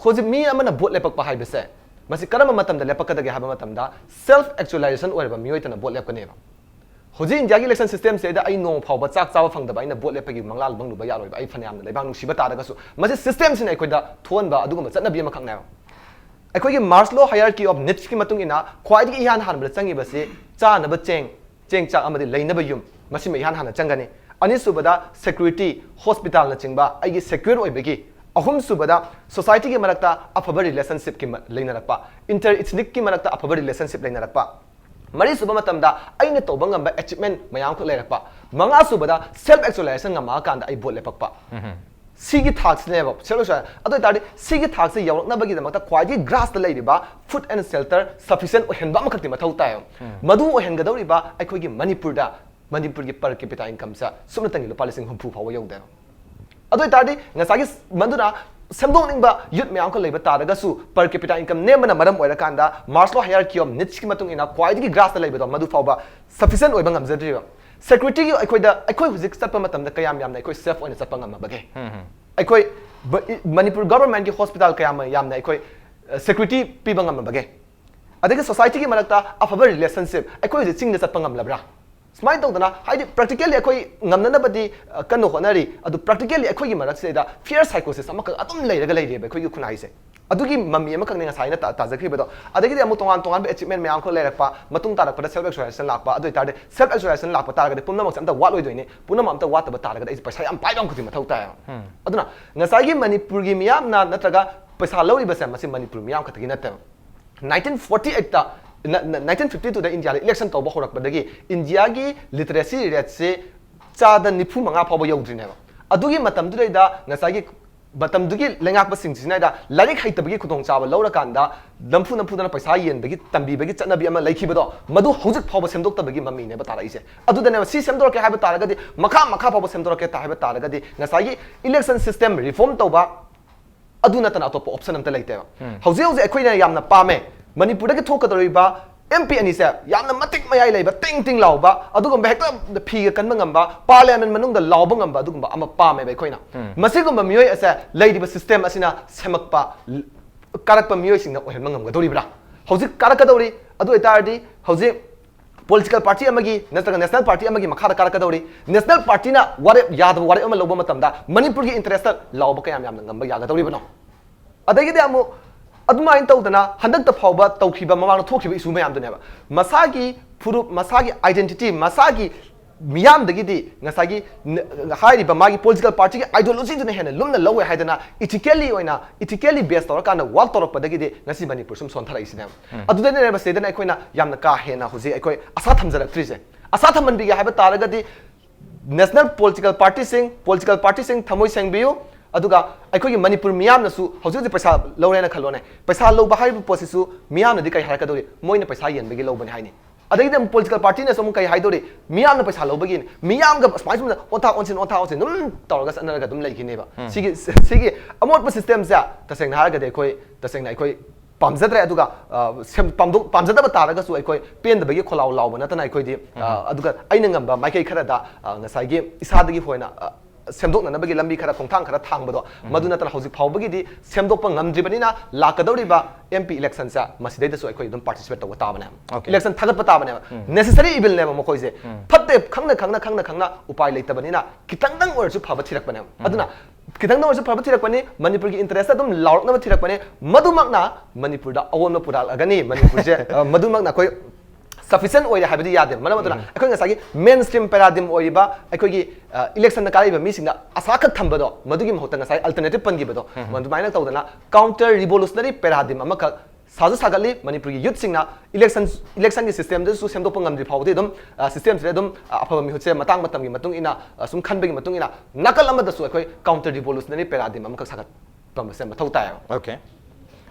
ꯍꯧꯖꯤꯛ ꯃꯤ ꯑꯃꯅ ꯚꯣꯠ ꯂꯦꯞꯄꯛꯄ ꯍꯥꯏꯕꯁꯦ, ꯃꯁꯤ ꯀꯔꯝꯕ ꯃꯇꯝꯗ ꯂꯦꯞꯄꯛꯀꯗꯒꯦ ꯍꯥꯏꯕ ꯃꯇꯝꯗ, ꯁꯦꯜꯐ ꯑꯦꯛꯆꯨꯑꯦꯂꯥꯏꯖꯦꯁꯟ ꯑꯣꯏꯔꯕ ꯃꯤꯑꯣꯏ ꯇꯅ ꯚꯣꯠ ꯂꯦꯞꯀꯅꯦꯕ꯫ ꯍꯧꯖꯤꯛ ꯏꯟꯗꯤꯌꯥꯒꯤ ꯏꯂꯦꯛꯁꯟ ꯁꯤꯁꯇꯦꯝꯁꯤꯗ ꯑꯩ ꯅꯣꯡꯃ ꯐꯥꯎꯕ ꯆꯥꯛ ꯆꯥꯕ ꯐꯪꯗꯕ ꯑꯩꯅ ꯚꯣꯠ ꯂꯦꯞꯄꯒꯤ ꯃꯪꯂꯥꯟ ꯃꯪꯂꯨꯕ ꯌꯥꯔꯣꯏꯕ, ꯑꯩ ꯐꯅꯌꯥꯝꯅ ꯂꯩꯕꯥꯛ ꯅꯨꯡꯁꯤꯕ ꯇꯥꯔꯒꯁꯨ꯫ ꯃꯁꯤ ꯁꯤꯁꯇꯦꯝꯁꯤꯅ ꯑꯩꯈꯣꯏꯗ ꯊꯣꯛꯍꯟꯕ ꯑꯗꯨꯒꯨꯝꯕ ꯆꯠꯅꯕꯤ ꯑꯃꯈꯛꯅꯦꯕ꯫ ꯑꯩꯈꯣꯏꯒꯤ Maslow hierarchy of needs ꯀꯤ ꯃꯇꯨꯡ ꯏꯟꯅ ꯈ꯭ꯋꯥꯏꯗꯒꯤ ꯏꯍꯥꯟ ꯍꯥꯟꯕꯗ ꯆꯪꯉꯤꯕꯁꯤ ꯆꯥꯅꯕ ꯆꯦꯡ, ꯆꯦꯡ ꯆꯥꯛ ꯑꯃꯗꯤ ꯂꯩꯅꯕ ꯌꯨꯝ, ꯃꯁꯤꯃ ꯏꯍꯥꯟ ꯍꯥꯟꯅ ꯆꯪꯒꯅꯤ꯫ ꯑꯅꯤꯁꯨꯕꯗ ꯁꯦꯀ꯭ꯌꯨꯔꯤꯇꯤ, ꯍꯣꯁꯄꯤꯇꯥꯜꯅꯆꯤꯡꯕ ꯑꯩꯒꯤ ꯁꯦꯀ꯭ꯌꯨꯔ ꯑꯣꯏꯕꯒꯤ꯫ ꯑꯍꯨꯝꯁꯨꯕꯗ ꯁꯣꯁꯥꯏꯇꯤꯒꯤ ꯃꯔꯛꯇ ꯑꯐꯕ ꯔꯤꯂꯦꯁꯟꯁꯤꯞꯀꯤ ꯃ-, ꯂꯩꯅꯔꯛꯄ, ꯏꯟꯇꯔ ꯏꯊꯅꯤꯛꯀꯤ ꯃꯔꯛꯇ ꯑꯐꯕ ꯔꯤꯂꯦꯁꯟꯁꯤꯞ ꯂꯩꯅꯔꯛꯄ꯫ ꯃꯔꯤꯁꯨꯕ ꯃꯇꯝꯗ ꯑꯩꯅ ꯇꯧꯕ ꯉꯝꯕ ꯑꯦꯆꯤꯞꯃꯦꯟ ꯃꯌꯥꯝ ꯑꯃꯈꯛ ꯂꯩꯔꯛꯄ꯫ ꯃꯉꯥꯁꯨꯕꯗ ꯁꯦꯜꯐ ꯑꯦꯛꯆꯨꯑꯦꯂꯥꯏꯖꯦꯁꯟ ꯉꯝꯃꯛꯑꯀꯥꯟꯗ ꯑꯩ ꯚꯣꯠ ꯂꯦꯞꯄꯛꯄ꯫ ꯎꯝꯍꯨꯝ꯫ ꯁꯤꯒꯤ ꯊꯥꯛꯁꯤꯅꯦꯕ ꯁꯦꯜꯐ ꯑꯦꯛꯆꯨꯑꯦꯂꯥꯏꯖꯦꯁꯟ꯫ ꯑꯗꯨ ꯑꯣꯏꯇꯥꯔꯗꯤ ꯁꯤꯒꯤ ꯊꯥꯛꯁꯤ ꯌꯧꯔꯛꯅꯕꯒꯤꯗꯃꯛꯇ ꯈ꯭ꯋꯥꯏꯗꯒꯤ ꯒ꯭ꯔꯥꯁꯇ ꯂꯩꯔꯤꯕ ꯐꯨꯗ ꯑꯦꯟ ꯁꯦꯜꯇꯔ ꯁꯐꯤꯁꯤꯌꯦꯟ ꯑꯣꯏꯍꯟꯕ ꯑꯃꯈꯛꯇꯤ ꯃꯊꯧ ꯇꯥꯏꯌꯦꯕ꯫ ꯎꯝ꯫ ꯃꯗꯨ ꯑꯣꯏꯍꯟꯒꯗꯧꯔꯤꯕ ꯑꯩꯈꯣꯏꯒꯤ ꯃꯅꯤꯄꯨꯔꯗ, ꯃꯅꯤꯄꯨꯔꯒꯤ per capita income ꯁꯦ ꯁꯨꯞꯅꯇꯪꯒꯤ ꯂꯨꯄꯥ ꯂꯤꯁꯤꯡ ꯍꯨꯝꯐꯨ ꯐꯥꯎꯕ ꯌꯧꯗꯦꯕ꯫ ꯑꯗꯨ ꯑꯣꯏꯇꯥꯔꯗꯤ ꯉꯁꯥꯏꯒꯤ ꯃꯗꯨꯅ ꯁꯦꯝꯗꯣꯛꯅꯤꯡꯕ youth ꯃꯌꯥꯝ ꯑꯃ ꯂꯩꯕ ꯇꯥꯔꯒꯁꯨ per capita income ꯅꯦꯝꯕꯅ ꯃꯔꯝ ꯑꯣꯏꯔꯀꯥꯟꯗ Maslow hierarchy of needs ꯀꯤ ꯃꯇꯨꯡ ꯏꯟꯅ ꯈ꯭ꯋꯥꯏꯗꯒꯤ grass ꯇ ꯂꯩꯕꯗꯣ ꯃꯗꯨ ꯐꯥꯎꯕ sufficient ꯑꯣꯏꯕ ꯉꯝꯖꯗ꯭ꯔꯤꯕ꯫ Security ꯒꯤ ꯑꯩꯈꯣꯏꯗ, ꯑꯩꯈꯣꯏ ꯍꯧꯖꯤꯛ ꯆꯠꯄ ꯃꯇꯝꯗ ꯀꯌꯥꯝ ꯌꯥꯝꯅ ꯑꯩꯈꯣꯏ safe ꯑꯣꯏꯅ ꯆꯠꯄ ꯉꯝꯃꯕꯒꯦ? ꯑꯩꯈꯣꯏ ꯕ-, ꯏ-, ꯃꯅꯤꯄꯨꯔ government ꯀꯤ hospital ꯀꯌꯥꯝ ꯌꯥꯝꯅ ꯑꯩꯈꯣꯏ, ꯑ, security ꯄꯤꯕ ꯉꯝꯃꯕꯒꯦ? ꯑꯗꯒꯤ society ꯒꯤ ꯃꯔꯛꯇ ꯑꯐꯕ relationship ꯑꯩꯈꯣꯏ ꯍꯧꯖꯤꯛ ꯆꯤꯡꯗ ꯆꯠꯄ ꯉꯝꯂꯕ꯭ꯔꯥ? ꯁꯨꯃꯥꯏꯅ ꯇꯧꯗꯅ, ꯍꯥꯏꯗꯤ practically ꯑꯩꯈꯣꯏ ꯉꯝꯅꯅꯕꯗꯤ, ꯑ, ꯀꯟꯅ ꯍꯣꯠꯅꯔꯤ, ꯑꯗꯨ practically ꯑꯩꯈꯣꯏꯒꯤ ꯃꯔꯛꯁꯤꯗꯩꯗ fear psychosis ꯑꯃꯈꯛ ꯑꯗꯨꯝ ꯂꯩꯔꯒ ꯂꯩꯔꯤꯑꯕ ꯑꯩꯈꯣꯏꯒꯤ ꯈꯨꯟꯅꯥꯏꯁꯦ꯫ ꯑꯗꯨꯒꯤ ꯃꯃꯤ ꯑꯃꯈꯛꯅꯤ ꯉꯁꯥꯏ ꯑꯩꯅ ꯇꯥ-, ꯇꯥꯖꯈ꯭ꯔꯤꯕꯗꯣ꯫ ꯑꯗꯒꯤꯗꯤ ꯑꯃꯨꯛ ꯇꯣꯉꯥꯟ ꯇꯣꯉꯥꯟꯕ achievement ꯃꯌꯥꯝ ꯑꯃꯈꯛ ꯂꯩꯔꯛꯄ, ꯃꯇꯨꯡ ꯇꯥꯔꯛꯄꯗ self actualization ꯂꯥꯛꯄ, ꯑꯗꯨ ꯑꯣꯏꯇꯥꯔꯗꯤ self actualization ꯂꯥꯛꯄ ꯇꯥꯔꯒꯗꯤ ꯄꯨꯝꯅꯃꯛꯁꯦ ꯑꯝꯇ ꯋꯥꯠꯂꯣꯏꯗꯣꯏꯅꯤ꯫ ꯄꯨꯝꯅꯃꯛ ꯑꯝꯇ ꯋꯥꯠꯇꯕ ꯇꯥꯔꯒꯗꯤ ꯑꯩꯁꯦ ꯄꯩꯁꯥ ꯌꯥꯝ ꯄꯥꯏꯕ ꯑꯃꯈꯛꯇꯤ ꯃꯊꯧ ꯇꯥꯏꯌꯦꯕ꯫ ꯑꯗꯨꯅ ꯉꯁꯥꯏꯒꯤ ꯃꯅꯤꯄꯨꯔꯒꯤ ꯃꯤꯌꯥꯝꯅ ꯅꯠꯇ꯭ꯔꯒ ꯄꯩꯁꯥ ꯂꯧꯔꯤꯕꯁꯦ ꯃꯁꯤ ꯃꯅꯤꯄꯨꯔ ꯃꯤꯌꯥꯝ ꯈꯛꯇꯒꯤ ꯅꯠꯇꯦꯕ꯫ Nineteen forty eight ꯇ, ꯅ-, ꯅ-, nineteen fifty two ꯗ ꯏꯟꯗꯤꯌꯥꯗ election ꯇꯧꯕ ꯍꯧꯔꯛꯄꯗꯒꯤ ꯏꯟꯗꯤꯌꯥꯒꯤ literacy rate ꯁꯦ ꯆꯥꯗ ꯅꯤꯐꯨ ꯃꯉꯥ ꯐꯥꯎꯕ ꯌꯧꯗ꯭ꯔꯤꯅꯦꯕ꯫ ꯑꯗꯨꯒꯤ ꯃꯇꯝꯗꯨꯗꯩꯗ ꯉꯁꯥꯏꯒꯤ ꯃꯇꯝꯗꯨꯒꯤ ꯂꯩꯉꯥꯛꯄꯁꯤꯡꯁꯤꯅ ꯂꯥꯏꯔꯤꯛ ꯍꯩꯇꯕꯒꯤ ꯈꯨꯗꯣꯡꯆꯥꯕ ꯂꯧꯔꯀꯥꯟꯗ ꯅꯝꯐꯨ ꯅꯝꯐꯨꯗꯅ ꯄꯩꯁꯥ ꯌꯦꯟꯕꯒꯤ, ꯇꯝꯕꯤꯕꯒꯤ ꯆꯠꯅꯕꯤ ꯑꯃ ꯂꯩꯈꯤꯕꯗꯣ, ꯃꯗꯨ ꯍꯧꯖꯤꯛ ꯐꯥꯎꯕ ꯁꯦꯝꯗꯣꯛꯇꯕꯒꯤ ꯃꯃꯤꯅꯦꯕ ꯇꯥꯔꯛꯏꯁꯦ꯫ ꯑꯗꯨꯗꯅꯦꯕ ꯁꯤ ꯁꯦꯝꯗꯣꯔꯛꯀꯦ ꯍꯥꯏꯕ ꯇꯥꯔꯒꯗꯤ, ꯃꯈꯥ, ꯃꯈꯥ ꯐꯥꯎꯕ ꯁꯦꯝꯗꯣꯔꯛꯀꯦ ꯇ-, ꯍꯥꯏꯕ ꯇꯥꯔꯒꯗꯤ ꯉꯁꯥꯏꯒꯤ election system reform ꯇꯧꯕ, ꯑꯗꯨ ꯅꯠꯇꯅ ꯑꯇꯣꯞꯄ option ꯑꯝꯇ ꯂꯩꯇꯦꯕ꯫ ꯍꯧꯖꯤꯛ ꯍꯧꯖꯤꯛ ꯑꯩꯈꯣꯏꯅ ꯌꯥꯝꯅ ꯄꯥꯝꯃꯦ, ꯃꯅꯤꯄꯨꯔꯗꯒꯤ ꯊꯣꯛꯀꯗꯧꯔꯤꯕ MP ꯑꯅꯤꯁꯦ ꯌꯥꯝꯅ ꯃꯇꯤꯛ ꯃꯌꯥꯏ ꯂꯩꯕ, ꯇꯤꯡ ꯇꯤꯡ ꯂꯥꯎꯕ, ꯑꯗꯨꯒꯨꯝꯕ ꯍꯦꯛꯇ ꯐꯤꯒ ꯀꯟꯕ ꯉꯝꯕ, parliament ꯃꯅꯨꯡꯗ ꯂꯥꯎꯕ ꯉꯝꯕ ꯑꯗꯨꯒꯨꯝꯕ ꯑꯃ ꯄꯥꯝꯃꯦꯕ ꯑꯩꯈꯣꯏꯅ꯫ ꯃꯁꯤꯒꯨꯝꯕ ꯃꯤꯑꯣꯏ ꯑꯁꯦ ꯂꯩꯔꯤꯕ system ꯑꯁꯤꯅ ꯁꯦꯝꯃꯛꯄ, ꯀꯥꯔꯛꯄ ꯃꯤꯑꯣꯏꯁꯤꯡꯅ ꯑꯣꯏꯍꯟꯕ ꯉꯝꯒꯗꯧꯔꯤꯕ꯭ꯔꯥ? ꯍꯧꯖꯤꯛ ꯀꯥꯔꯛꯀꯗꯧꯔꯤ꯫ ꯑꯗꯨ ꯑꯣꯏꯇꯥꯔꯗꯤ ꯍꯧꯖꯤꯛ political party ꯑꯃꯒꯤ ꯅꯠꯇ꯭ꯔꯒ national party ꯑꯃꯒꯤ ꯃꯈꯥꯗ ꯀꯥꯔꯛꯀꯗꯧꯔꯤ꯫ National party ꯅ ꯋꯥꯔꯦꯞ, ꯌꯥꯗꯕ ꯋꯥꯔꯦꯞ ꯑꯃ ꯂꯧꯕ ꯃꯇꯝꯗ ꯃꯅꯤꯄꯨꯔꯒꯤ interest ꯂꯥꯎꯕ ꯀꯌꯥꯝ ꯌꯥꯝꯅ ꯉꯝꯕ ꯌꯥꯒꯗꯧꯔꯤꯕꯅꯣ? ꯑꯗꯒꯤꯗꯤ ꯑꯃꯨꯛ ꯑꯗꯨꯃꯥꯏꯅ ꯇꯧꯗꯅ ꯍꯟꯗꯛꯇ ꯐꯥꯎꯕ ꯇꯧꯈꯤꯕ, ꯃꯃꯥꯡꯗ ꯊꯣꯛꯈꯤꯕ issue ꯃꯌꯥꯝꯗꯨꯅꯦꯕ꯫ ꯃꯁꯥꯒꯤ ꯐꯨꯔꯨꯞ, ꯃꯁꯥꯒꯤ identity, ꯃꯁꯥꯒꯤ ꯃꯤꯌꯥꯝꯗꯒꯤꯗꯤ ꯉꯁꯥꯏꯒꯤ ꯅ-, ꯍꯥꯏꯔꯤꯕ ꯃꯥꯒꯤ political party ꯒꯤ ideology ꯗꯨꯅ ꯍꯦꯟꯅ ꯂꯨꯝꯅ ꯂꯧꯋꯦ ꯍꯥꯏꯗꯅ ethically ꯑꯣꯏꯅ, ethically base ꯇꯧꯔꯀꯥꯟꯗ work ꯇꯧꯔꯛꯄꯗꯒꯤꯗꯤ ꯉꯁꯤ ꯃꯅꯤꯄꯨꯔ ꯁꯨꯝ ꯁꯣꯟꯊꯔꯛꯏꯁꯤꯅꯦꯕ꯫ ꯑꯗꯨꯗꯅꯦꯕ ꯁꯤꯗꯅ ꯑꯩꯈꯣꯏꯅ ꯌꯥꯝꯅ ꯀꯥ ꯍꯦꯟꯅ ꯍꯧꯖꯤꯛ ꯑꯩꯈꯣꯏ ꯑꯁꯥ ꯊꯝꯖꯔꯛꯇ꯭ꯔꯤꯁꯦ꯫ ꯑꯁꯥ ꯊꯝꯍꯟꯕꯤꯒꯦ ꯍꯥꯏꯕ ꯇꯥꯔꯒꯗꯤ national political party ꯁꯤꯡ, political party ꯁꯤꯡ ꯊꯃꯣꯏ ꯁꯦꯡꯕꯤꯌꯨ꯫ ꯑꯗꯨꯒ ꯑꯩꯈꯣꯏꯒꯤ ꯃꯅꯤꯄꯨꯔ ꯃꯤꯌꯥꯝꯅꯁꯨ ꯍꯧꯖꯤꯛ ꯍꯧꯖꯤꯛ ꯄꯩꯁꯥ ꯂꯧꯔꯦꯅ ꯈꯜꯂꯣꯅꯦ꯫ ꯄꯩꯁꯥ ꯂꯧꯕ ꯍꯥꯏꯔꯤꯕ ꯄꯣꯠꯁꯤꯁꯨ ꯃꯤꯌꯥꯝꯅꯗꯤ ꯀꯔꯤ ꯍꯥꯏꯔꯛꯀꯗꯧꯔꯤ? ꯃꯣꯏꯅ ꯄꯩꯁꯥ ꯌꯦꯟꯕꯒꯤ ꯂꯧꯕꯅꯤ ꯍꯥꯏꯅꯤ꯫ ꯑꯗꯩꯗꯤ ꯑꯃꯨꯛ ꯄꯣꯂꯤꯇꯤꯀꯦꯜ ꯄꯥꯔꯇꯤꯅꯁꯨ ꯑꯃꯨꯛ ꯀꯩ ꯍꯥꯏꯗꯣꯔꯤ? ꯃꯤꯌꯥꯝꯅ ꯄꯩꯁꯥ ꯂꯧꯕꯒꯤꯅꯤ, ꯃꯤꯌꯥꯝꯒ ꯁꯨꯃꯥꯏ ꯁꯨꯝ ꯑꯣꯟꯊꯥ ꯑꯣꯟꯁꯤꯟ ꯑꯣꯟꯊꯥ ꯑꯣꯟꯁꯤꯟ ꯑꯗꯨꯝ ꯇꯧꯔꯒ ꯆꯠꯅꯔꯒ ꯑꯗꯨꯝ ꯂꯩꯈꯤꯅꯦꯕ꯫ ꯁꯤꯒꯤ ꯁꯤꯒꯤ ꯑꯃꯣꯠꯄ ꯁꯤꯁꯇꯦꯝꯁꯦ ꯇꯁꯦꯡꯅ ꯍꯥꯏꯔꯒꯗꯤ ꯑꯩꯈꯣꯏ ꯇꯁꯦꯡꯅ ꯑꯩꯈꯣꯏ ꯄꯥꯝꯖꯗ꯭ꯔꯦ꯫ ꯑꯗꯨꯒ ꯑ, ꯁꯦꯝ- ꯄꯥꯝꯗꯣꯛ- ꯄꯥꯝꯖꯗꯕ ꯇꯥꯔꯒꯁꯨ ꯑꯩꯈꯣꯏ ꯄꯦꯟꯗꯕꯒꯤ ꯈꯣꯜꯂꯥꯎ ꯂꯥꯎꯕ ꯅꯠꯇꯅ ꯑꯩꯈꯣꯏꯗꯤ, ꯑ, ꯑꯗꯨꯒ ꯑꯩꯅ ꯉꯝꯕ ꯃꯥꯏꯀꯩ ꯈꯔꯗ, ꯑ, ꯉꯁꯥꯏꯒꯤ ꯏꯁꯥꯗꯒꯤ ꯍꯣꯏꯅ, ꯑ, ꯁꯦꯝꯗꯣꯛꯅꯅꯕꯒꯤ ꯂꯝꯕꯤ ꯈꯔ, ꯈꯣꯡꯊꯥꯡ ꯈꯔ ꯊꯥꯡꯕꯗꯣ, ꯃꯗꯨ ꯅꯠꯇꯅ ꯍꯧꯖꯤꯛ ꯐꯥꯎꯕꯒꯤꯗꯤ ꯁꯦꯝꯗꯣꯛꯄ ꯉꯝꯗ꯭ꯔꯤꯕꯅꯤꯅ, ꯂꯥꯛꯀꯗꯧꯔꯤꯕ M P election ꯁꯦ ꯃꯁꯤꯗꯩꯗꯁꯨ ꯑꯩꯈꯣꯏ ꯑꯗꯨꯝ participate ꯇꯧꯕ ꯇꯥꯕꯅꯦ꯫ Okay. Election ꯊꯥꯒꯠꯄ ꯇꯥꯕꯅꯦꯕ꯫ Necessary evil ꯅꯦꯕ ꯃꯈꯣꯏꯁꯦ꯫ ꯐꯠꯇꯦ ꯈꯪꯅ ꯈꯪꯅ ꯈꯪꯅ ꯈꯪꯅ ꯎꯄꯥꯏ ꯂꯩꯇꯕꯅꯤꯅ ꯈꯤꯇꯪꯗꯪ ꯑꯣꯏꯔꯁꯨ ꯐꯕ ꯊꯤꯔꯛꯄꯅꯦꯕ꯫ ꯑꯗꯨꯅ ꯈꯤꯇꯪꯗꯪ ꯑꯣꯏꯔꯁꯨ ꯐꯕ ꯊꯤꯔꯛꯄꯅꯤ, ꯃꯅꯤꯄꯨꯔꯒꯤ interest ꯑꯗꯨꯝ ꯂꯥꯎꯔꯛꯅꯕ ꯊꯤꯔꯛꯄꯅꯤ꯫ ꯃꯗꯨꯃꯛꯅ ꯃꯅꯤꯄꯨꯔꯗ ꯑꯑꯣꯟꯕ ꯄꯨꯔꯛꯑꯒꯅꯤ꯫ ꯃꯅꯤꯄꯨꯔꯁꯦ, ꯑ, ꯃꯗꯨꯃꯛꯅ ꯑꯩꯈꯣꯏ sufficient ꯑꯣꯏꯔꯦ ꯍꯥꯏꯕꯗꯤ ꯌꯥꯗꯦ꯫ ꯃꯔꯝ ꯑꯗꯨꯅ ꯑꯩꯈꯣꯏ ꯉꯁꯥꯏꯒꯤ mainstream paradigm ꯑꯣꯏꯔꯤꯕ ꯑꯩꯈꯣꯏꯒꯤ, ꯑ, election ꯗ ꯀꯥꯔꯛꯏꯕ ꯃꯤꯁꯤꯡꯅ ꯑꯁꯥ ꯈꯛ ꯊꯝꯕꯗꯣ, ꯃꯗꯨꯒꯤ ꯃꯍꯨꯠꯇ ꯉꯁꯥꯏ alternative ꯄꯟꯈꯤꯕꯗꯣ, ꯃꯗꯨꯃꯥꯏꯅ ꯇꯧꯗꯅ counter revolutionary paradigm ꯑꯃꯈꯛ ꯁꯥꯁꯨ ꯁꯥꯒꯠꯂꯤ꯫ ꯃꯅꯤꯄꯨꯔꯒꯤ youth ꯁꯤꯡꯅ election, election ꯒꯤ system ꯗꯁꯨ ꯁꯦꯝꯗꯣꯛꯄ ꯉꯝꯗ꯭ꯔꯤ ꯐꯥꯎꯕꯗꯤ ꯑꯗꯨꯝ, ꯑ, system ꯁꯤꯗ ꯑꯗꯨꯝ, ꯑ, ꯑꯐꯕ ꯃꯤꯍꯨꯠꯁꯦ ꯃꯇꯥꯡ ꯃꯇꯝꯒꯤ ꯃꯇꯨꯡ ꯏꯟꯅ, ꯑ, ꯁꯨꯝ ꯈꯟꯕꯒꯤ ꯃꯇꯨꯡ ꯏꯟꯅ ꯅꯥꯀꯜ ꯑꯃꯗꯁꯨ ꯑꯩꯈꯣꯏ counter revolutionary paradigm ꯑꯃꯈꯛ ꯁꯥꯒꯠꯄ ꯑꯃꯁꯦ ꯃꯊꯧ ꯇꯥꯏꯌꯦꯕ꯫ Okay.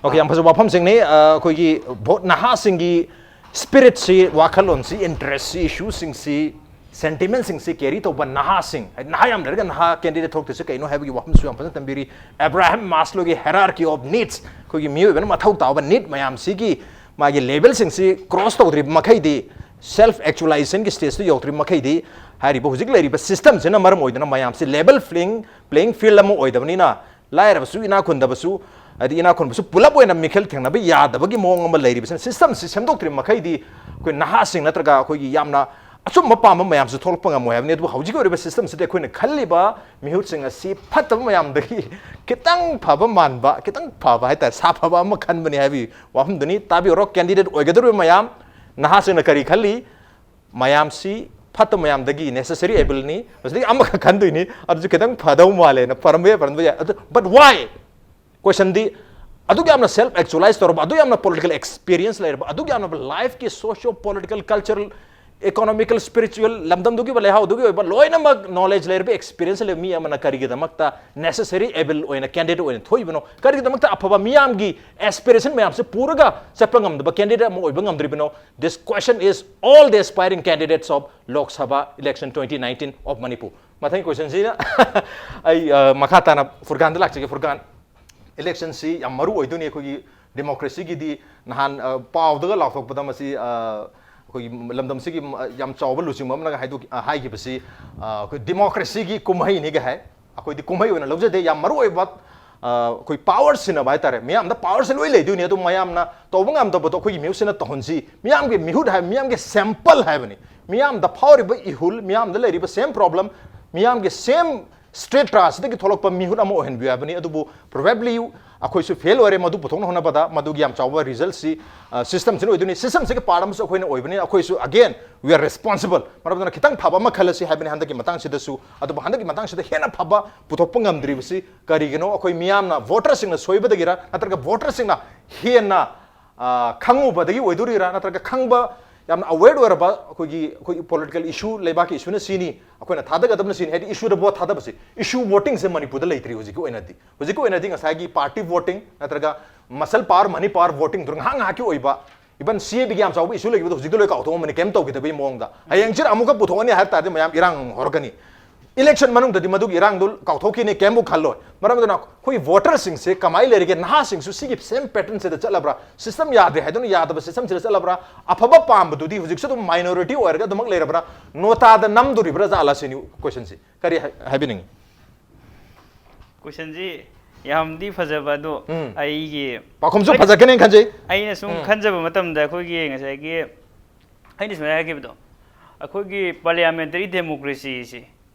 Okay, ꯌꯥꯝ ꯐꯖꯕ ꯋꯥꯐꯝꯁꯤꯡꯅꯤ꯫ ꯑ, ꯑꯩꯈꯣꯏꯒꯤ ꯚꯣꯠ ꯅꯍꯥꯁꯤꯡꯒꯤ spirit ꯁꯤ, ꯋꯥꯈꯜꯂꯣꯟꯁꯤ, interest ꯁꯤ, issue ꯁꯤꯡꯁꯤ, sentiment ꯁꯤꯡꯁꯤ carry ꯇꯧꯕ ꯅꯍꯥꯁꯤꯡ, ꯍꯥꯏꯗꯤ ꯅꯍꯥ ꯌꯥꯝ ꯂꯩꯔꯒ ꯅꯍꯥ candidate ꯊꯣꯛꯇ꯭ꯔꯤꯁꯤ ꯀꯩꯅꯣ ꯍꯥꯏꯕꯒꯤ ꯋꯥꯐꯝꯁꯨ ꯌꯥꯝ ꯐꯖꯅ ꯊꯝꯕꯤꯔꯤ꯫ Abraham Maslow ꯒꯤ hierarchy of needs, ꯑꯩꯈꯣꯏꯒꯤ ꯃꯤꯑꯣꯏꯕꯅ ꯃꯊꯧ ꯇꯥꯕ need ꯃꯌꯥꯝꯁꯤꯒꯤ ꯃꯥꯒꯤ level ꯁꯤꯡꯁꯤ cross ꯇꯧꯗ꯭ꯔꯤꯕ ꯃꯈꯩꯗꯤ, self actualization ꯒꯤ stage ꯇꯨ ꯌꯧꯗ꯭ꯔꯤꯕ ꯃꯈꯩꯗꯤ, ꯍꯥꯏꯔꯤꯕ ꯍꯧꯖꯤꯛ ꯂꯩꯔꯤꯕ system ꯁꯤꯅ ꯃꯔꯝ ꯑꯣꯏꯗꯨꯅ ꯃꯌꯥꯝꯁꯤ level playing, playing field ꯑꯃ ꯑꯣꯏꯗꯕꯅꯤꯅ, ꯂꯥꯏꯔꯕꯁꯨ ꯏꯅꯥꯛ ꯈꯨꯟꯗꯕꯁꯨ, ꯍꯥꯏꯗꯤ ꯏꯅꯥꯛ ꯈꯨꯟꯕꯁꯨ ꯄꯨꯂꯞ ꯑꯣꯏꯅ ꯃꯤꯈꯜ ꯊꯦꯡꯅꯕ ꯌꯥꯗꯕꯒꯤ ꯃꯑꯣꯡ ꯑꯃ ꯂꯩꯔꯤꯕꯁꯤꯅ, system ꯁꯤ ꯁꯦꯝꯗꯣꯛꯇ꯭ꯔꯤꯕ ꯃꯈꯩꯗꯤ ꯑꯩꯈꯣꯏ ꯅꯍꯥꯁꯤꯡ ꯅꯠꯇ꯭ꯔꯒ ꯑꯩꯈꯣꯏꯒꯤ ꯌꯥꯝꯅ ꯑꯆꯨꯝꯕ ꯄꯥꯝꯕ ꯃꯌꯥꯝꯁꯨ ꯊꯣꯛꯂꯛꯄ ꯉꯝꯃꯣꯏ ꯍꯥꯏꯕꯅꯤ꯫ ꯑꯗꯨꯕꯨ ꯍꯧꯖꯤꯛ ꯑꯣꯏꯔꯤꯕ system ꯁꯤꯗ ꯑꯩꯈꯣꯏꯅ ꯈꯜꯂꯤꯕ ꯃꯤꯍꯨꯠꯁꯤꯡ ꯑꯁꯤ ꯐꯠꯇꯕ ꯃꯌꯥꯝꯗꯒꯤ ꯈꯤꯇꯪ ꯐꯕ ꯃꯥꯟꯕ, ꯈꯤꯇꯪ ꯐꯕ ꯍꯥꯏꯇꯥꯔꯦ, ꯁꯥꯐꯕ ꯑꯃ ꯈꯟꯕꯅꯤ ꯍꯥꯏꯕꯒꯤ ꯋꯥꯐꯝꯗꯨꯅꯤ꯫ ꯇꯥꯕꯤꯔꯣ, candidate ꯑꯣꯏꯒꯗꯧꯔꯤꯕ ꯃꯌꯥꯝ, ꯅꯍꯥꯁꯤꯡꯅ ꯀꯔꯤ ꯈꯜꯂꯤ? ꯃꯌꯥꯝꯁꯤ ꯐꯠꯇꯕ ꯃꯌꯥꯝꯗꯒꯤ necessary evil ꯅꯤ, ꯃꯁꯤꯗꯒꯤ ꯑꯃꯈꯛ ꯈꯟꯗꯣꯏꯅꯤ, ꯑꯗꯨꯁꯨ ꯈꯤꯇꯪ ꯐꯗꯧ ꯃꯥꯜꯂꯦꯅ, ꯐꯔꯝꯕ ꯌꯥꯏ, ꯐꯔꯝꯕ ꯌꯥꯏ꯫ ꯑꯗꯨ, but why? Question ꯗꯤ ꯑꯗꯨꯛ ꯌꯥꯝꯅ self actualize ꯇꯧꯔꯕ, ꯑꯗꯨꯛ ꯌꯥꯝꯅ political experience ꯂꯩꯔꯕ, ꯑꯗꯨꯛ ꯌꯥꯝꯅ life ꯀꯤ socio political cultural Economical, spiritual ꯂꯝꯗꯝꯗꯨꯒꯤ ꯑꯣꯏꯕ, ꯂꯩꯍꯥꯎꯗꯨꯒꯤ ꯑꯣꯏꯕ ꯂꯣꯏꯅꯃꯛ knowledge ꯂꯩꯔꯕ, experience ꯂꯩꯕ ꯃꯤ ꯑꯃꯅ ꯀꯔꯤꯒꯤꯗꯃꯛꯇ necessary, able ꯑꯣꯏꯅ candidate ꯑꯣꯏꯅ ꯊꯣꯛꯏꯕꯅꯣ? ꯀꯔꯤꯒꯤꯗꯃꯛꯇ ꯑꯐꯕ ꯃꯤꯌꯥꯝꯒꯤ aspiration ꯃꯌꯥꯝꯁꯦ ꯄꯨꯔꯒ ꯆꯠꯄ ꯉꯝꯗꯕ candidate ꯑꯃ ꯑꯣꯏꯕ ꯉꯝꯗ꯭ꯔꯤꯕꯅꯣ? This question is all the aspiring candidates of Lok Sabha election twenty nineteen of Manipur. ꯃꯊꯪꯒꯤ questionꯁꯤꯅ ꯑꯩ, ꯑ, ꯃꯈꯥ ꯇꯥꯅ ꯐꯨꯔꯀꯥꯟꯗ ꯂꯥꯛꯆꯒꯦ꯫ ꯐꯨꯔꯀꯥꯟ, electionꯁꯤ ꯌꯥꯝ ꯃꯔꯨ ꯑꯣꯏꯗꯣꯏꯅꯤ ꯑꯩꯈꯣꯏꯒꯤ democracyꯒꯤꯗꯤ꯫ ꯅꯍꯥꯟ, ꯑ, ꯄꯥꯎꯗꯒ ꯂꯥꯎꯊꯣꯛꯄꯗ ꯃꯁꯤ, ꯑ, ꯑꯩꯈꯣꯏꯒꯤ ꯂꯝꯗꯝꯁꯤꯒꯤ, ꯑ, ꯌꯥꯝ ꯆꯥꯎꯕ ꯂꯨꯆꯤꯡꯕ ꯑꯃꯅꯒ ꯍꯥꯏꯗꯣꯛ-, ꯑ, ꯍꯥꯏꯈꯤꯕꯁꯤ, ꯑ, ꯑꯩꯈꯣꯏ democracyꯒꯤ ꯀꯨꯝꯍꯩꯅꯤꯒ ꯍꯥꯏ꯫ ꯑꯩꯈꯣꯏꯗꯤ ꯀꯨꯝꯍꯩ ꯑꯣꯏꯅ ꯂꯧꯖꯗꯦ꯫ ꯌꯥꯝ ꯃꯔꯨ ꯑꯣꯏꯕ, ꯑ, ꯑꯩꯈꯣꯏ power ꯁꯤꯟꯅꯕ ꯍꯥꯏꯇꯥꯔꯦ꯫ ꯃꯤꯌꯥꯝꯗ powerꯁꯦ ꯂꯣꯏ ꯂꯩꯗꯣꯏꯅꯤ, ꯑꯗꯨ ꯃꯌꯥꯝꯅ ꯇꯧꯕ ꯉꯝꯗꯕꯗꯣ ꯑꯩꯈꯣꯏꯒꯤ ꯃꯤꯍꯨꯠꯁꯤꯅ ꯇꯧꯍꯟꯁꯤ꯫ ꯃꯤꯌꯥꯝꯒꯤ ꯃꯤꯍꯨꯠ ꯍꯥꯏꯕ ꯃꯤꯌꯥꯝꯒꯤ sample ꯍꯥꯏꯕꯅꯤ꯫ ꯃꯤꯌꯥꯝꯗ ꯐꯥꯎꯔꯤꯕ ꯏꯍꯨꯜ, ꯃꯤꯌꯥꯝꯗ ꯂꯩꯔꯤꯕ same problem, ꯃꯤꯌꯥꯝꯒꯤ same ꯁ꯭ꯇꯦꯇ꯭ꯔꯥꯁꯤꯗꯒꯤ ꯊꯣꯛꯂꯛꯄ ꯃꯤꯍꯨꯠ ꯑꯃ ꯑꯣꯏꯍꯟꯕꯤꯌꯨ ꯍꯥꯏꯕꯅꯤ꯫ ꯑꯗꯨꯕꯨ probably ꯑꯩꯈꯣꯏꯁꯨ fail ꯑꯣꯏꯔꯦ ꯃꯗꯨ ꯄꯨꯊꯣꯛꯅ ꯍꯣꯠꯅꯕꯗ꯫ ꯃꯗꯨꯒꯤ ꯌꯥꯝ ꯆꯥꯎꯕ resultꯁꯤ, ꯑ, systemꯁꯤꯅ ꯑꯣꯏꯗꯣꯏꯅꯤ꯫ Systemꯁꯤꯒꯤ part ꯑꯃꯁꯨ ꯑꯩꯈꯣꯏꯅ ꯑꯣꯏꯕꯅꯤꯅ ꯑꯩꯈꯣꯏꯁꯨ again we are responsible꯫ ꯃꯔꯝ ꯑꯗꯨꯅ ꯈꯤꯇꯪ ꯐꯕ ꯑꯃ ꯈꯜꯂꯁꯤ ꯍꯥꯏꯕꯅꯤ ꯍꯟꯗꯛꯀꯤ ꯃꯇꯥꯡꯁꯤꯗꯁꯨ꯫ ꯑꯗꯨꯕꯨ ꯍꯟꯗꯛꯀꯤ ꯃꯇꯥꯡꯁꯤꯗ ꯍꯦꯟꯅ ꯐꯕ ꯄꯨꯊꯣꯛꯄ ꯉꯝꯗ꯭ꯔꯤꯕꯁꯤ ꯀꯔꯤꯒꯤꯅꯣ? ꯑꯩꯈꯣꯏ ꯃꯤꯌꯥꯝꯅ voterꯁꯤꯡꯅ ꯁꯣꯏꯕꯗꯒꯤꯔ, ꯅꯠꯇ꯭ꯔꯒ voterꯁꯤꯡꯅ ꯍꯦꯟꯅ, ꯑ, ꯈꯪꯉꯨꯕꯗꯒꯤ ꯑꯣꯏꯗꯣꯔꯤꯔꯥ, ꯅꯠꯇ꯭ꯔꯒ ꯈꯪꯕ ꯌꯥꯝꯅ aware ꯑꯣꯏꯔꯕ ꯑꯩꯈꯣꯏꯒꯤ, ꯑꯩꯈꯣꯏꯒꯤ political issue, ꯂꯩꯕꯥꯛꯀꯤ issueꯅ ꯁꯤꯅꯤ, ꯑꯩꯈꯣꯏꯅ ꯊꯥꯗꯒꯗꯕꯅ ꯁꯤꯅꯤ ꯍꯥꯏꯗꯤ issueꯗ vote ꯊꯥꯗꯕꯁꯤ, issue votingꯁꯦ ꯃꯅꯤꯄꯨꯔꯗ ꯂꯩꯇ꯭ꯔꯤ ꯍꯧꯖꯤꯛꯀꯤ ꯑꯣꯏꯅꯗꯤ꯫ ꯍꯧꯖꯤꯛꯀꯤ ꯑꯣꯏꯅꯗꯤ ꯉꯁꯥꯏꯒꯤ party voting ꯅꯠꯇ꯭ꯔꯒ muscle power, money power votingꯗꯨ ꯉꯥꯏꯍꯥꯛ ꯉꯥꯏꯍꯥꯛꯀꯤ ꯑꯣꯏꯕ, even CABꯒꯤ ꯌꯥꯝ ꯆꯥꯎꯕ issue ꯂꯩꯈꯤꯕꯗꯣ ꯍꯧꯖꯤꯛꯇꯤ ꯂꯣꯏ ꯀꯥꯎꯊꯣꯛꯑꯝꯕꯅꯤ, ꯀꯩꯝ ꯇꯧꯈꯤꯗꯕꯒꯤ ꯃꯑꯣꯡꯗ꯫ ꯍꯌꯦꯡ ꯍꯪꯆꯤꯠ ꯑꯃꯨꯛꯀ ꯄꯨꯊꯣꯛꯑꯅꯤ ꯍꯥꯏꯕ ꯇꯥꯔꯗꯤ ꯃꯌꯥꯝ ꯏꯔꯥꯡ ꯍꯧꯔꯛꯀꯅꯤ꯫ Election ꯃꯅꯨꯡꯗꯗꯤ ꯃꯗꯨꯒꯤ ꯏꯔꯥꯡꯗꯨ ꯀꯥꯎꯊꯣꯛꯈꯤꯅꯤ, ꯀꯩꯝꯕꯨ ꯈꯜꯂꯣꯏ꯫ ꯃꯔꯝ ꯑꯗꯨꯅ ꯑꯩꯈꯣꯏ voterꯁꯤꯡꯁꯦ ꯀꯃꯥꯏꯅ ꯂꯩꯔꯤꯒꯦ, ꯅꯍꯥꯁꯤꯡꯁꯨ ꯁꯤꯒꯤ same patternꯁꯤꯗ ꯆꯠꯂꯕ꯭ꯔꯥ? System ꯌꯥꯗ꯭ꯔꯦ ꯍꯥꯏꯗꯨꯅ ꯌꯥꯗꯕ systemꯁꯤꯗ ꯆꯠꯂꯕ꯭ꯔꯥ? ꯑꯐꯕ ꯄꯥꯝꯕꯗꯨꯗꯤ ꯍꯧꯖꯤꯛꯁꯨ ꯑꯗꯨꯝ minority ꯑꯣꯏꯔꯒ ꯑꯗꯨꯃꯛ ꯂꯩꯔꯕ꯭ꯔꯥ? ꯅꯣꯇꯥꯗ ꯅꯝꯗꯣꯔꯤꯕ꯭ꯔꯥ ꯖꯥꯠꯂ ꯁꯤꯅꯤ questionꯁꯤ꯫ ꯀꯔꯤ ꯍꯥꯏ-, ꯍꯥꯏꯕꯤꯅꯤꯡꯉꯤ? Questionꯁꯤ ꯌꯥꯝꯗꯤ ꯐꯖꯕ, ꯑꯗꯣ ꯎꯝ꯫ ꯑꯩꯒꯤ ꯄꯥꯎꯈꯨꯝꯁꯨ ꯐꯖꯒꯅꯦꯅ ꯈꯟꯖꯩ꯫ ꯑꯩꯅ ꯁꯨꯝ ꯎꯝ꯫ ꯈꯟꯖꯕ ꯃꯇꯝꯗ ꯑꯩꯈꯣꯏꯒꯤ ꯉꯁꯥꯏꯒꯤ ꯑꯩꯅ ꯁꯨꯃꯥꯏꯅ ꯍꯥꯏꯈꯤꯕꯗꯣ, ꯑꯩꯈꯣꯏꯒꯤ parliamentary democracyꯁꯤ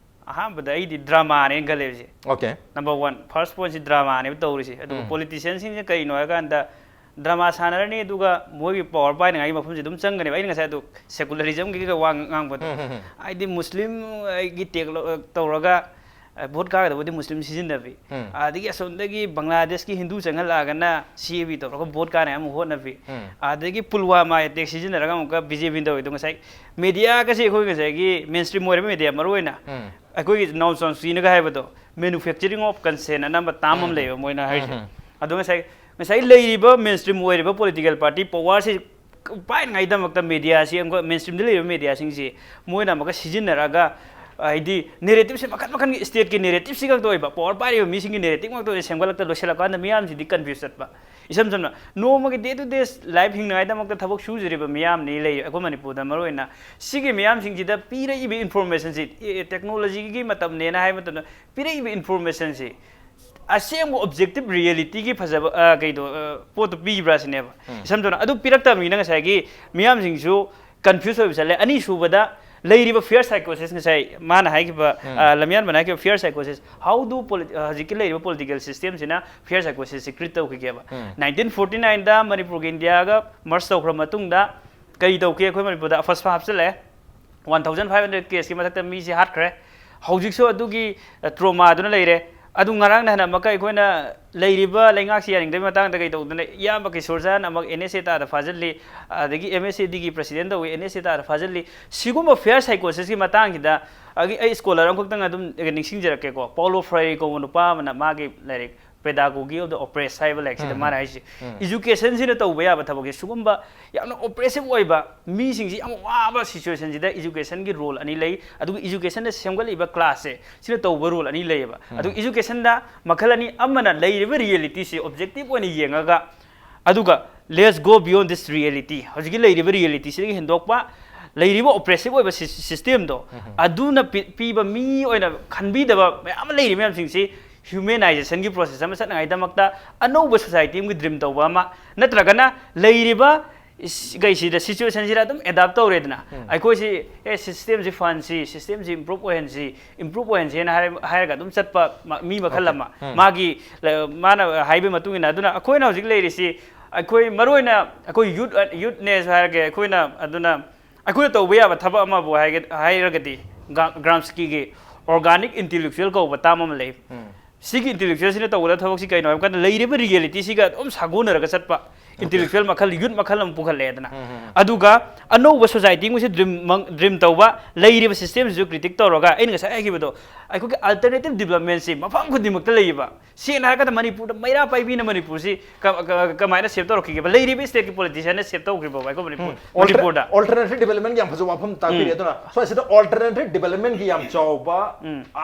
ꯑꯍꯥꯟꯕꯗ ꯑꯩꯗꯤ dramaꯅꯦꯅ ꯈꯜꯂꯦꯕ ꯁꯤ꯫ Okay꯫ Number one, first pointꯁꯤ dramaꯅꯦꯕ ꯇꯧꯔꯤꯁꯦ꯫ ꯑꯗꯨꯒ ꯎꯝ꯫ Politicianꯁꯤꯡꯁꯦ ꯀꯩꯅꯣ ꯍꯥꯏꯀꯥꯟꯗ drama ꯁꯥꯟꯅꯔꯅꯤ, ꯑꯗꯨꯒ ꯃꯣꯏꯒꯤ power ꯄꯥꯏꯅꯉꯥꯏꯒꯤ ꯃꯐꯝꯁꯤ ꯑꯗꯨꯝ ꯆꯪꯒꯅꯦꯕ꯫ ꯑꯩꯅ ꯉꯁꯥꯏ ꯑꯗꯨ secularismꯒꯤ ꯀꯩꯀꯩ ꯋꯥ ꯉꯥꯡꯕꯗꯣ, ꯎꯝ, ꯎꯝ, ꯎꯝ꯫ ꯍꯥꯏꯗꯤ Muslimꯒꯤ take ꯂꯧ-, ꯇꯧꯔꯒ ꯚꯣꯠ ꯀꯥꯒꯗꯕꯗꯤ ꯃꯨꯁꯂꯤꯝ ꯁꯤꯖꯤꯟꯅꯕꯤ, ꯑꯗꯒꯤ ꯑꯁꯣꯝꯗꯒꯤ ꯕꯪꯒ꯭ꯂꯥꯗꯦꯁꯀꯤ ꯍꯤꯟꯗꯨ ꯆꯪꯍꯜꯂꯛꯑꯒꯅ ꯁꯤ ꯑꯦ ꯕꯤ ꯇꯧꯔꯒ ꯚꯣꯠ ꯀꯥꯅꯉꯥꯏ ꯑꯃꯨꯛ ꯍꯣꯠꯅꯕꯤ, ꯑꯗꯒꯤ ꯄꯨꯜꯋꯥꯃꯥ ꯑꯦꯇꯦꯛ ꯁꯤꯖꯤꯟꯅꯔꯒ ꯑꯃꯨꯛꯀ ꯕꯤ ꯖꯦ ꯄꯤꯅ ꯇꯧꯋꯤꯗꯣ꯫ ꯉꯁꯥꯏ ꯃꯦꯗꯤꯌꯥꯒꯁꯦ ꯑꯩꯈꯣꯏ ꯉꯁꯥꯏꯒꯤ ꯃꯦꯟ ꯁ꯭ꯇ꯭ꯔꯤꯝ ꯑꯣꯏꯔꯕ ꯃꯦꯗꯤꯌꯥ, ꯃꯔꯨ ꯑꯣꯏꯅ ꯑꯩꯈꯣꯏꯒꯤ ꯅꯥꯎ ꯆꯥꯎꯁꯤꯅꯒ ꯍꯥꯏꯕꯗꯣ, ꯃꯦꯅꯨꯐꯦꯛꯆꯔꯤꯡ ꯑꯣꯐ ꯀꯟꯁꯦꯟ ꯑꯅ ꯑꯃ ꯇꯥꯝ ꯑꯃ ꯂꯩꯕ ꯃꯣꯏꯅ ꯍꯥꯏꯔꯤꯁꯦ꯫ ꯑꯗꯣ ꯉꯁꯥꯏ ꯉꯁꯥꯏ ꯂꯩꯔꯤꯕ ꯃꯦꯟ ꯁ꯭ꯇ꯭ꯔꯤꯝ ꯑꯣꯏꯔꯤꯕ ꯄꯣꯂꯤꯇꯤꯀꯦꯜ ꯄꯥꯔꯇꯤ ꯄꯋꯥꯔꯁꯤ ꯄꯥꯏꯅꯉꯥꯏꯗꯃꯛꯇ ꯃꯦꯗꯤꯌꯥꯁꯤ ꯑꯃꯨꯛꯀ ꯃꯦꯟ ꯁ꯭ꯇ꯭ꯔꯤꯝꯗ ꯂꯩꯔꯤꯕ ꯃꯦꯗꯤꯌꯥꯁꯤꯡꯁꯤ ꯃꯣꯏꯅ ꯑꯃꯨꯛꯀ ꯁꯤꯖꯤꯟꯅꯔꯒ, ꯍꯥꯏꯗꯤ ꯅꯦꯔꯦꯇꯤꯞꯁꯦ ꯃꯈꯟ ꯃꯈꯟꯒꯤ ꯁ꯭ꯇꯦꯠꯀꯤ ꯅꯦꯔꯦꯇꯤꯞꯁꯤ ꯈꯛꯇ ꯑꯣꯏꯕ, ꯄꯋꯥꯔ ꯄꯥꯏꯔꯤꯕ ꯃꯤꯁꯤꯡꯒꯤ ꯅꯦꯔꯦꯇꯤꯞ ꯉꯥꯛꯇ ꯑꯣꯏꯅ ꯁꯦꯝꯒꯠꯂꯛꯇ ꯂꯣꯏꯁꯤꯜꯂꯛꯀꯥꯟꯗ ꯃꯤꯌꯥꯝꯁꯤꯗꯤ ꯀꯟꯐ꯭ꯌꯨꯁ ꯆꯠꯄ꯫ ꯏꯁꯝ ꯁꯝꯅ ꯅꯣꯡꯃꯒꯤ ꯗꯦ ꯇꯨ ꯗꯦ ꯂꯥꯏꯐ ꯍꯤꯡꯅꯉꯥꯏꯗꯃꯛꯇ ꯊꯕꯛ ꯁꯨꯖꯔꯤꯕ ꯃꯤꯌꯥꯝꯅꯤ ꯂꯩ ꯑꯩꯈꯣꯏ ꯃꯅꯤꯄꯨꯔꯗ ꯃꯔꯨꯑꯣꯏꯅ꯫ ꯁꯤꯒꯤ ꯃꯤꯌꯥꯝꯁꯤꯡꯁꯤꯗ ꯄꯤꯔꯛꯏꯕ ꯏꯟꯐꯣꯔꯃꯦꯁꯟꯁꯤ, ꯑꯦ, ꯇꯦꯛꯅꯣꯂꯣꯖꯤꯒꯤ ꯃꯇꯝꯅꯦꯅ ꯍꯥꯏꯕ ꯃꯇꯝꯗ ꯄꯤꯔꯛꯏꯕ ꯏꯟꯐꯣꯔꯃꯦꯁꯟꯁꯤ ꯑꯁꯦꯡꯕ ꯑꯣꯕꯖꯦꯛꯇꯤꯚ ꯔꯤꯌꯦꯂꯤꯇꯤꯒꯤ ꯐꯖꯕ, ꯑ, ꯀꯩꯗꯣ, ꯑ, ꯄꯣꯠꯇꯣ ꯄꯤꯕ꯭ꯔꯥ ꯁꯤꯅꯦꯕ꯫ ꯏꯁꯝ ꯁꯝꯅ ꯑꯗꯨ ꯄꯤꯔꯛꯇꯕꯅꯤꯅ ꯉꯁꯥꯏꯒꯤ ꯃꯤꯌꯥꯝꯁꯤꯡꯁꯨ ꯀꯟꯐ꯭ꯌꯨꯁ ꯑꯣꯏꯕ ꯆꯠꯂꯦ꯫ ꯑꯅꯤꯁꯨꯕꯗ ꯂꯩꯔꯤꯕ ꯐꯤꯌꯔ ꯁꯥꯏꯀꯣꯁꯤꯁ, ꯉꯁꯥꯏ ꯃꯥꯅ ꯍꯥꯏꯈꯤꯕ, ꯑ, ꯂꯝꯌꯥꯟꯕꯅ ꯍꯥꯏꯈꯤꯕ ꯐꯤꯌꯔ ꯁꯥꯏꯀꯣꯁꯤꯁ, how do polit-, ꯑ, ꯍꯧꯖꯤꯛꯀꯤ ꯂꯩꯔꯤꯕ ꯄꯣꯂꯤꯇꯤꯀꯦꯜ ꯁꯤꯁꯇꯦꯝꯁꯤꯅ ꯐꯤꯌꯔ ꯁꯥꯏꯀꯣꯁꯤꯁꯁꯤ ꯀ꯭ꯔꯤꯌꯦꯠ ꯇꯧꯈꯤꯒꯦꯕ? ꯅꯥꯏꯟꯇꯤꯟ ꯐꯣꯔꯇꯤ ꯅꯥꯏꯟꯗ ꯃꯅꯤꯄꯨꯔꯒ ꯏꯟꯗꯤꯌꯥꯒ ꯃꯔꯖ ꯇꯧꯈ꯭ꯔ ꯃꯇꯨꯡꯗ ꯀꯔꯤ ꯇꯧꯈꯤ? ꯑꯩꯈꯣꯏ ꯃꯅꯤꯄꯨꯔꯗ ꯑꯐꯁꯄ ꯍꯥꯞꯆꯤꯜꯂꯛꯑꯦ꯫ ꯋꯥꯟ ꯊꯥꯎꯖꯟ ꯐꯥꯏꯚ ꯍꯟꯗ꯭ꯔꯦꯠ ꯀꯦꯁꯀꯤ ꯃꯊꯛꯇ ꯃꯤꯁꯤ ꯍꯥꯠꯈ꯭ꯔꯦ꯫ ꯍꯧꯖꯤꯛꯁꯨ ꯑꯗꯨꯒꯤ, ꯑ, ꯇ꯭ꯔꯣꯃꯥꯗꯨꯅ ꯂꯩꯔꯦ꯫ ꯑꯗꯨ ꯉꯔꯥꯡ ꯅꯍꯥꯟ ꯑꯃꯨꯛꯀ ꯑꯩꯈꯣꯏꯅ ꯂꯩꯔꯤꯕ ꯂꯩꯉꯥꯛꯁꯤ ꯌꯥꯅꯤꯡꯗꯕꯒꯤ ꯃꯇꯥꯡꯗ ꯀꯩ ꯇꯧꯗꯅ ꯏꯌꯥꯝꯕ ꯀꯤꯁꯣꯔ ꯖꯥꯅ ꯑꯃꯨꯛ ꯑꯦꯟ ꯑꯦꯁ ꯑꯦ ꯇꯥꯗ ꯐꯥꯖꯤꯜꯂꯤ, ꯑꯗꯒꯤ ꯑꯦꯝ ꯑꯦꯁ ꯑꯦ ꯗꯤꯒꯤ ꯄ꯭ꯔꯁꯤꯗꯦꯟ ꯇꯧꯏ, ꯑꯦꯟ ꯑꯦꯁ ꯑꯦ ꯇꯥꯗ ꯐꯥꯖꯤꯜꯂꯤ꯫ ꯁꯤꯒꯨꯝꯕ ꯐꯤꯌꯔ ꯁꯥꯏꯀꯣꯁꯤꯁꯀꯤ ꯃꯇꯥꯡꯁꯤꯗ ꯑꯩ, ꯑꯩ ꯁ꯭ꯀꯣꯂꯔ ꯑꯃꯈꯛꯇꯪ ꯑꯗꯨꯝ ꯅꯤꯡꯁꯤꯡꯖꯔꯛꯀꯦꯀꯣ꯫ ꯄꯥꯎꯂꯣ ꯐ꯭ꯔꯥꯏꯔꯤ ꯀꯧꯕ ꯅꯨꯄꯥ ꯑꯃꯅ ꯃꯥꯒꯤ ꯂꯥꯏꯔꯤꯛ Pedagogy of the Oppressed ꯍꯥꯏꯕ ꯂꯥꯏꯔꯤꯛꯁꯤꯗ ꯃꯥꯅ ꯍꯥꯏꯁꯦ, ꯎꯝ, ꯎꯝ꯫ Educationꯁꯤꯅ ꯇꯧꯕ ꯌꯥꯕ ꯊꯕꯛꯁꯦ, ꯁꯤꯒꯨꯝꯕ ꯌꯥꯝꯅ oppressive ꯑꯣꯏꯕ, ꯃꯤꯁꯤꯡꯁꯤ ꯌꯥꯝ ꯋꯥꯕ situationꯁꯤꯗ educationꯒꯤ role ꯑꯅꯤ ꯂꯩ, ꯑꯗꯨꯒ educationꯗ ꯁꯦꯝꯒꯠꯂꯤꯕ classꯁꯦ, ꯁꯤꯅ ꯇꯧꯕ role ꯑꯅꯤ ꯂꯩꯌꯦꯕ꯫ ꯎꯝ꯫ ꯑꯗꯨꯒ educationꯗ ꯃꯈꯜ ꯑꯅꯤ, ꯑꯃꯅ ꯂꯩꯔꯤꯕ realityꯁꯤ objective ꯑꯣꯏꯅ ꯌꯦꯡꯉꯒ, ꯑꯗꯨꯒ let's go beyond this reality, ꯍꯧꯖꯤꯛꯀꯤ ꯂꯩꯔꯤꯕ realityꯁꯤꯗꯒꯤ ꯍꯦꯟꯗꯣꯛꯄ, ꯂꯩꯔꯤꯕ oppressive ꯑꯣꯏꯕ ꯁꯤ-, systemꯗꯣ, ꯎꯝ꯫ ꯑꯗꯨꯅ ꯄꯤ-, ꯄꯤꯕ ꯃꯤ ꯑꯣꯏꯅ ꯈꯟꯕꯤꯗꯕ ꯃꯌꯥꯝ ꯑꯃ ꯂꯩꯔꯤ ꯃꯌꯥꯝꯁꯤꯡꯁꯤ humanizationꯒꯤ process ꯑꯃ ꯆꯠꯅꯉꯥꯏꯗꯃꯛꯇ ꯑꯅꯧꯕ society ꯑꯃꯒꯤ dream ꯇꯧꯕ ꯑꯃ, ꯅꯠꯇ꯭ꯔꯒꯅ ꯂꯩꯔꯤꯕ ꯏꯁ-, ꯀꯩꯁꯤꯗ, situationꯁꯤꯗ ꯑꯗꯨꯝ adapt ꯇꯧꯔꯦꯗꯅ꯫ ꯎꯝ꯫ ꯑꯩꯈꯣꯏꯁꯤ, "ꯑꯦ, systemꯁꯤ ꯐꯍꯟꯁꯤ, systemꯁꯤ improve ꯑꯣꯏꯍꯟꯁꯤ, improve ꯑꯣꯏꯍꯟꯁꯤꯅ" ꯍꯥꯏꯔ-, ꯍꯥꯏꯔꯒ ꯑꯗꯨꯝ ꯆꯠꯄ ꯃ-, ꯃꯤ ꯃꯈꯜ Okay. ꯑꯃ꯫ ꯎꯝ꯫ ꯃꯥꯒꯤ, ꯂ-, ꯃꯥꯅ ꯍꯥꯏꯕꯒꯤ ꯃꯇꯨꯡ ꯏꯟꯅ꯫ ꯑꯗꯨꯅ ꯑꯩꯈꯣꯏꯅ ꯍꯧꯖꯤꯛ ꯂꯩꯔꯤꯁꯤ, ꯑꯩꯈꯣꯏ ꯃꯔꯨꯑꯣꯏꯅ ꯑꯩꯈꯣꯏ youth, youthꯅꯦꯁꯨ ꯍꯥꯏꯔꯒꯦ, ꯑꯩꯈꯣꯏꯅ ꯑꯗꯨꯅ ꯑꯩꯈꯣꯏꯅ ꯇꯧꯕ ꯌꯥꯕ ꯊꯕꯛ ꯑꯃꯕꯨ ꯍꯥꯏꯒ-, ꯍꯥꯏꯔꯒꯗꯤ, ꯒ꯭ꯔꯥ-, ꯒ꯭ꯔꯥꯝꯁꯀꯤꯒꯤ organic intellectual ꯀꯧꯕ term ꯑꯃ ꯂꯩ꯫ ꯁꯤꯒꯤ intellectual ꯁꯤꯅ ꯇꯧꯒꯗꯕ ꯊꯕꯛꯁꯤ ꯀꯩꯅꯣ ꯍꯥꯏꯕ ꯀꯥꯟꯗ, ꯂꯩꯔꯤꯕ reality ꯁꯤꯒ ꯑꯗꯨꯝ ꯁꯥꯒꯣꯟꯅꯔꯒ ꯆꯠꯄ intellectual ꯃꯈꯜ, youth ꯃꯈꯜ ꯑꯃ ꯄꯨꯈꯠꯂꯛꯑꯦꯗꯅ꯫ ꯑꯗꯨꯒ ꯑꯅꯧꯕ society ꯑꯃꯁꯤ dream ꯃꯪ-, dream ꯇꯧꯕ, ꯂꯩꯔꯤꯕ system ꯁꯤꯁꯨ critique ꯇꯧꯔꯒ, ꯑꯩꯅ ꯉꯁꯥꯏ ꯍꯥꯏꯈꯤꯕꯗꯣ, ꯑꯩꯈꯣꯏꯒꯤ alternative development ꯁꯤ ꯃꯐꯝ ꯈꯨꯗꯤꯡꯃꯛꯇ ꯂꯩꯌꯦꯕ꯫ ꯁꯦꯡꯅ ꯍꯥꯏꯔꯀꯥꯟꯗ, ꯃꯅꯤꯄꯨꯔꯗ ꯃꯩꯔꯥ ꯄꯥꯏꯕꯤꯅ ꯃꯅꯤꯄꯨꯔꯁꯤ ꯀ-, ꯀ-, ꯀꯃꯥꯏꯅ shape ꯇꯧꯔꯛꯈꯤꯒꯦꯕ? ꯂꯩꯔꯤꯕ state ꯀꯤ politician ꯅ shape ꯇꯧꯈ꯭ꯔꯤꯕꯣꯕ ꯑꯩꯈꯣꯏ ꯃꯅꯤꯄꯨꯔ, ꯃꯅꯤꯄꯨꯔꯗ? Alternative development ꯒꯤ ꯌꯥꯝ ꯐꯖꯕ ꯋꯥꯐꯝ ꯇꯥꯛꯄꯤꯔꯦ꯫ ꯑꯗꯨꯅ ꯁ꯭ꯋꯥꯏꯁꯤꯗ alternative development ꯒꯤ ꯌꯥꯝ ꯆꯥꯎꯕ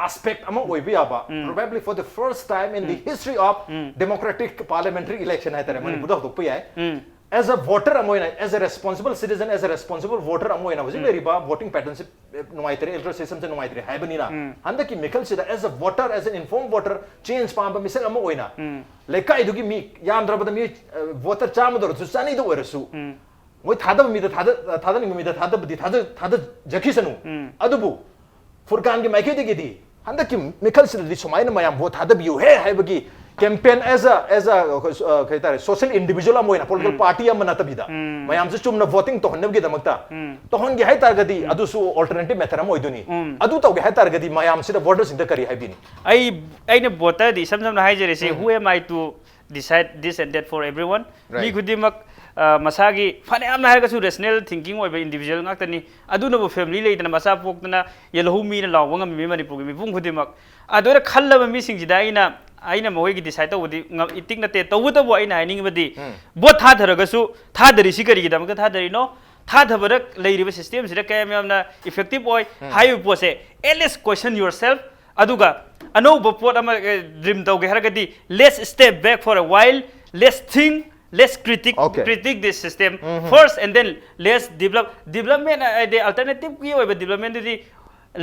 aspect ꯑꯃ ꯑꯣꯏꯕ ꯌꯥꯕ, probably for the first time in the history of democratic parliamentary election ꯍꯥꯏꯇꯥꯔꯦ, ꯃꯅꯤꯄꯨꯔꯗ ꯍꯧꯗꯣꯛꯄ ꯌꯥꯏ꯫ As a voter ꯑꯃ ꯑꯣꯏꯅ, as a responsible citizen, as a responsible voter ꯑꯃ ꯑꯣꯏꯅ, ꯍꯧꯖꯤꯛ ꯂꯩꯔꯤꯕ voting pattern ꯁꯤ ꯅꯨꯡꯉꯥꯏꯇ꯭ꯔꯦ, electoral system ꯁꯦ ꯅꯨꯡꯉꯥꯏꯇ꯭ꯔꯦ ꯍꯥꯏꯕꯅꯤꯅ, ꯍꯟꯗꯛꯀꯤ ꯃꯤꯈꯜꯁꯤꯗ as a voter, as an informed voter, change ꯄꯥꯝꯕ ꯃꯤꯁꯛ ꯑꯃ ꯑꯣꯏꯅ, ꯂꯩꯀꯥꯏꯗꯨꯒꯤ ꯃꯤ ꯌꯥꯝꯗ꯭ꯔꯕꯗ ꯃꯤ, ꯑ, voter ꯆꯥꯝꯃꯗ ꯑꯣꯏꯔꯁꯨ, ꯆꯅꯤꯗ ꯑꯣꯏꯔꯁꯨ, ꯃꯣꯏ ꯊꯥꯗꯕ ꯃꯤꯗ ꯊꯥꯗ-, ꯊꯥꯗꯅꯤꯡꯕ ꯃꯤꯗ ꯊꯥꯗꯕꯗꯤ ꯊꯥꯗ-, ꯊꯥꯗꯖꯈꯤꯁꯅꯨ꯫ ꯑꯗꯨꯕꯨ ꯐꯨꯔꯀꯥꯟꯒꯤ ꯃꯥꯏꯀꯩꯗꯒꯤꯗꯤ ꯍꯟꯗꯛꯀꯤ ꯃꯤꯈꯜꯁꯤꯗꯗꯤ ꯁꯨꯃꯥꯏꯅ ꯃꯌꯥꯝ vote ꯊꯥꯗꯕꯤꯌꯨꯍꯦ ꯍꯥꯏꯕꯒꯤ campaign as a, as a, ꯑ, ꯀꯩ ꯍꯥꯏꯇꯥꯔꯦ, social individual ꯑꯃ ꯑꯣꯏꯅ, political party ꯑꯃ ꯅꯠꯇꯕꯤꯗ, ꯃꯌꯥꯝꯁꯦ ꯆꯨꯝꯅ voting ꯇꯧꯍꯟꯅꯕꯒꯤꯗꯃꯛꯇ ꯇꯧꯍꯟꯒꯦ ꯍꯥꯏꯇꯥꯔꯒꯗꯤ, ꯑꯗꯨꯁꯨ alternative method ꯑꯃ ꯑꯣꯏꯗꯣꯏꯅꯤ꯫ ꯑꯗꯨ ꯇꯧꯒꯦ ꯍꯥꯏꯇꯥꯔꯒꯗꯤ ꯃꯌꯥꯝꯁꯤꯗ voter ꯁꯤꯡꯗ ꯀꯔꯤ ꯍꯥꯏꯕꯤꯅꯤ? ꯑꯩ, ꯑꯩꯅ voter ꯗꯤ ꯏꯁꯝ ꯁꯝꯅ ꯍꯥꯏꯖꯔꯤꯁꯤ, who am I to decide this and that for everyone? ꯃꯤ ꯈꯨꯗꯤꯡꯃꯛ, ꯑ, ꯃꯁꯥꯒꯤ, ꯐꯅꯌꯥꯝꯅ ꯍꯥꯏꯔꯒꯁꯨ rational thinking ꯑꯣꯏꯕ individual ꯉꯥꯛꯇꯅꯤ꯫ ꯑꯗꯨꯅꯕꯨ family ꯂꯩꯗꯅ, ꯃꯆꯥ ꯄꯣꯛꯇꯅ ꯌꯦꯜꯍꯧ ꯃꯤꯅ ꯂꯥꯎꯕ ꯉꯝꯃꯤ ꯃꯤ ꯃꯅꯤꯄꯨꯔꯒꯤ ꯃꯤꯄꯨꯝ ꯈꯨꯗꯤꯡꯃꯛ꯫ ꯑꯗꯨꯅ ꯈꯜꯂꯕ ꯃꯤꯁꯤꯡꯁꯤꯗ ꯑꯩꯅ, ꯑꯩꯅ ꯃꯈꯣꯏꯒꯤ decide ꯇꯧꯕꯗꯤ ꯉꯝ-, ꯏꯇꯤꯛ ꯅꯠꯇꯦ꯫ ꯇꯧꯕꯇꯕꯨ ꯑꯩꯅ ꯍꯥꯏꯅꯤꯡꯕꯗꯤ, vote ꯊꯥꯊꯔꯒꯁꯨ, ꯊꯥꯗꯔꯤꯁꯤ ꯀꯔꯤꯒꯤꯗꯃꯛꯇ ꯊꯥꯗꯔꯤꯅꯣ? ꯊꯥꯗꯕꯗ ꯂꯩꯔꯤꯕ system ꯁꯤꯗ ꯀꯌꯥꯝ ꯌꯥꯝꯅ effective ꯑꯣꯏ ꯍꯥꯏꯕ ꯄꯣꯠꯁꯦ, at least question yourself꯫ ꯑꯗꯨꯒ ꯑꯅꯧꯕ ꯄꯣꯠ ꯑꯃ, ꯑꯦ, dream ꯇꯧꯒꯦ ꯍꯥꯏꯔꯒꯗꯤ, let's step back for a while, let's think, let's critique, critique this system first and then let's develop. Development ꯍꯥꯏꯗꯤ alternative ꯀꯤ ꯑꯣꯏꯕ development ꯗꯨꯗꯤ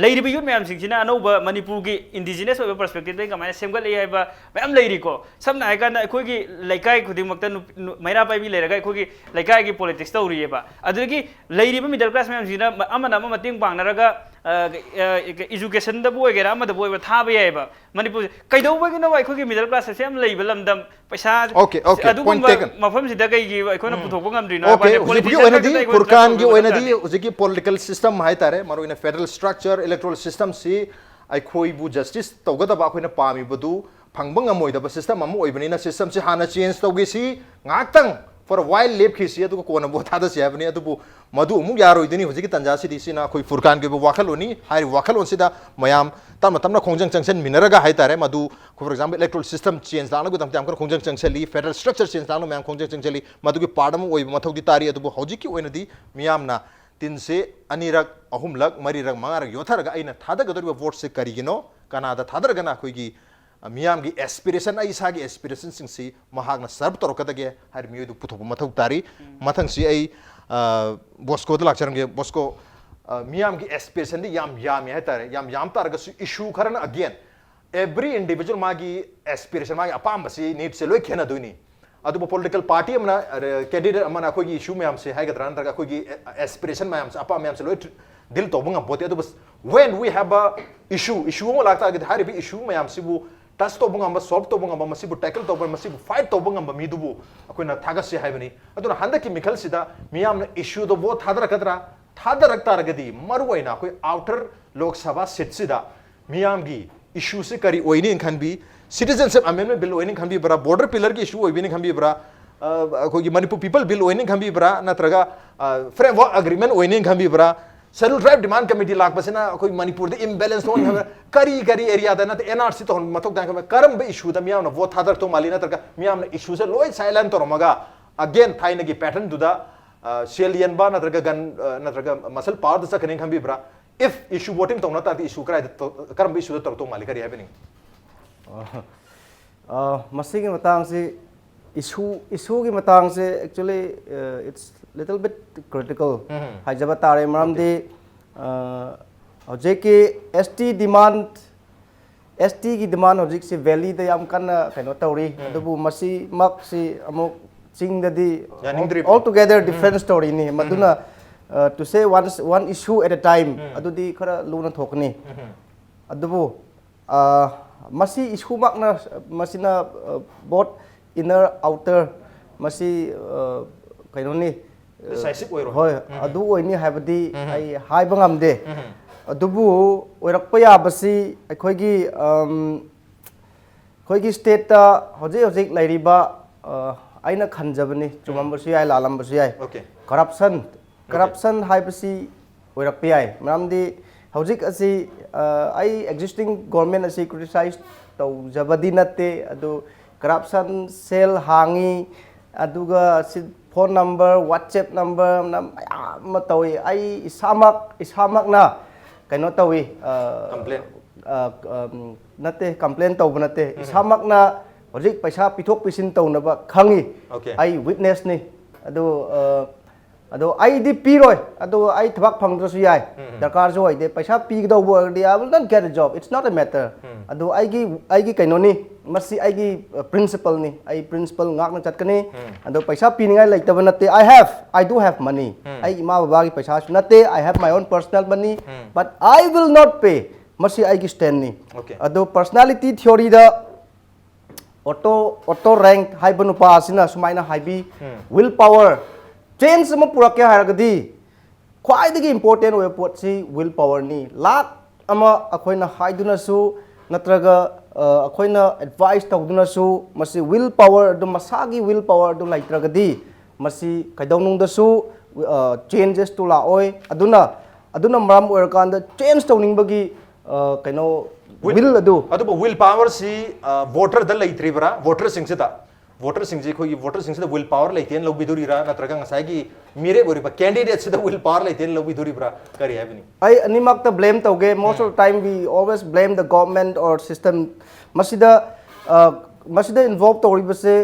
ꯂꯩꯔꯤꯕ youth ꯃꯌꯥꯝꯁꯤꯡꯁꯤꯅ ꯑꯅꯧꯕ ꯃꯅꯤꯄꯨꯔꯒꯤ indigenous ꯑꯣꯏꯕ perspective ꯗꯒꯤ ꯀꯃꯥꯏꯅ ꯁꯦꯝꯒꯠꯂꯛꯏ ꯍꯥꯏꯕ ꯃꯌꯥꯝ ꯂꯩꯔꯤꯀꯣ꯫ ꯁꯝꯅ ꯍꯥꯏꯔꯀꯥꯟꯗ, ꯑꯩꯈꯣꯏꯒꯤ ꯂꯩꯀꯥꯏ ꯈꯨꯗꯤꯡꯃꯛꯇ ꯅꯨꯞ-, ꯅꯨ-, ꯃꯩꯔꯥ ꯄꯥꯏꯕꯤ ꯂꯩꯔꯒ ꯑꯩꯈꯣꯏꯒꯤ ꯂꯩꯀꯥꯏꯒꯤ politics ꯇꯧꯔꯤꯑꯕ꯫ ꯑꯗꯨꯗꯒꯤ ꯂꯩꯔꯤꯕ middle class ꯃꯌꯥꯝꯁꯤꯅ ꯃ-, ꯑꯃꯅ ꯑꯃ ꯃꯇꯦꯡ ꯄꯥꯡꯅꯔꯒ, ꯑ, ꯑ, education ꯗꯕꯨ ꯑꯣꯏꯒꯦꯔꯥ, ꯑꯃꯗꯕꯨ ꯑꯣꯏꯒꯦꯔꯥ, ꯊꯥꯕ ꯌꯥꯏꯑꯕ꯫ ꯃꯅꯤꯄꯨꯔꯁꯦ ꯀꯩꯗꯧꯕꯒꯤꯅꯣ ꯑꯩꯈꯣꯏꯒꯤ middle class ꯑꯁꯦ ꯌꯥꯝ ꯂꯩꯕ ꯂꯝꯗꯝ, ꯄꯩꯁꯥ Okay, okay, point ꯑꯗꯨꯒꯨꯝꯕ taken. ꯃꯐꯝꯁꯤꯗ ꯀꯩꯒꯤ ꯑꯩꯈꯣꯏꯅ ꯄꯨꯊꯣꯛꯄ ꯉꯝꯗ꯭ꯔꯤꯅꯣ ꯍꯥꯏꯕ Okay, ꯋꯥꯅꯤ꯫ ꯍꯧꯖꯤꯛꯄꯨꯗꯤ Politician ꯑꯣꯏꯅꯗꯤ ꯈꯛꯇꯗ ꯑꯩꯈꯣꯏꯅ ꯐꯨꯔꯀꯥꯟꯒꯤ ꯇ꯭ꯔꯛ ꯑꯣꯏꯅꯗꯤ ꯇꯧꯕ ꯍꯧꯖꯤꯛꯀꯤ political system ꯍꯥꯏꯇꯥꯔꯦ, ꯃꯔꯨꯑꯣꯏꯅ federal structure, electoral system ꯁꯤ ꯑꯩꯈꯣꯏꯕꯨ ꯖꯁꯇꯤꯁ ꯇꯧꯒꯗꯕ, ꯑꯩꯈꯣꯏꯅ ꯄꯥꯝꯃꯤꯕꯗꯨ ꯐꯪꯕ ꯉꯝꯃꯣꯏꯗꯕ ꯁꯤꯁꯇꯝ ꯑꯃ ꯑꯣꯏꯕꯅꯤꯅ, ꯁꯤꯁꯇꯝꯁꯤ ꯍꯥꯟꯅ ꯆꯦꯟꯖ ꯇꯧꯒꯦꯁꯤ, ꯉꯥꯏꯍꯥꯛꯇꯪ for a while ꯂꯦꯞꯈꯤꯁꯤ, ꯑꯗꯨꯒ ꯀꯣꯟꯅ ꯚꯣꯠ ꯊꯥꯗꯁꯤ ꯍꯥꯏꯕꯅꯤ꯫ ꯑꯗꯨꯕꯨ ꯃꯗꯨ ꯑꯃꯨꯛ ꯌꯥꯔꯣꯏꯗꯣꯏꯅꯤ꯫ ꯍꯧꯖꯤꯛꯀꯤ ꯇꯥꯟꯖꯥꯁꯤꯗꯤ ꯁꯤꯅ ꯑꯩꯈꯣꯏ ꯐꯨꯔꯀꯥꯟꯒꯤ ꯑꯣꯏꯕ ꯋꯥꯈꯜꯂꯣꯟꯅꯤ꯫ ꯍꯥꯏꯔꯤꯕ ꯋꯥꯈꯜꯂꯣꯟꯁꯤꯗ ꯃꯌꯥꯝ ꯇꯞꯅ ꯇꯞꯅ ꯈꯣꯡꯖꯪ ꯆꯪꯁꯟꯃꯤꯟꯅꯔꯒ ꯍꯥꯏꯇꯥꯔꯦ, ꯃꯗꯨ, for example, electoral system change ꯂꯥꯛꯅꯕꯒꯤꯗꯃꯛꯇ ꯌꯥꯝ ꯀꯟꯅ ꯈꯣꯡꯖꯪ ꯆꯪꯁꯜꯂꯤ, federal structure change ꯂꯥꯛꯅꯕ ꯃꯌꯥꯝ ꯈꯣꯡꯖꯪ ꯆꯪꯁꯜꯂꯤ, ꯃꯗꯨꯒꯤ ꯄꯥꯔꯠ ꯑꯃ ꯑꯣꯏꯕ ꯃꯊꯧꯗꯤ ꯇꯥꯔꯤ꯫ ꯑꯗꯨꯕꯨ ꯍꯧꯖꯤꯛꯀꯤ ꯑꯣꯏꯅꯗꯤ ꯃꯤꯌꯥꯝꯅ ꯇꯤꯟꯁꯦ ꯑꯅꯤꯔꯛ, ꯑꯍꯨꯝꯂꯛ, ꯃꯔꯤꯔꯛ, ꯃꯉꯥꯔꯛ ꯌꯣꯠꯊꯔꯒ ꯑꯩꯅ ꯊꯥꯗꯒꯗꯧꯔꯤꯕ ꯚꯣꯠꯁꯦ ꯀꯔꯤꯒꯤꯅꯣ, ꯀꯅꯥꯗ ꯊꯥꯗꯔꯒꯅ ꯑꯩꯈꯣꯏꯒꯤ, ꯑ, ꯃꯤꯌꯥꯝꯒꯤ ꯑꯦꯁꯄꯤꯔꯦꯁꯟ, ꯑꯩ ꯏꯁꯥꯒꯤ ꯑꯦꯁꯄꯤꯔꯦꯁꯟꯁꯤꯡꯁꯤ ꯃꯍꯥꯛꯅ ꯁꯔꯚ ꯇꯧꯔꯛꯀꯗꯒꯦ ꯍꯥꯏꯔꯤꯕ ꯃꯤꯑꯣꯏꯗꯨ ꯄꯨꯊꯣꯛꯄ ꯃꯊꯧ ꯇꯥꯔꯤ꯫ ꯃꯊꯪꯁꯤ ꯑꯩ, ꯑ, ꯕꯣꯁꯀꯣꯗ ꯂꯥꯛꯆꯔꯝꯒꯦ꯫ ꯕꯣꯁꯀꯣ, ꯑ, ꯃꯤꯌꯥꯝꯒꯤ ꯑꯦꯁꯄꯤꯔꯦꯁꯟꯗꯤ ꯌꯥꯝ ꯌꯥꯝꯃꯤ ꯍꯥꯏꯇꯥꯔꯦ꯫ ꯌꯥꯝ ꯌꯥꯝ ꯇꯥꯔꯒꯁꯨ ꯏꯁꯨ ꯈꯔꯅ, again, every individual ꯃꯥꯒꯤ ꯑꯦꯁꯄꯤꯔꯦꯁꯟ, ꯃꯥꯒꯤ ꯑꯄꯥꯝꯕꯁꯤ, ꯅꯤꯗꯁꯦ ꯂꯣꯏ ꯈꯦꯠꯅꯗꯣꯏꯅꯤ꯫ ꯑꯗꯨꯕꯨ ꯄꯣꯂꯤꯇꯤꯀꯦꯜ ꯄꯥꯔꯇꯤ ꯑꯃꯅ, ꯑ, ꯀꯦꯟꯗꯤꯗꯦꯠ ꯑꯃꯅ ꯑꯩꯈꯣꯏꯒꯤ ꯏꯁꯨ ꯃꯌꯥꯝꯁꯦ ꯍꯥꯏꯒꯗ꯭ꯔꯥ, ꯅꯠꯇ꯭ꯔꯒ ꯑꯩꯈꯣꯏꯒꯤ ꯑꯦ-, ꯑꯦꯁꯄꯤꯔꯦꯁꯟ ꯃꯌꯥꯝꯁꯦ, ꯑꯄꯥꯝꯕ ꯃꯌꯥꯝꯁꯦ ꯂꯣꯏ ꯗꯤꯜ ꯇꯧꯕ ꯉꯝꯄꯣꯠꯇꯦ꯫ ꯑꯗꯨꯕꯨ when we have a issue, ꯏꯁꯨ ꯑꯃ ꯂꯥꯛꯇꯥꯔꯒꯗꯤ ꯍꯥꯏꯔꯤꯕ ꯏꯁꯨ ꯃꯌꯥꯝꯁꯤꯕꯨ ꯇꯆ ꯇꯧꯕ ꯉꯝꯕ, ꯁꯣꯜꯚ ꯇꯧꯕ ꯉꯝꯕ, ꯃꯁꯤꯕꯨ ꯇꯦꯀꯜ ꯇꯧꯕ, ꯃꯁꯤꯕꯨ ꯐꯥꯏꯠ ꯇꯧꯕ ꯉꯝꯕ ꯃꯤꯗꯨꯕꯨ ꯑꯩꯈꯣꯏꯅ ꯊꯥꯒꯠꯁꯤ ꯍꯥꯏꯕꯅꯤ꯫ ꯑꯗꯨꯅ ꯍꯟꯗꯛꯀꯤ ꯃꯤꯈꯜꯁꯤꯗ ꯃꯤꯌꯥꯝꯅ ꯏꯁꯨꯗ ꯚꯣꯠ ꯊꯥꯗꯔꯛꯀꯗ꯭ꯔꯥ? ꯊꯥꯗꯔꯛ ꯇꯥꯔꯒꯗꯤ ꯃꯔꯨꯑꯣꯏꯅ ꯑꯩꯈꯣꯏ ꯑꯥꯎꯇꯔ ꯂꯣꯛ ꯁꯚꯥ ꯁꯤꯠꯁꯤꯗ ꯃꯤꯌꯥꯝꯒꯤ ꯏꯁꯨꯁꯤ ꯀꯔꯤ ꯑꯣꯏꯅꯤ ꯈꯟꯕꯤ? Citizenship Amendment Bill ꯑꯣꯏꯅꯤ ꯈꯟꯕꯤꯕ꯭ꯔꯥ? Border Pillarꯒꯤ issue ꯑꯣꯏꯕꯤꯅꯤ ꯈꯟꯕꯤꯕ꯭ꯔꯥ? ꯑ, ꯑꯩꯈꯣꯏꯒꯤ Manipur People Bill ꯑꯣꯏꯅꯤ ꯈꯟꯕꯤꯕ꯭ꯔꯥ? ꯅꯠꯇ꯭ꯔꯒ, ꯑ, Framework Agreement ꯑꯣꯏꯅꯤ ꯈꯟꯕꯤꯕ꯭ꯔꯥ? Scheduled Tribe Demand Committee ꯂꯥꯛꯄꯁꯤꯅ ꯑꯩꯈꯣꯏ ꯃꯅꯤꯄꯨꯔꯗ imbalance ꯊꯣꯛꯍꯟꯕ, ꯀꯔꯤ ꯀꯔꯤ areaꯗ ꯅꯠꯇ꯭ꯔ NRC ꯇꯧꯍꯟꯕ ꯃꯊꯧ ꯇꯥꯏ ꯈꯟꯕ, ꯀꯔꯝꯕ issueꯗ ꯃꯤꯌꯥꯝꯅ ꯚꯣꯠ ꯊꯥꯗꯔꯛꯇꯧ ꯃꯥꯜꯂꯤ? ꯅꯠꯇ꯭ꯔꯒ ꯃꯤꯌꯥꯝꯅ issueꯁꯦ ꯂꯣꯏ silent ꯇꯧꯔꯝꯃꯒ again ꯊꯥꯏꯅꯒꯤ patternꯗꯨꯗ, ꯑ, ꯁꯦꯜ ꯌꯦꯟꯕ ꯅꯠꯇ꯭ꯔꯒ gun, ꯑ, ꯅꯠꯇ꯭ꯔꯒ muscle powerꯗ ꯆꯠꯀꯅꯤ ꯈꯟꯕꯤꯕ꯭ꯔꯥ? If issue voting ꯇꯧꯅ ꯇꯥꯔꯗꯤ issue ꯀꯗꯥꯏꯗ ꯇꯧ-, ꯀꯔꯝꯕ issueꯗ ꯇꯧꯔꯛꯇꯧ ꯃꯥꯜꯂꯤ? ꯀꯔꯤ ꯍꯥꯏꯕꯤꯅꯤꯡꯉꯤ? ꯑ, ꯑ, ꯃꯁꯤꯒꯤ ꯃꯇꯥꯡꯁꯤ, issue, issueꯒꯤ ꯃꯇꯥꯡꯁꯦ actually, ꯑ, it's little bit critical ꯎꯝ꯫ ꯍꯥꯏꯖꯕ ꯇꯥꯔꯦ꯫ ꯃꯔꯝꯗꯤ, ꯑ, ꯍꯧꯖꯤꯛꯀꯤ ST demand, STꯒꯤ demand ꯍꯧꯖꯤꯛꯁꯤ valleyꯗ ꯌꯥꯝ ꯀꯟꯅ ꯀꯩꯅꯣ ꯇꯧꯔꯤ꯫ ꯎꯝ꯫ ꯑꯗꯨꯕꯨ ꯃꯁꯤꯃꯛꯁꯤ ꯑꯃꯨꯛ ꯆꯤꯡꯗꯗꯤ ꯌꯥꯅꯤꯡꯗ꯭ꯔꯤꯕꯅꯤ꯫ Altogether ꯎꯝ꯫ Different storyꯅꯤ꯫ ꯎꯝ꯫ ꯃꯗꯨꯅ, ꯑ, to say one, one issue at a time, ꯎꯝ꯫ ꯑꯗꯨꯗꯤ ꯈꯔ ꯂꯨꯅ ꯊꯣꯛꯀꯅꯤ꯫ ꯎꯝ꯫ ꯑꯗꯨꯕꯨ, ꯑ, ꯃꯁꯤ issueꯃꯛꯅ, ꯃꯁꯤꯅ, ꯑ, both inner outer, ꯃꯁꯤ, ꯑ, ꯀꯩꯅꯣꯅꯤ, ꯑ, Decisive ꯑꯣꯏꯔꯣꯏ꯫ ꯍꯣꯏ, ꯎꯝ꯫ ꯑꯗꯨ ꯑꯣꯏꯅꯤ ꯍꯥꯏꯕꯗꯤ ꯎꯝ꯫ ꯑꯩ ꯍꯥꯏꯕ ꯉꯝꯗꯦ꯫ ꯎꯝ꯫ ꯑꯗꯨꯕꯨ ꯑꯣꯏꯔꯛꯄ ꯌꯥꯕꯁꯤ ꯑꯩꯈꯣꯏꯒꯤ ꯑꯝ, ꯑꯩꯈꯣꯏꯒꯤ ꯁ꯭ꯇꯦꯠꯇ ꯍꯧꯖꯤꯛ ꯍꯧꯖꯤꯛ ꯂꯩꯔꯤꯕ ꯑ, ꯑꯩꯅ ꯈꯟꯖꯕꯅꯤ, ꯆꯨꯝꯃꯝꯕꯁꯨ ꯌꯥꯏ, ꯂꯥꯜꯂꯝꯕꯁꯨ ꯌꯥꯏ꯫ Okay. ꯀꯔꯞꯁꯟ ꯀꯔꯞꯁꯟ ꯍꯥꯏꯕꯁꯤ ꯑꯣꯏꯔꯛꯄ ꯌꯥꯏ꯫ ꯃꯔꯝꯗꯤ ꯍꯧꯖꯤꯛ ꯑꯁꯤ ꯑ, ꯑꯩ ꯑꯦꯛꯖꯤꯁꯇꯤꯡ ꯒꯣꯔꯃꯦꯟ ꯑꯁꯤ ꯀ꯭ꯔꯤꯇꯤꯁꯥꯏꯖ ꯇꯧꯖꯕꯗꯤ ꯅꯠꯇꯦ, ꯑꯗꯨ ꯀꯔꯞꯁꯟ ꯁꯦꯜ ꯍꯥꯡꯉꯤ, ꯑꯗꯨꯒ ꯁꯤ ꯐꯣꯟ ꯅꯝꯕꯔ, ꯋꯥꯆꯦꯞ ꯅꯝꯕꯔ ꯃꯌꯥꯝ ꯑꯃ ꯇꯧꯏ꯫ ꯑꯩ ꯏꯁꯥꯃꯛ ꯏꯁꯥꯃꯛꯅ ꯀꯩꯅꯣ ꯇꯧꯏ, ꯑ, Complain? ꯑ, ꯑꯝ, ꯅꯠꯇꯦ, ꯀꯝꯄ꯭ꯂꯦꯟ ꯇꯧꯕ ꯅꯠꯇꯦ, ꯏꯁꯥꯃꯛꯅ ꯍꯧꯖꯤꯛ ꯄꯩꯁꯥ ꯄꯤꯊꯣꯛ ꯄꯤꯁꯤꯟ ꯇꯧꯅꯕ ꯈꯪꯉꯤ꯫ Okay. ꯑꯩ ꯋꯤꯠꯅꯦꯁꯅꯤ꯫ ꯑꯗꯨ ꯑ, ꯑꯗꯣ ꯑꯩꯗꯤ ꯄꯤꯔꯣꯏ꯫ ꯑꯗꯣ ꯑꯩ ꯊꯕꯛ ꯐꯪꯗ꯭ꯔꯁꯨ ꯌꯥꯏ, ꯗꯔꯀꯥꯔꯁꯨ ꯑꯣꯏꯗꯦ꯫ ꯄꯩꯁꯥ ꯄꯤꯒꯗꯧꯕ ꯑꯣꯏꯔꯗꯤ I will not get a job, it's not a matter. ꯑꯗꯣ ꯑꯩꯒꯤ ꯑꯩꯒꯤ ꯀꯩꯅꯣꯅꯤ, ꯃꯁꯤ ꯑꯩꯒꯤ ꯄ꯭ꯔꯤꯟꯁꯤꯄꯜꯅꯤ꯫ ꯑꯩ ꯄ꯭ꯔꯤꯟꯁꯤꯄꯜ ꯉꯥꯛꯅ ꯆꯠꯀꯅꯤ꯫ ꯑꯗꯣ ꯄꯩꯁꯥ ꯄꯤꯅꯤꯡꯉꯥꯏ ꯂꯩꯇꯕ ꯅꯠꯇꯦ꯫ I have, I do have money. ꯑꯩ ꯏꯃꯥ ꯕꯕꯥꯒꯤ ꯄꯩꯁꯥꯁꯨ ꯅꯠꯇꯦ꯫ I have my own personal money, but I will not pay. ꯃꯁꯤ ꯑꯩꯒꯤ ꯁ꯭ꯇꯦꯟꯅꯤ꯫ Okay. ꯑꯗꯣ ꯄꯔꯁꯅꯥꯂꯤꯇꯤ ꯊꯤꯑꯣꯔꯤꯗ ꯑꯣꯇꯣ ꯑꯣꯇꯣ ꯔꯦꯡ ꯍꯥꯏꯕ ꯅꯨꯄꯥ ꯑꯁꯤꯅ ꯁꯨꯃꯥꯏꯅ ꯍꯥꯏꯕꯤ, ꯋꯤꯜ ꯄꯥꯋꯔ ꯆꯦꯟꯖ ꯑꯃ ꯄꯨꯔꯛꯀꯦ ꯍꯥꯏꯔꯒꯗꯤ ꯈ꯭ꯋꯥꯏꯗꯒꯤ ꯏꯝꯄꯣꯔꯇꯦꯟ ꯑꯣꯏꯕ ꯄꯣꯠꯁꯤ ꯋꯤꯜ ꯄꯥꯋꯔꯅꯤ꯫ ꯂꯥꯛ ꯑꯃ ꯑꯩꯈꯣꯏꯅ ꯍꯥꯏꯗꯨꯅꯁꯨ ꯅꯠꯇ꯭ꯔꯒ ꯑ, ꯑꯩꯈꯣꯏꯅ ꯑꯦꯗꯚꯥꯏꯁ ꯇꯧꯗꯨꯅꯁꯨ ꯃꯁꯤ ꯋꯤꯜ ꯄꯥꯋꯔ ꯑꯗꯨ, ꯃꯁꯥꯒꯤ ꯋꯤꯜ ꯄꯥꯋꯔ ꯑꯗꯨ ꯂꯩꯇ꯭ꯔꯒꯗꯤ ꯃꯁꯤ ꯀꯩꯗꯧꯅꯨꯡꯗꯁꯨ ꯆꯦꯟꯖꯦꯁꯇꯨ ꯂꯥꯛꯑꯣꯏ꯫ ꯑꯗꯨꯅ ꯑꯗꯨꯅ ꯃꯔꯝ ꯑꯣꯏꯔꯀꯥꯟꯗ ꯆꯦꯟꯖ ꯇꯧꯅꯤꯡꯕꯒꯤ ꯑ, ꯀꯩꯅꯣ ꯋꯤꯜ ꯑꯗꯨ ꯑꯗꯨꯕꯨ ꯋꯤꯜ ꯄꯥꯋꯔꯁꯤ ꯚꯣꯇꯔꯗ ꯂꯩꯇ꯭ꯔꯤꯕ꯭ꯔꯥ? ꯚꯣꯇꯔꯁꯤꯡꯁꯤꯗ ꯚꯣꯇꯔꯁꯤꯡꯁꯤ ꯑꯩꯈꯣꯏꯒꯤ ꯚꯣꯇꯔꯁꯤꯡꯁꯤꯗ ꯋꯤꯜ ꯄꯥꯋꯔ ꯂꯩꯇꯦꯅ ꯂꯧꯕꯤꯗꯣꯔꯤꯔꯥ, ꯅꯠꯇ꯭ꯔꯒ ꯉꯁꯥꯏꯒꯤ ꯃꯤꯔꯦꯞ ꯑꯣꯏꯔꯤꯕ ꯀꯦꯟꯗꯤꯗꯦꯠꯁꯤꯗ ꯋꯤꯜ ꯄꯥꯋꯔ ꯂꯩꯇꯦꯅ ꯂꯧꯕꯤꯗꯣꯔꯤꯕ꯭ꯔꯥ? ꯀꯔꯤ ꯍꯥꯏꯕꯅꯤ? ꯑꯩ ꯑꯅꯤꯃꯛꯇ ꯕ꯭ꯂꯦꯝ ꯇꯧꯒꯦ꯫ Most of the time we always blame the government or system. ꯃꯁꯤꯗ ꯑ, ꯃꯁꯤꯗ ꯏꯟꯚꯣꯜꯕ ꯇꯧꯔꯤꯕꯁꯦ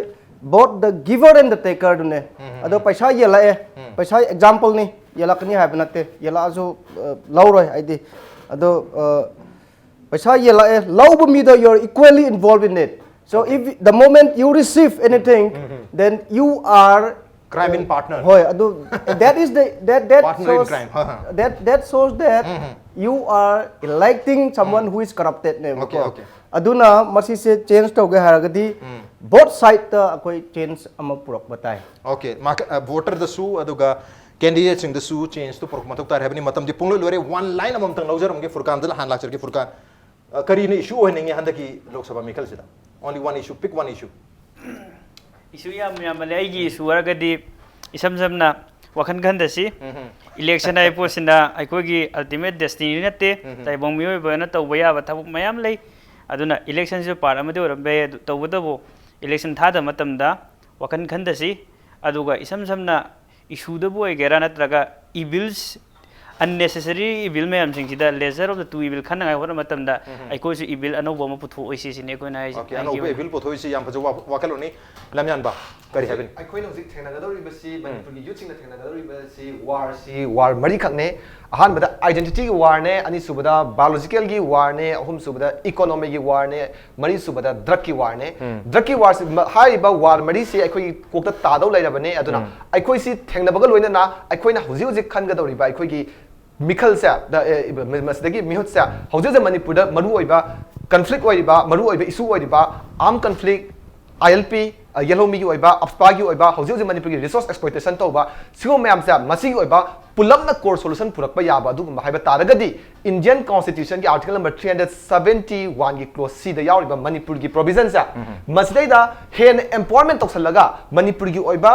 both the giver and the taker ꯗꯨꯅꯦ꯫ ꯑꯗꯣ ꯄꯩꯁꯥ ꯌꯦꯜꯂꯛꯑꯦ, ꯄꯩꯁꯥ ꯑꯦꯛꯖꯥꯝꯄꯜꯅꯤ, ꯌꯦꯜꯂꯛꯀꯅꯤ ꯍꯥꯏꯕ ꯅꯠꯇꯦ, ꯌꯦꯜꯂꯛꯑꯁꯨ ꯑ, ꯂꯧꯔꯣꯏ ꯑꯩꯗꯤ꯫ ꯑꯗꯣ ꯑ, ꯄꯩꯁꯥ ꯌꯦꯜꯂꯛꯑꯦ, ꯂꯧꯕ ꯃꯤꯗꯣ you are equally involved in it. So if the moment you receive anything, then you are Crime in partner. ꯍꯣꯏ, ꯑꯗꯨ that is the that that Partner in shows crime. ꯍꯥ, ꯍꯥ. that that shows that you are electing someone who is corrupted ꯅꯦꯕꯀꯣ꯫ Okay, okay. ꯑꯗꯨꯅ ꯃꯁꯤꯁꯦ change ꯇꯧꯒꯦ ꯍꯥꯏꯔꯒꯗꯤ both side ꯇ ꯑꯩꯈꯣꯏ ꯆꯦꯟꯖ ꯑꯃ ꯄꯨꯔꯛꯄ ꯇꯥꯏ꯫ Okay, ꯃꯥ-, ꯑ, ꯚꯣꯇꯔꯗꯁꯨ ꯑꯗꯨꯒ ꯀꯦꯟꯗꯤꯗꯦꯠꯁꯤꯡꯗꯁꯨ ꯆꯦꯟꯖꯇꯨ ꯄꯨꯔꯛꯄ ꯃꯊꯧ ꯇꯥꯔꯦ ꯍꯥꯏꯕꯅꯤ꯫ ꯃꯇꯝꯗꯤ ꯄꯨꯡꯂꯣꯏ ꯂꯣꯏꯔꯦ꯫ ꯋꯥꯟ ꯂꯥꯏꯟ ꯑꯃꯃꯝꯇꯪ ꯂꯧꯖꯔꯝꯒꯦ ꯐꯨꯔꯀꯥꯟꯗ, ꯍꯥꯟꯅ ꯂꯥꯛꯆꯔꯒꯦ ꯐꯨꯔꯀꯥꯟ꯫ ꯑ, ꯀꯔꯤꯅ ꯏꯁꯨ ꯑꯣꯏꯍꯟꯅꯤꯡꯉꯤ ꯍꯟꯗꯛꯀꯤ Lok Sabha ꯃꯤꯈꯜꯁꯤꯗ? Only one issue, pick one issue. ꯏꯁꯨ ꯌꯥꯝ ꯌꯥꯝꯃꯜꯂꯦ꯫ ꯑꯩꯒꯤ ꯏꯁꯨ ꯍꯥꯏꯔꯒꯗꯤ ꯏꯁꯝ ꯁꯝꯅ ꯋꯥꯈꯜ ꯈꯟꯗꯁꯤ꯫ ꯏꯂꯦꯛꯁꯟ ꯍꯥꯏꯕ ꯄꯣꯠꯁꯤꯅ ꯑꯩꯈꯣꯏꯒꯤ ꯑꯜꯇꯤꯃꯦꯠ ꯗꯦꯁꯇꯤꯅꯤ ꯅꯠꯇꯦ꯫ ꯇꯥꯏꯕꯪ ꯃꯤꯑꯣꯏꯕꯅ ꯇꯧꯕ ꯌꯥꯕ ꯊꯕꯛ ꯃꯌꯥꯝ ꯂꯩ꯫ ꯑꯗꯨꯅ ꯏꯂꯦꯛꯁꯟꯁꯤꯁꯨ ꯄꯥꯔꯠ ꯑꯃꯗꯤ ꯑꯣꯏꯔꯝꯕ ꯌꯥꯏ꯫ ꯑꯗꯨ ꯇꯧꯕꯇꯕꯨ ꯏꯂꯦꯛꯁꯟ ꯊꯥꯗꯕ ꯃꯇꯝꯗ ꯋꯥꯈꯜ ꯈꯟꯗꯁꯤ꯫ ꯑꯗꯨꯒ ꯏꯁꯝ ꯁꯝꯅ ꯏꯁꯨꯗꯕꯨ ꯑꯣꯏꯒꯦꯔꯥ ꯅꯠꯇ꯭ꯔꯒ ꯏꯕꯤꯜꯁ, ꯑꯟꯅꯦꯁꯦꯁꯔꯤ ꯏꯕꯤꯜ ꯃꯌꯥꯝꯁꯤꯡꯁꯤꯗ ꯂꯦꯖꯔ ꯑꯣꯐ ꯗ ꯇꯨ ꯏꯕꯤꯜ ꯈꯟꯅꯉꯥꯏ ꯍꯣꯠꯅꯕ ꯃꯇꯝꯗ ꯑꯩꯈꯣꯏꯁꯨ ꯏꯕꯤꯜ ꯑꯅꯧꯕ ꯑꯃ ꯄꯨꯊꯣꯛꯑꯣꯏꯁꯤ ꯁꯤꯅꯤ ꯑꯩꯈꯣꯏꯅ ꯍꯥꯏꯁꯦ꯫ ꯑꯣꯀꯦ, ꯑꯅꯧꯕ ꯏꯕꯤꯜ ꯄꯨꯊꯣꯛꯏꯁꯤ ꯌꯥꯝ ꯐꯖꯕ ꯋꯥ-, ꯋꯥꯈꯜꯂꯣꯟꯅꯤ꯫ ꯂꯝꯌꯥꯟꯕ, ꯀꯔꯤ ꯍꯥꯏꯕꯤꯅꯤ? ꯑꯩꯈꯣꯏꯅ ꯍꯧꯖꯤꯛ ꯊꯦꯡꯅꯒꯗꯧꯔꯤꯕꯁꯤ, ꯃꯅꯤꯄꯨꯔꯒꯤ ꯌꯨꯠꯁꯤꯡꯅ ꯊꯦꯡꯅꯒꯗꯧꯔꯤꯕꯁꯤ ꯋꯥꯔꯁꯤ, ꯋꯥꯔ ꯃꯔꯤꯈꯛꯅꯦ꯫ ꯑꯍꯥꯟꯕꯗ identityꯒꯤ ꯋꯥꯔꯅꯦ, ꯑꯅꯤꯁꯨꯕꯗ biologicalꯒꯤ ꯋꯥꯔꯅꯦ, ꯑꯍꯨꯝꯁꯨꯕꯗ economyꯒꯤ ꯋꯥꯔꯅꯦ, ꯃꯔꯤꯁꯨꯕꯗ drugꯀꯤ ꯋꯥꯔꯅꯦ꯫ Drugꯀꯤ ꯋꯥꯔꯁꯤ, ꯃ-, ꯍꯥꯏꯔꯤꯕ ꯋꯥꯔ ꯃꯔꯤꯁꯤ ꯑꯩꯈꯣꯏꯒꯤ ꯀꯣꯛꯇ ꯇꯥꯗꯧ ꯂꯩꯔꯕꯅꯦ꯫ ꯑꯗꯨꯅ ꯑꯩꯈꯣꯏꯁꯤ ꯊꯦꯡꯅꯕꯒ ꯂꯣꯏꯅꯅ ꯑꯩꯈꯣꯏꯅ ꯍꯧꯖꯤꯛ ꯍꯧꯖꯤꯛ ꯈꯟꯒꯗꯧꯔꯤꯕ ꯑꯩꯈꯣꯏꯒꯤ ꯃꯤꯈꯜꯁꯦ, ꯗ-, ꯑꯦ, ꯏꯕ-, ꯃ-, ꯃꯁꯤꯗꯒꯤ ꯃꯤꯍꯨꯠꯁꯦ ꯍꯧꯖꯤꯛ ꯍꯧꯖꯤꯛ ꯃꯅꯤꯄꯨꯔꯗ ꯃꯔꯨ ꯑꯣꯏꯕ conflict ꯑꯣꯏꯔꯤꯕ, ꯃꯔꯨ ꯑꯣꯏꯕ issue ꯑꯣꯏꯔꯤꯕ armed conflict, ILP, ꯑ, ꯌꯦꯜꯍꯧꯃꯤꯒꯤ ꯑꯣꯏꯕ, AFSPAꯒꯤ ꯑꯣꯏꯕ, ꯍꯧꯖꯤꯛ ꯍꯧꯖꯤꯛ ꯃꯅꯤꯄꯨꯔꯒꯤ resource exploitation ꯇꯧꯕ, ꯁꯤꯒꯨꯝꯕ ꯃꯌꯥꯝꯁꯦ ꯃꯁꯤꯒꯤ ꯑꯣꯏꯕ ꯄꯨꯂꯞꯅ core solution ꯄꯨꯔꯛꯄ ꯌꯥꯕ ꯑꯗꯨꯒꯨꯝꯕ ꯍꯥꯏꯕ ꯇꯥꯔꯒꯗꯤ Indian Constitutionꯒꯤ article number three hundred seventy oneꯒꯤ clause Cꯗ ꯌꯥꯎꯔꯤꯕ ꯃꯅꯤꯄꯨꯔꯒꯤ provisionꯁꯦ ꯃꯁꯤꯗꯩꯗ ꯍꯦꯟꯅ empowerment ꯇꯧꯁꯜꯂꯒ ꯃꯅꯤꯄꯨꯔꯒꯤ ꯑꯣꯏꯕ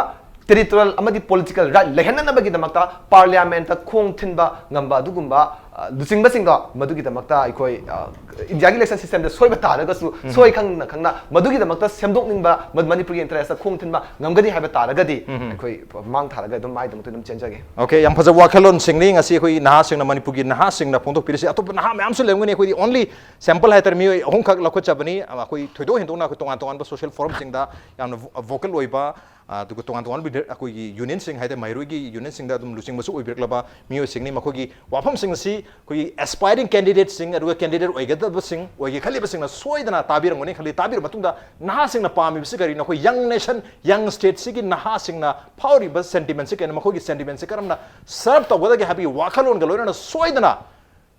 territorial ꯑꯃꯗꯤ political right ꯂꯩꯍꯟꯅꯅꯕꯒꯤꯗꯃꯛꯇ parliamentꯇ ꯈꯣꯡ ꯊꯤꯟꯕ ꯉꯝꯕ ꯑꯗꯨꯒꯨꯝꯕ, ꯑ, ꯂꯨꯆꯤꯡꯕꯁꯤꯡꯗꯣ ꯃꯗꯨꯒꯤꯗꯃꯛꯇ ꯑꯩꯈꯣꯏ, ꯑ, Indiaꯒꯤ election systemꯗ ꯁꯣꯏꯕ ꯇꯥꯔꯒꯁꯨ ꯁꯣꯏ ꯈꯪꯅ ꯈꯪꯅ ꯃꯗꯨꯒꯤꯗꯃꯛꯇ ꯁꯦꯝꯗꯣꯛꯅꯤꯡꯕ, ꯃ-, ꯃꯅꯤꯄꯨꯔꯒꯤ interestꯇ ꯈꯣꯡ ꯊꯤꯟꯕ ꯉꯝꯒꯅꯤ ꯍꯥꯏꯕ ꯇꯥꯔꯒꯗꯤ ꯑꯩꯈꯣꯏ ꯃꯥꯡ ꯊꯥꯔꯒ ꯑꯗꯨꯝ ꯃꯥꯏꯗꯃꯛꯇ ꯑꯗꯨꯝ ꯆꯦꯟꯖꯒꯦ꯫ ꯑꯣꯀꯦ, ꯌꯥꯝ ꯐꯖꯕ ꯋꯥꯈꯜꯂꯣꯟꯁꯤꯡꯅꯤ ꯉꯁꯤ ꯑꯩꯈꯣꯏ ꯅꯍꯥꯁꯤꯡꯅ, ꯃꯅꯤꯄꯨꯔꯒꯤ ꯅꯍꯥꯁꯤꯡꯅ ꯐꯣꯡꯗꯣꯛꯄꯤꯔꯤꯁꯤ꯫ ꯑꯇꯣꯞꯄ ꯅꯍꯥ ꯃꯌꯥꯝꯁꯨ ꯂꯩꯔꯝꯒꯅꯤ꯫ ꯑꯩꯈꯣꯏꯗꯤ only sample ꯍꯥꯏꯇꯥꯔꯦ, ꯃꯤꯑꯣꯏ ꯑꯍꯨꯝꯈꯛ ꯂꯧꯈꯠꯆꯕꯅꯤ꯫ ꯑꯩꯈꯣꯏ ꯊꯣꯏꯗꯣꯛ ꯍꯦꯟꯗꯣꯛꯅ ꯑꯩꯈꯣꯏ ꯇꯣꯉꯥꯟ ꯇꯣꯉꯥꯟꯕ social forumꯁꯤꯡꯗ ꯌꯥꯝꯅ vo-, vocal ꯑꯣꯏꯕ, ꯑ, ꯑꯗꯨꯒ ꯇꯣꯉꯥꯟ ꯇꯣꯉꯥꯟꯕ leader, ꯑꯩꯈꯣꯏꯒꯤ unionꯁꯤꯡ ꯍꯥꯏꯇꯥꯔꯦ, ꯃꯍꯩꯔꯣꯏꯒꯤ unionꯁꯤꯡꯗ ꯑꯗꯨꯝ ꯂꯨꯆꯤꯡꯕꯁꯨ ꯑꯣꯏꯕꯤꯔꯛꯂꯕ ꯃꯤꯑꯣꯏꯁꯤꯡꯅꯤ꯫ ꯃꯈꯣꯏꯒꯤ ꯋꯥꯐꯝꯁꯤꯡ ꯑꯁꯤ ꯑꯩꯈꯣꯏꯒꯤ aspiring candidateꯁꯤꯡ ꯑꯗꯨꯒ candidate ꯑꯣꯏꯒꯗꯕꯁꯤꯡ, ꯑꯣꯏꯒꯦ ꯈꯜꯂꯤꯕꯁꯤꯡꯅ ꯁꯣꯏꯗꯅ ꯇꯥꯕꯤꯔꯝꯒꯅꯤ ꯈꯜꯂꯤ꯫ ꯇꯥꯕꯤꯔꯕ ꯃꯇꯨꯡꯗ ꯅꯍꯥꯁꯤꯡꯅ ꯄꯥꯝꯃꯤꯕꯁꯤ ꯀꯔꯤꯅꯣ? ꯑꯩꯈꯣꯏ young nation, young stateꯁꯤꯒꯤ ꯅꯍꯥꯁꯤꯡꯅ ꯐꯥꯎꯔꯤꯕ sentimentꯁꯤ ꯀꯔꯤꯅꯣ? ꯃꯈꯣꯏꯒꯤ sentimentꯁꯤ ꯀꯔꯝꯅ serve ꯇꯧꯒꯗꯒꯦ ꯍꯥꯏꯕꯒꯤ ꯋꯥꯈꯜꯂꯣꯟꯒ ꯂꯣꯏꯅꯅ ꯁꯣꯏꯗꯅ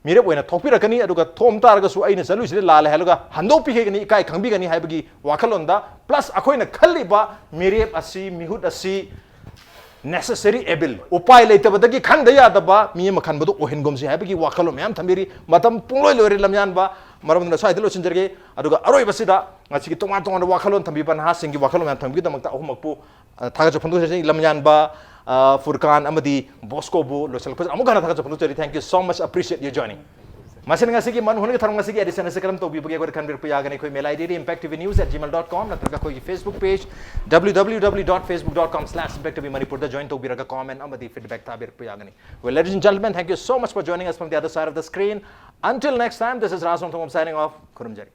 ꯃꯤꯔꯦꯞ ꯑꯣꯏꯅ ꯊꯣꯛꯄꯤꯔꯛꯀꯅꯤ꯫ ꯑꯗꯨꯒ ꯊꯣꯛꯑꯝ ꯇꯥꯔꯒꯁꯨ ꯑꯩꯅ ꯆꯠꯂꯨꯏꯁꯤꯗꯤ ꯂꯥꯜꯂꯦ ꯍꯥꯏꯔꯒ ꯍꯟꯗꯣꯛꯄꯤꯈꯤꯒꯅꯤ, ꯏꯀꯥꯏ ꯈꯪꯕꯤꯒꯅꯤ ꯍꯥꯏꯕꯒꯤ ꯋꯥꯈꯜꯂꯣꯟꯗ, plus ꯑꯩꯈꯣꯏꯅ ꯈꯜꯂꯤꯕ ꯃꯤꯔꯦꯞ ꯑꯁꯤ, ꯃꯤꯍꯨꯠ ꯑꯁꯤ Necessary evil, ꯎꯄꯥꯏ ꯂꯩꯇꯕꯗꯒꯤ ꯈꯟꯗ ꯌꯥꯗꯕ ꯃꯤ ꯑꯃ ꯈꯟꯕꯗꯨ ꯑꯣꯏꯍꯟꯒꯨꯝꯁꯤ ꯍꯥꯏꯕꯒꯤ ꯋꯥꯈꯜꯂꯣꯟ ꯃꯌꯥꯝ ꯊꯝꯕꯤꯔꯤ꯫ ꯃꯇꯝ ꯄꯨꯡꯂꯣꯏ ꯂꯣꯏꯔꯦ ꯂꯝꯌꯥꯟꯕ, ꯃꯔꯝ ꯑꯗꯨꯅ ꯁ꯭ꯋꯥꯏꯗ ꯂꯣꯏꯁꯤꯟꯖꯔꯒꯦ꯫ ꯑꯗꯨꯒ ꯑꯔꯣꯏꯕꯁꯤꯗ ꯉꯁꯤꯒꯤ ꯇꯣꯉꯥꯟ ꯇꯣꯉꯥꯟꯕ ꯋꯥꯈꯜꯂꯣꯟ ꯊꯝꯕꯤꯕ ꯅꯍꯥꯁꯤꯡꯒꯤ ꯋꯥꯈꯜꯂꯣꯟ ꯃꯌꯥꯝ ꯊꯝꯕꯤꯕꯒꯤꯗꯃꯛꯇ ꯑꯍꯨꯝꯃꯛꯄꯨ ꯑ, ꯊꯥꯒꯠꯆꯕ ꯐꯣꯡꯗꯣꯛꯆꯔꯤ꯫ ꯂꯝꯌꯥꯟꯕ, ꯑ, ꯐꯨꯔꯀꯥꯟ ꯑꯃꯗꯤ ꯕꯣꯁꯀꯣꯕꯨ ꯂꯣꯏꯁꯤꯜꯂꯛꯄꯁꯤꯗ ꯑꯃꯨꯛ ꯍꯟꯅ ꯊꯥꯒꯠꯆꯕ ꯐꯣꯡꯗꯣꯛꯆꯔꯤ꯫ Thank you so much, appreciate you joining. ꯃꯁꯤꯅ ꯉꯁꯤꯒꯤ ꯃꯟ ꯍꯨꯟꯒꯤ ꯊꯧꯔꯝ ꯉꯁꯤꯒꯤ edition ꯑꯁꯤ ꯀꯔꯝ ꯇꯧꯕꯤꯕꯒꯦ ꯑꯩꯈꯣꯏꯗ ꯈꯟꯕꯤꯔꯛꯄ ꯌꯥꯒꯅꯤ꯫ ꯑꯩꯈꯣꯏ mail ID D impact T V news at gmail dot com ꯅꯠꯇ꯭ꯔꯒ ꯑꯩꯈꯣꯏꯒꯤ Facebook page W W W dot facebook dot com slash impact T V Manipur ꯗ join ꯇꯧꯕꯤꯔꯒ comment ꯑꯃꯗꯤ feedback ꯊꯥꯕꯤꯔꯛꯄ ꯌꯥꯒꯅꯤ꯫ Well, ladies and gentlemen, thank you so much for joining us from the other side of the screen. Until next time, this is Raj Nongthongom signing off. ꯈꯨꯔꯨꯝꯖꯔꯤ꯫